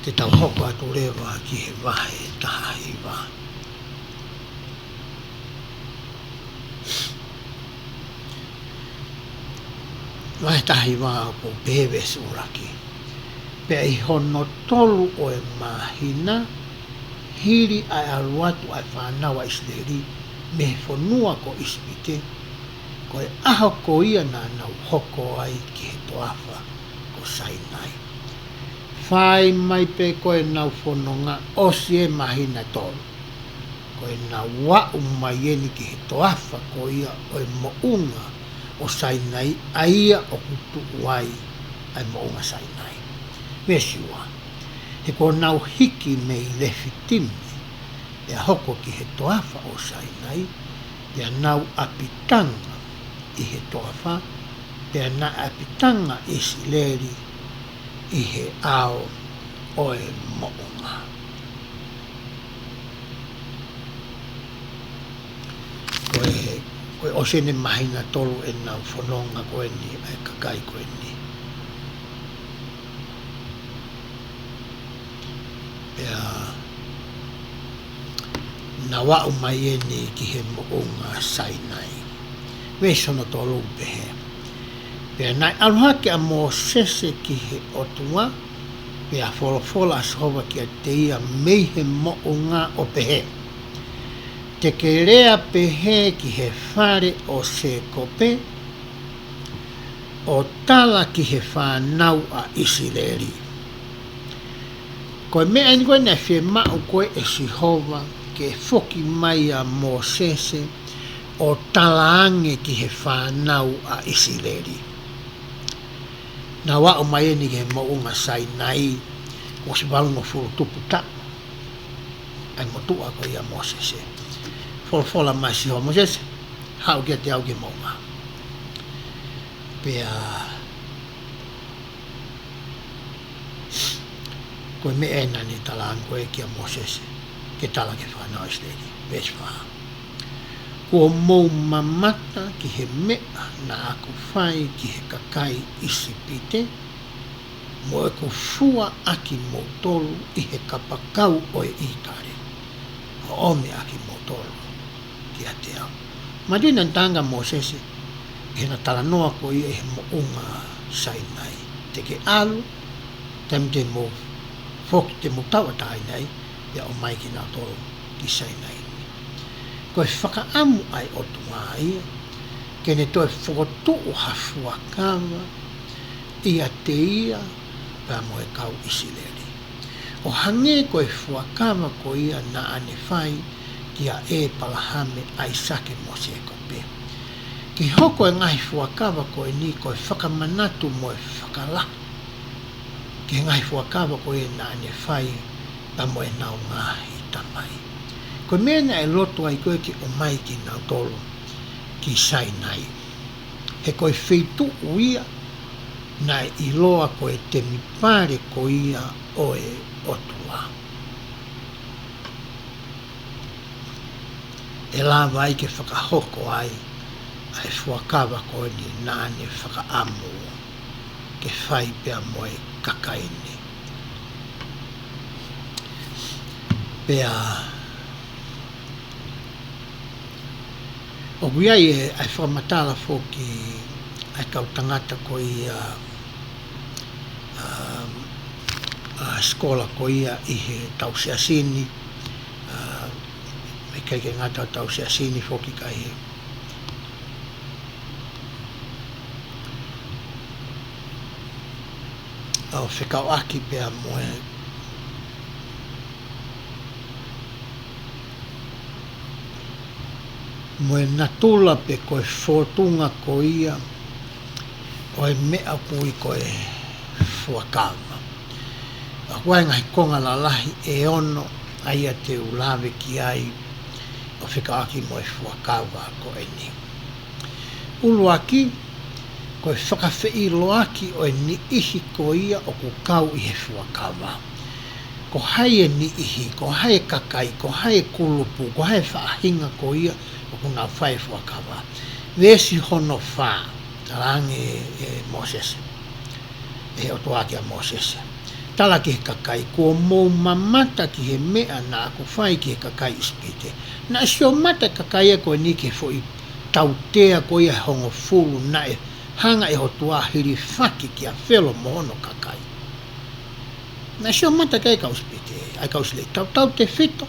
Te tau hoko atu leva ki he vahe taha hiva. Vahe taha hiva, ʻoku pehē veesi ʻuluaki: Pea ʻi hono tolu ʻo e māhina, hili ʻa e ʻalu atu ʻa e fānau ʻa ʻIsileli mei he fonua ko ʻIsipite, ko e ʻaho ko ia naʻa nau hoko ai ki he toafa ko Sainai. Fai mai pē ko ʻenau fononga ʻosi e māhina ʻe tolu, ko ʻenau aʻu mai eni ki he toafa ko ia ʻo e moʻunga ʻo Sainai, ʻa ia ʻoku tuʻu ai ʻa e moʻunga Sainai. Veesi ua: He kuo nau hiki mei Lefitime, pea hoko ki he toafa ʻo Sainai, pea nau ʻapitanga ʻi he toafa, pea naʻe ʻapitanga ʻIsileli ʻi he ʻao ʻo e moʻunga. Ko e, ko e ʻosi eni e māhina ʻe tolu ʻenau fononga ko eni ʻa e kakai ko eni. Pea nau aʻu mai eni ki he moʻunga Sainai. Veesi hono tolu ʻoku pehē: Pea naʻe ʻalu hake ʻa Mōsese ki he ʻOtua, pea folofola ʻa Sihova kiate ia mei he moʻunga ʻo pehē: Te ke lea pehē ki he fale ʻo Sēkope, ʻo tala ki he fānau ʻa ʻIsileli. Ko e meʻa eni ko ē naʻe fiemaʻu ko ē ʻe Sihova ke foki mai ʻa Mōsese ʻo tala ange ki he fānau ʻa ʻIsileli. Nau aʻu mai eni ki he moʻunga Sainai, kuo ʻosi valungofulu tupu taʻu ʻa e motuʻa ko ia ʻo Mōsese. Folofola mai ʻa Sihova: Mōsese, haʻu kiate au ke moʻunga. Pea ko e meʻa ē naʻa ne talaange ko ē kia Mōsese ke tala ki he fānau ʻIsileli. Veesi fā. Kuo mou mamata ki he meʻa naʻa ku fai ki he kakai ʻIsipite, mo ʻeku fua ʻakimoutolu ʻi he kapakau ʻo e ʻĪtale, ʻo ʻomi ʻakimoutolu kiate au. Mālie naʻe talaange ʻe Mōsese, ʻi heʻena talanoa ko ia ʻi he moʻunga Sainai. Te ke ʻalu, taimi te mou foki, te mou tauʻatāina ai, pea ʻomai kinautolu ki Sainai. Ko e fakaʻamu ʻa e ʻOtua ia, ke ne toe fokotuʻu ha fuakava ʻiate ia pea mo e kau ʻIsileli. ʻO hangē ko e fuakava ko ia naʻa ne fai kia ʻĒpalahame, ʻAisake mo Sēkope. Ke hoko e ngaahi fuakava ko eni ko e fakamanatu mo e fakalahi ki he ngaahi fuakava ko ia naʻa ne fai pea mo ʻenau ngaahi tamai. Ko e meʻa naʻe loto ai ko ē ke ʻomai kinautolu ki Sainai. He ko e feituʻu ia naʻe ʻiloa ko e temipale ko ia ʻo e ʻOtua. ʻE lava ai ke fakahoko ai ʻa e fuakava ko eni naʻa ne fakaʻamu ke fai pea mo e kakai ni. Pea ʻoku ʻi ai e, ʻa e fakamatala foki ʻa e kau tangata ko ia, um, ʻa e sikola ko ia ʻi he tau Siasi ni, uh, ʻikai ke ngata ʻi he tau Siasi ni foki ka ʻi he ʻo fekauʻaki pea mo e, mo e natula pe ko e fōtunga ko ia ʻo e meʻa ʻoku ui ko e fuakava. ʻOku ʻi ai e ngaahi konga lalahi ʻe ono ʻa ia te u lave ki ai ʻo fekauʻaki mo e fuakava ko eni. ʻUluaki, ko e fakafeʻiloaki ʻo e niʻihi ko ia ʻoku kau ʻi he fuakava. Ko hai e niʻihi, ko hai e kakai, ko hai e kulupu, ko hai e faʻahinga ko ia ʻoku nau fai e fuakava. Veesi hono fā, talaange ʻe Mōsese, ʻe he ʻOtua kia Mōsese, tala ki he kakai, kuo mou mamata ki he meʻa naʻa ku fai ki he kakai ʻIsipite. Naʻe sio mata e kakai ia ko eni ki he foʻi tautea ko ia ʻe hongofulu naʻe hanga ʻe he ʻOtua ʻo hilifaki kia Felo mo hono kakai. Naʻe sio mata ki ai e kau ʻIsipite, ʻa e kau ʻIsileli, tautautefito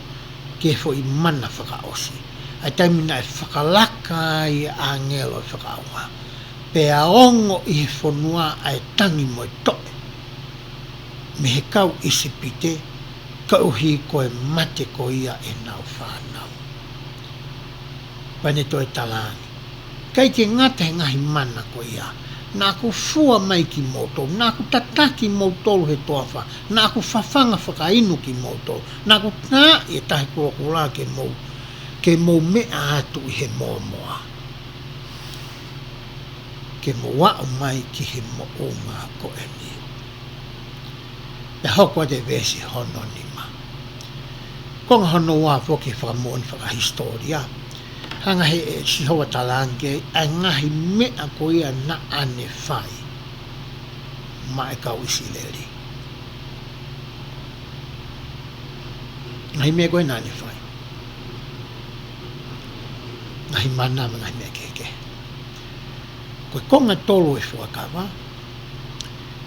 ki he foʻi mana fakaʻosi. ʻA e taimi naʻe fakalaka ai e ʻāngelo ʻo e fakaʻauha, pea ongo ʻi he fonua ʻa e tangi mo e toʻe mei he kau ʻIsipite, koeʻuhi ko e mate ko ia ʻenau fānau. Pea ne toe talaange, ʻikai ke ngata he ngaahi mana ko ia, naʻa ku fua mai kimoutolu, naʻa ku tataki kimoutolu he toafa, naʻa ku fafanga fakainu kimoutolu, naʻa ku taaʻi e Tahi Kulokula ke mou, ke mou meʻa atu ʻi he mōmoa, ke mou aʻu mai ki he moʻunga ko eni. Pea hoko atu e veesi hono nima. Konga hono ua foki e fakamoʻoni fakahisitōlia. Hanga ʻe he, ʻe Sihova talaange ʻa e ngaahi meʻa ko ia naʻa ne fai maʻa e kau ʻIsileli. Ngaahi meʻa ko ia naʻa ne fai. Ngaahi mana mo e ngaahi meʻa kehekehe. Ko e konga tolu e fuakava,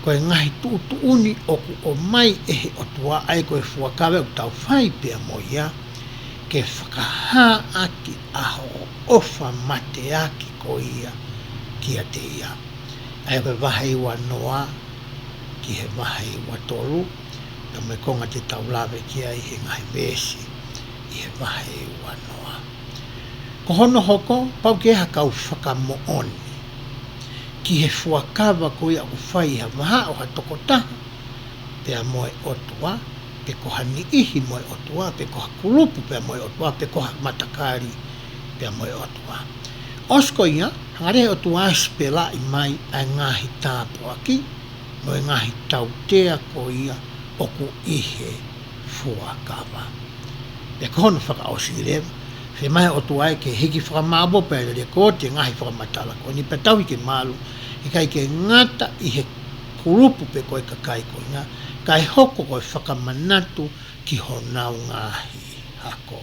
ko e ngaahi tuʻutuʻuni ʻoku ʻomai ʻe he ʻOtua, ʻa ia ko e fuakava ʻoku tau fai pea mo ia, ke fakahā ʻaki ʻa hoʻo ʻofa mateaki ko ia kiate ia. ʻA ia ko e vahe ua noa ki he vahe ua tolu, pea mo e konga te tau lave ki ai he ngaahi veesi ʻi he vahe ua noa. Ko hono hoko, pau ke ʻi ai ha kau fakamoʻoni ki he fuakava ko ia ʻoku fai ʻi ha vahaʻa ʻo ha tokotaha pea mo e ʻOtua, pe ko ha niʻihi mo e ʻOtua, pe ko ha kulupu pea mo e ʻOtua, pe ko ha matakali pea mo e ʻOtua. ʻOsi ko ia, hanga leva ʻe he ʻOtua ʻo sipelaʻi mai ʻa e ngaahi tāpuaki mo e ngaahi tautea ko ia ʻoku ʻi he fuakava. Pea ko hono fakaʻosi leva, fiemaʻu ʻe he ʻOtua ke hiki fakamāʻopoʻopo pea lele ko e ngaahi fakamatala ko eni pea tauhi ke malu, ʻikai ke ngata ʻi he kulupu pē ko e kakai ko ia, kae hoko ko e fakamanatu ki honau ngaahi hako.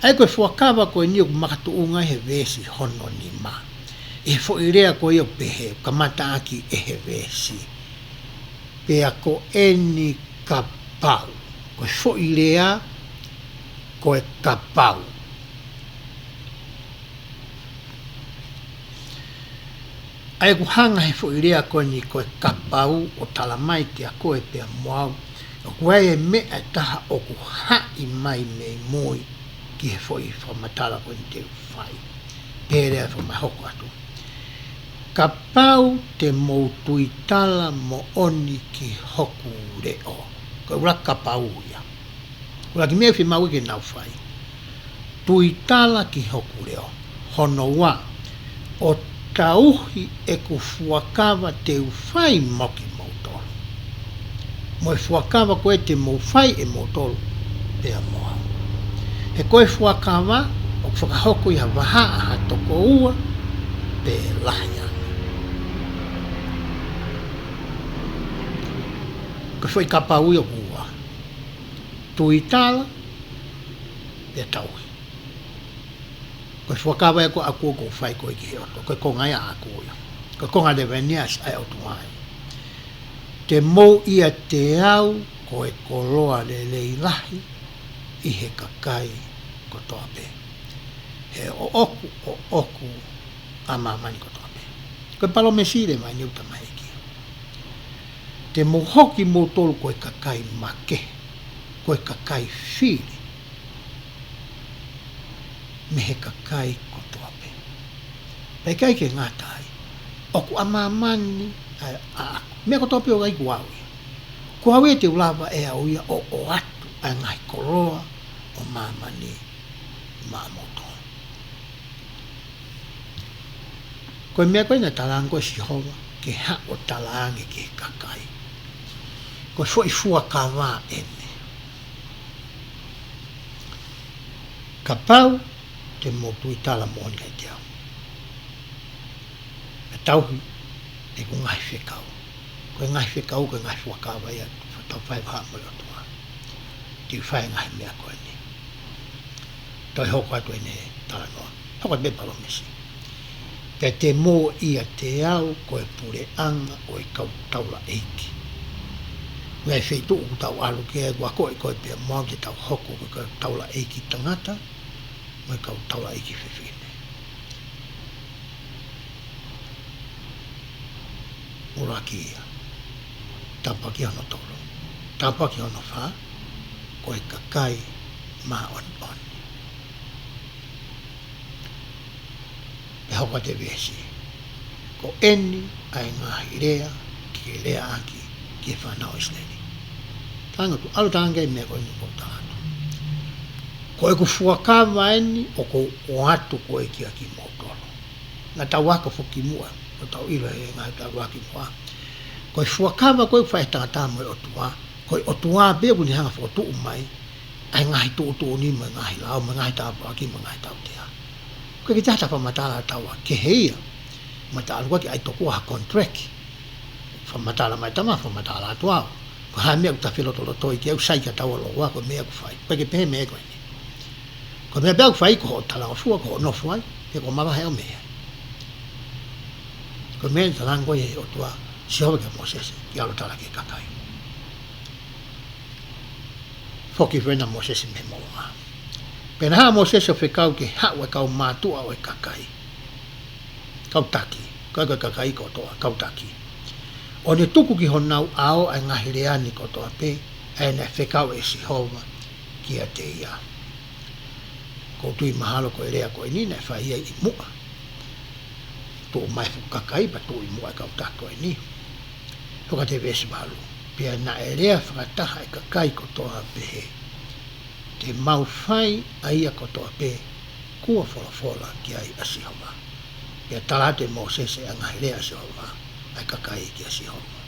ʻA ia ko e fuakava ko eni ʻoku makatuʻunga he veesi hono nima. ʻI he foʻi lea ko ia ʻoku pehē, kamataʻaki ʻe he veesi. Pea ko eni kapau. Ko e foʻi lea, ko e kapau. ʻA ia ʻoku hanga he foʻi lea ko eni ko e kapau ʻo tala mai kia koe pea mo au, ʻoku ʻi ai e meʻa ʻe taha ʻoku haʻi mai mei mui ki he foʻi fakamatala ko eni te u fai. Pea lea fakamahoko atu. Kapau te mou tuitala moʻoni ki hoku leʻo. Ko e ʻuluaki kapau ia. ʻUluaki meʻa ʻoku fiemaʻu ke nau fai. Tuitala ki hoku leʻo. Hono ua, ʻo tauhi ʻeku fuakava te u fai mo kimoutolu. Mo e fuakava ko ē te mou fai ʻe moutolu pea mo au. He ko e fuakava, ʻoku fakahoko ʻi ha vahaʻa ha toko ua, pe lahi ange. Ko e foʻi kapau ia ʻoku ua. Tuitala, pea tauhi. Ko e fuakava ia ko ʻaku ʻoku ou fai ko ē ki he ʻOtua. Ko e konga ia ʻaku ia. Ko e konga leva eni ʻa e ʻOtua ia. Te mou ʻiate au ko e koloa lelei lahi ʻi he kakai kotoa pē. He ʻoʻoku, ʻoʻoku ʻa māmani kotoa pē. Ko e palōmesi leva eni ʻoku tamaiki. Te mou hoko kimoutolu ko e kakai makehe, ko e kakai fili mei he kakai kotoa pē. Pea ʻikai ke ngata ai, ʻoku ʻa māmani ʻa, ʻa, ʻa, meʻa kotoa pē ʻoku ʻikai ko au ia. Ko au ia te u lava ʻe au ia ʻo, ʻoatu ʻa e ngaahi koloa ʻo māmani maʻamoutolu. Ko e meʻa ko ē naʻe talaange ko ē ʻe Sihova ke haʻu ʻo talaange ki he kakai. Ko e foʻi fuakava eni. Kapau te mou tuitala moʻoni kiate au. Pea tauhi ʻeku ngaahi fekau. Ko e ngaahi fekau, ko e ngaahi fuakava ia, tau fai vaha mo e ʻOtua. Te u fai ngaahi meʻa ko eni. Toe hoko atu ʻene talanoa. Hoko atu pē palōmesi. Pea te mou ʻiate au ko e puleʻanga ʻo e kau taulaʻeiki. Ngaahi feituʻu ʻoku tau ʻalu ki ai, ʻoku akoʻi koe pea mo au te tau hoko ko e kau taulaʻeiki tangata, mo e kau taulaʻeiki fefine. ʻUluaki ia. Tāpuaki hono tolu. Tāpuaki hono fā, ko e kakai māʻoniʻoni. Pea hoko atu e veesi. Ko eni ʻa e ngaahi lea ke ke leaʻaki ki he fānau ʻIsileli. Talaange atu, ʻalu talaange e meʻa ko eni ʻoku ou tala atu. Ko ʻeku fuakava eni ʻoku ou ʻoatu ko ē kia kimoutolu. Naʻa tau ako foki muʻa, ʻo tau ʻilo he ngaahi tau ako muʻa. Ko e fuakava ko ē ʻoku fai ʻe he tangata mo e ʻOtua, ko e ʻOtua pē ʻoku ne hanga ʻo fokotuʻu mai ʻa e ngaahi tuʻutuʻuni mo e ngaahi lao, mo e ngaahi tāpuaki, mo e ngaahi tautea. Ko e kiʻi taha fakamatala ʻa taua kehe ia, mo e ta ʻalu ko ē ki ai tokua ha contract. Fakamatala mai tama, fakamatala atu au. Ko e hā e meʻa ʻoku ta felotolotoi ki ai, ʻoku sai kia taua lōua, ko e meʻa ʻoku fai. Pea ke pehē meʻa ko eni. Ko e meʻa pē ʻoku fai ko hoʻo talangofua, ko hoʻo nofo ai, pe ko e mavahe ʻo e meʻa. Ko e meʻa naʻe talaange ko ē ʻe he ʻOtua, Sihova kia Mōsese, ke ʻalu ʻo tala ki he kakai. Foki hifo ena ʻa Mōsese mei he moʻunga. Pea naʻe haʻu ʻa Mōsese ʻo fekau ke haʻu e kau mātuʻa ʻo e kakai. Kau taki, ko e, ko e kakai kotoa, kau taki. ʻO ne tuku ki honau ʻao ʻa e ngaahi lea ni kotoa pē, ʻa ia naʻe fekau ʻe Sihova kiate ia. ʻOku ou tui mahalo ko e lea ko eni naʻe fai ia ʻi muʻa. Tuʻu mai e fuʻu kakai, pea tuʻu ʻi muʻa e kau taki ko eni. Hoko atu e veesi valu. Pea naʻe lea fakataha e kakai kotoa ʻo pehē, te mau fai ʻa ia kotoa pē Kuo folofola ki ai ʻa Sihova. Pea tala atu ʻe Mōsese ʻa e ngaahi lea ʻa Sihova, ʻa e kakai kia Sihova.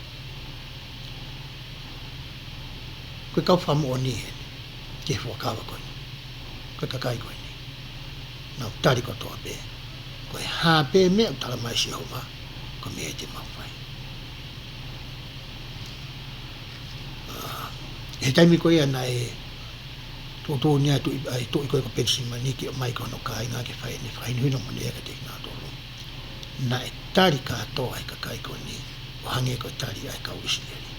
Ko e kau fakamoʻoni eni, ki he fuakava ko eni. Ko e kakai ko eni. Nau tali kotoa pē. Ko e hā pē meʻa ʻoku tala mai ʻe Sihova, ko e meʻa ia te mau fai. ʻA, he taimi ko ia naʻe tuʻutuʻuni ai tuʻi, ʻa e tuʻi ko ē ko Penisimani ke ʻomai ki hono kāinga ke fai ʻene fakahinohino moʻoni ia kiate kinautolu. Naʻe tali kātoa ʻe he kakai ko eni, ʻo hangē ko e tali ʻa e kau ʻIsileli.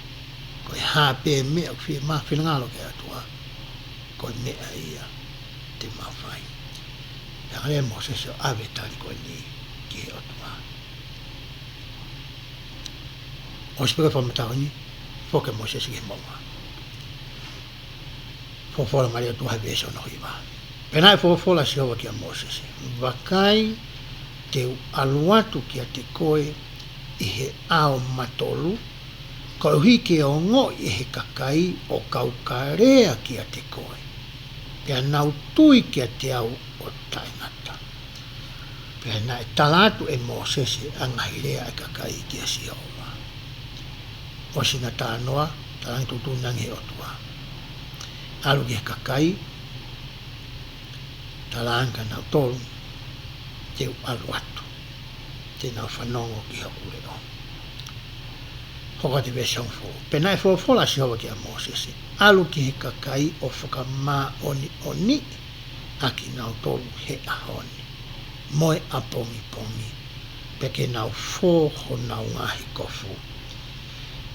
Ko e hā pē meʻa ʻoku fiemaʻu finangalo ki he ʻOtua, ko e meʻa ia te mau fai. Pea hanga leva ʻe Mōsese ʻo ʻave e tali ko eni ki he ʻOtua. ʻOsi pē ko e fakamatala ko eni, foki ʻa Mōsese ki he moʻunga. Folofola mai leva ʻe he ʻOtua he veesi hono hiva. Pea naʻe folofola ʻa Sihova kia Mōsese, Vakai, te u ʻalu atu kiate koe ʻi he ʻao matolu, koeʻuhi ke ongoʻi ʻe he kakai ʻo kau kalea kiate koe, pea nau tui kiate au ʻo taʻengata. Pea naʻe tala atu ʻe Mōsese ʻa e ngaahi lea ʻa e kakai kia Sihova. ʻOsi ʻena talanoa, talaange tuʻutuʻuni ange ʻe he ʻOtua. ʻAlu ki he kakai, talaange kia nautolu, te u ʻalu atu. Te nau fanongo ki hoku leʻo. Hoko atu e veesi hongofulu. Pea naʻe folofola ʻa Sihova kia Mōsese, ʻAlu ki he kakai ʻo fakamāʻoniʻoniʻi ʻa kinautolu he ʻaho ni, mo e ʻapongipongi, pea ke nau fō honau ngaahi kofu.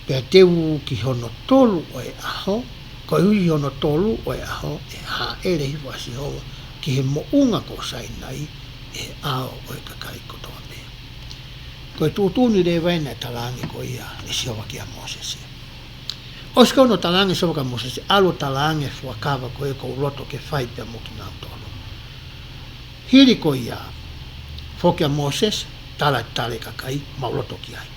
Pea te u ʻi hono tolu ʻo e ʻaho, koeʻuhi hono tolu ʻo e ʻaho, ʻe hāʻele hifo ʻa Sihova ki he moʻunga ko Sainai, ʻi he ʻao ʻo e kakai kotoa pē. Ko e tuʻutuʻuni leva ʻena ʻe talaange ko ia ʻe Sihova kia Mōsese. ʻOsi ko ē hono talaange ʻe Sihova kia Mōsese, ʻAlu ʻo talaange e fuakava ko ē ʻoku ou loto ke fai pea mo kinautolu. Hili ko ia, foki ʻa Mōsese, tala e tali ʻa e kakai, mau loto ki ai.